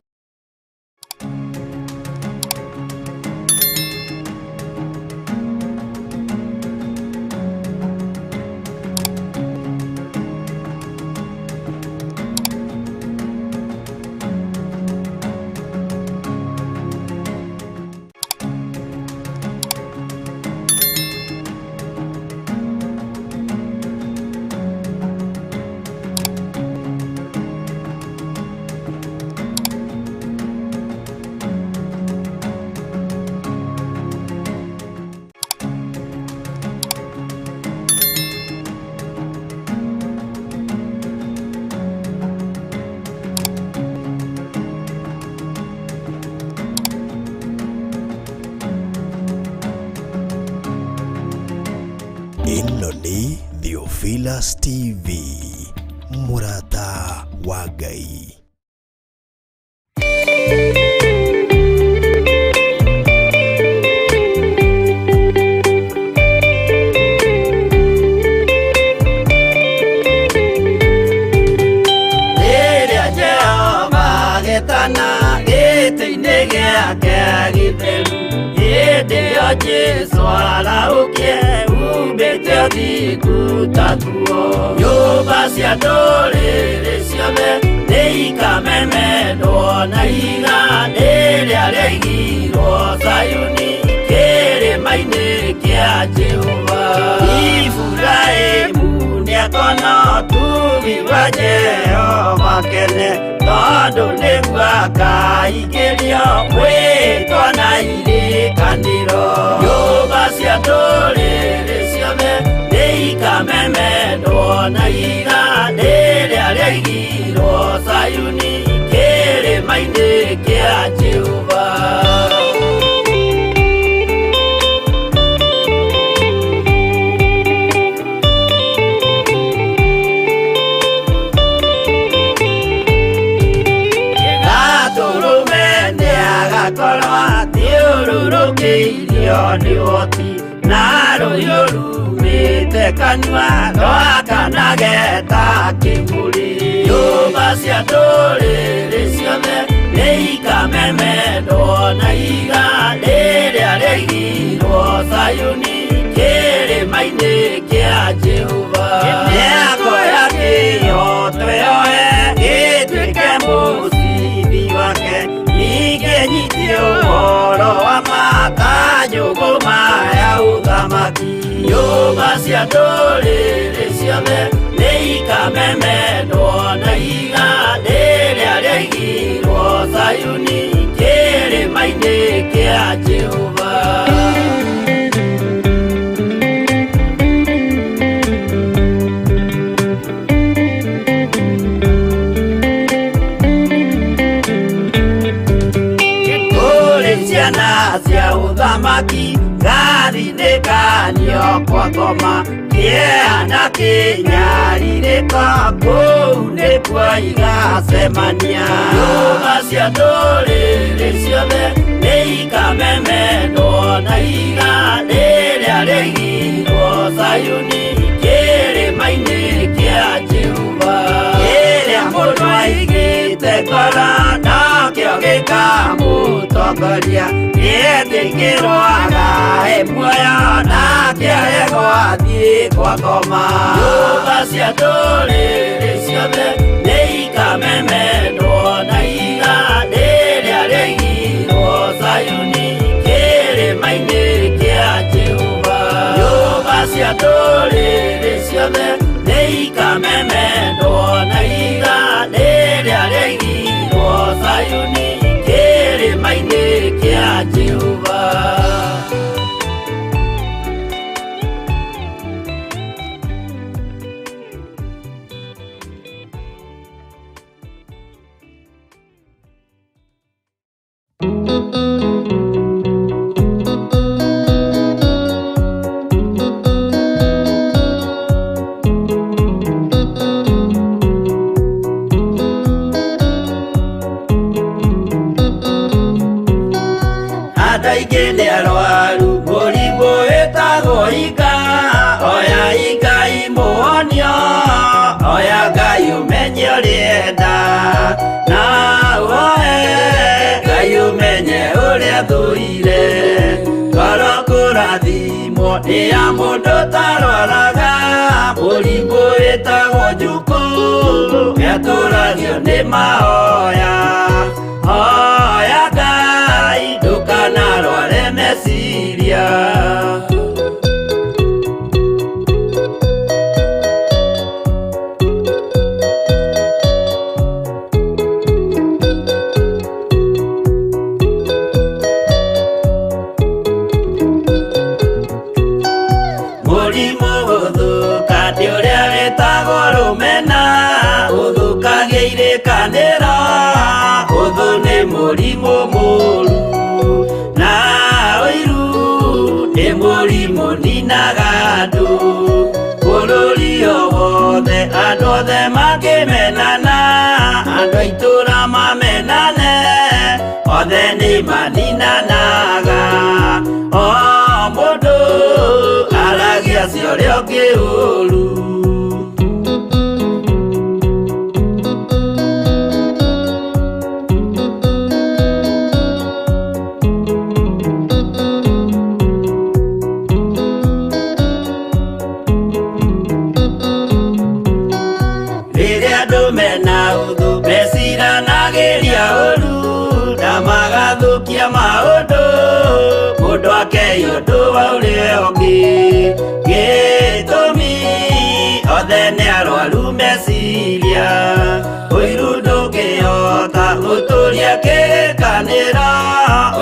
Ĩno nĩ Theophilus TV, mũrata wa Ngai. Rĩrĩa Jehova agetana gĩtĩ-inĩ gĩake gĩtheru, hĩndĩ ĩyo Jesũ arahũkie umbĩte ũthingu ta nguo. Nyũmba cia ndũrĩrĩ ciothe nĩikamemendwo na ihiga rĩrĩa rĩaigirwo Zayuni, kĩrĩma-inĩ kĩa Jehova. Iburahĩmu nĩakona ũtugi wa Jehova kene, tondũ nĩguo akaingĩrio mwĩtwa na irĩkanĩro. Nyũmba cia ndũrĩrĩ ciothe nĩikamemendwo na ihiga rĩrĩa rĩaigirwo Zayuni, kĩrĩma-inĩ kĩa Jehova. Gatũrũme nĩagakorwo athiũrũrũkĩirio nĩ ũhoti, na rũhiũ rumĩte kanua rwakanage ta kĩmũrĩ. Nyũmba cia ndũrĩrĩ ciothe nĩikamemendwo na ihiga rĩrĩa rĩaigirwo Zayuni, kĩrĩma-inĩ kĩa Jehova. Nĩakoya kĩhooto yoe gĩtuĩke mũcibi wake, ningĩ nyitie ũhoro wa ma ta njũgũma. Cia ndũrĩrĩ ciothe nĩ ikamemendwo na ihiga rĩrĩa rĩaigirwo Zayuni kĩrĩma-inĩ kĩa Jehova. Kũrĩ ciana cia ũthamaki ngathinĩkanio kwa ngoma kĩeha na kĩnyarirĩko kũu nĩkuo igacemania. Nyũmba cia ndũrĩrĩ ciothe nĩ ikamemendwo na ihiga rĩrĩa rĩaigirwo Zayuni kĩrĩma-inĩ kĩa Jehova. Kĩrĩa mũndũ aigĩte ngoro nakĩo gĩkamũtongoria, gĩetĩkĩrwo agae muoyo nake aregwo athiĩ kwa ngoma. Nyũmba cia ndũrĩrĩ ciothe nĩ ikamemendwo na ihiga rĩrĩa rĩaigirwo Zayuni kĩrĩma-inĩ kĩa Jehova. Nyũmba cia ndũrĩrĩ ciothe nĩ ikamemendwo na ihiga rĩrĩa rĩaigirwo Zayuni kĩrĩma-inĩ kĩa Jehova. Andũ aingĩ nĩ arwaru mũrimũ wĩtagwo hinga, oya Ngai mũhonio, oya Ngai ũmenye ũrĩa enda, na ũhoe Ngai ũmenye ũrĩa thũire. Ngoro kũrathimwo nĩ ya mũndũ ũtarwaraga mũrimũ wĩtagwo njukũ, nĩatũragio nĩ mahoya. Hoya Ngai ndũkanarware meciria. Mũrimũ gũthũka nĩ ũrĩa wĩtagwo rũmena, ũthũkagia irĩkanĩro, ũthũ nĩ mũrimũ mũũru, na ũiru nĩ mũrimũ ninaga andũ. Bũrũri o wothe andũ othe makĩmenana, andũ a itũũra mamenane, othe nĩ maninanaga. O mũndũ aragia cia ũrĩa ũngĩ ũũru. Rĩrĩa andũ mena ũthũ meciranagĩria ũũru na magathũkia maũndũ, mũndũ akei ũndũ wa ũrĩa ũngĩ. Gĩtũmi othe nĩ arwaru meciria, ũiru ndũngĩhota gũtũria kĩrĩkanĩro,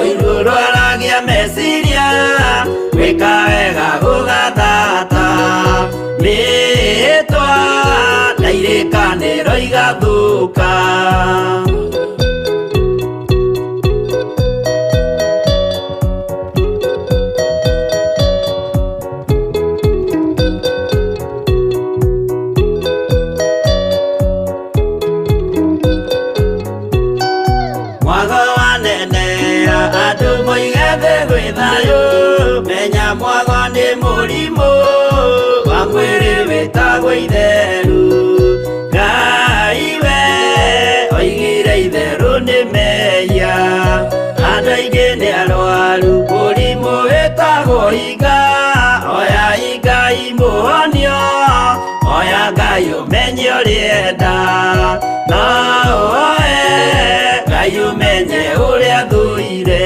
ũiru ũrwaragia meciria, gwĩka wega gũgathata, mĩhĩtwa na irĩkanĩro igathũka. Mwago wanenea andũ moige thĩ gwĩ thayũ, menya mwago nĩ mũrimũ wa mwĩrĩ wĩtagwo itheru. Ngai we oigire itherũ nĩ mehia, andũ aingĩ nĩ arwaru mũrimũ wĩtagwo hinga, oya Ngai mũhonio, oya Ngai ũmenye ũrĩa enda, na ũhoe Ngai ũmenye ũrĩa thũire.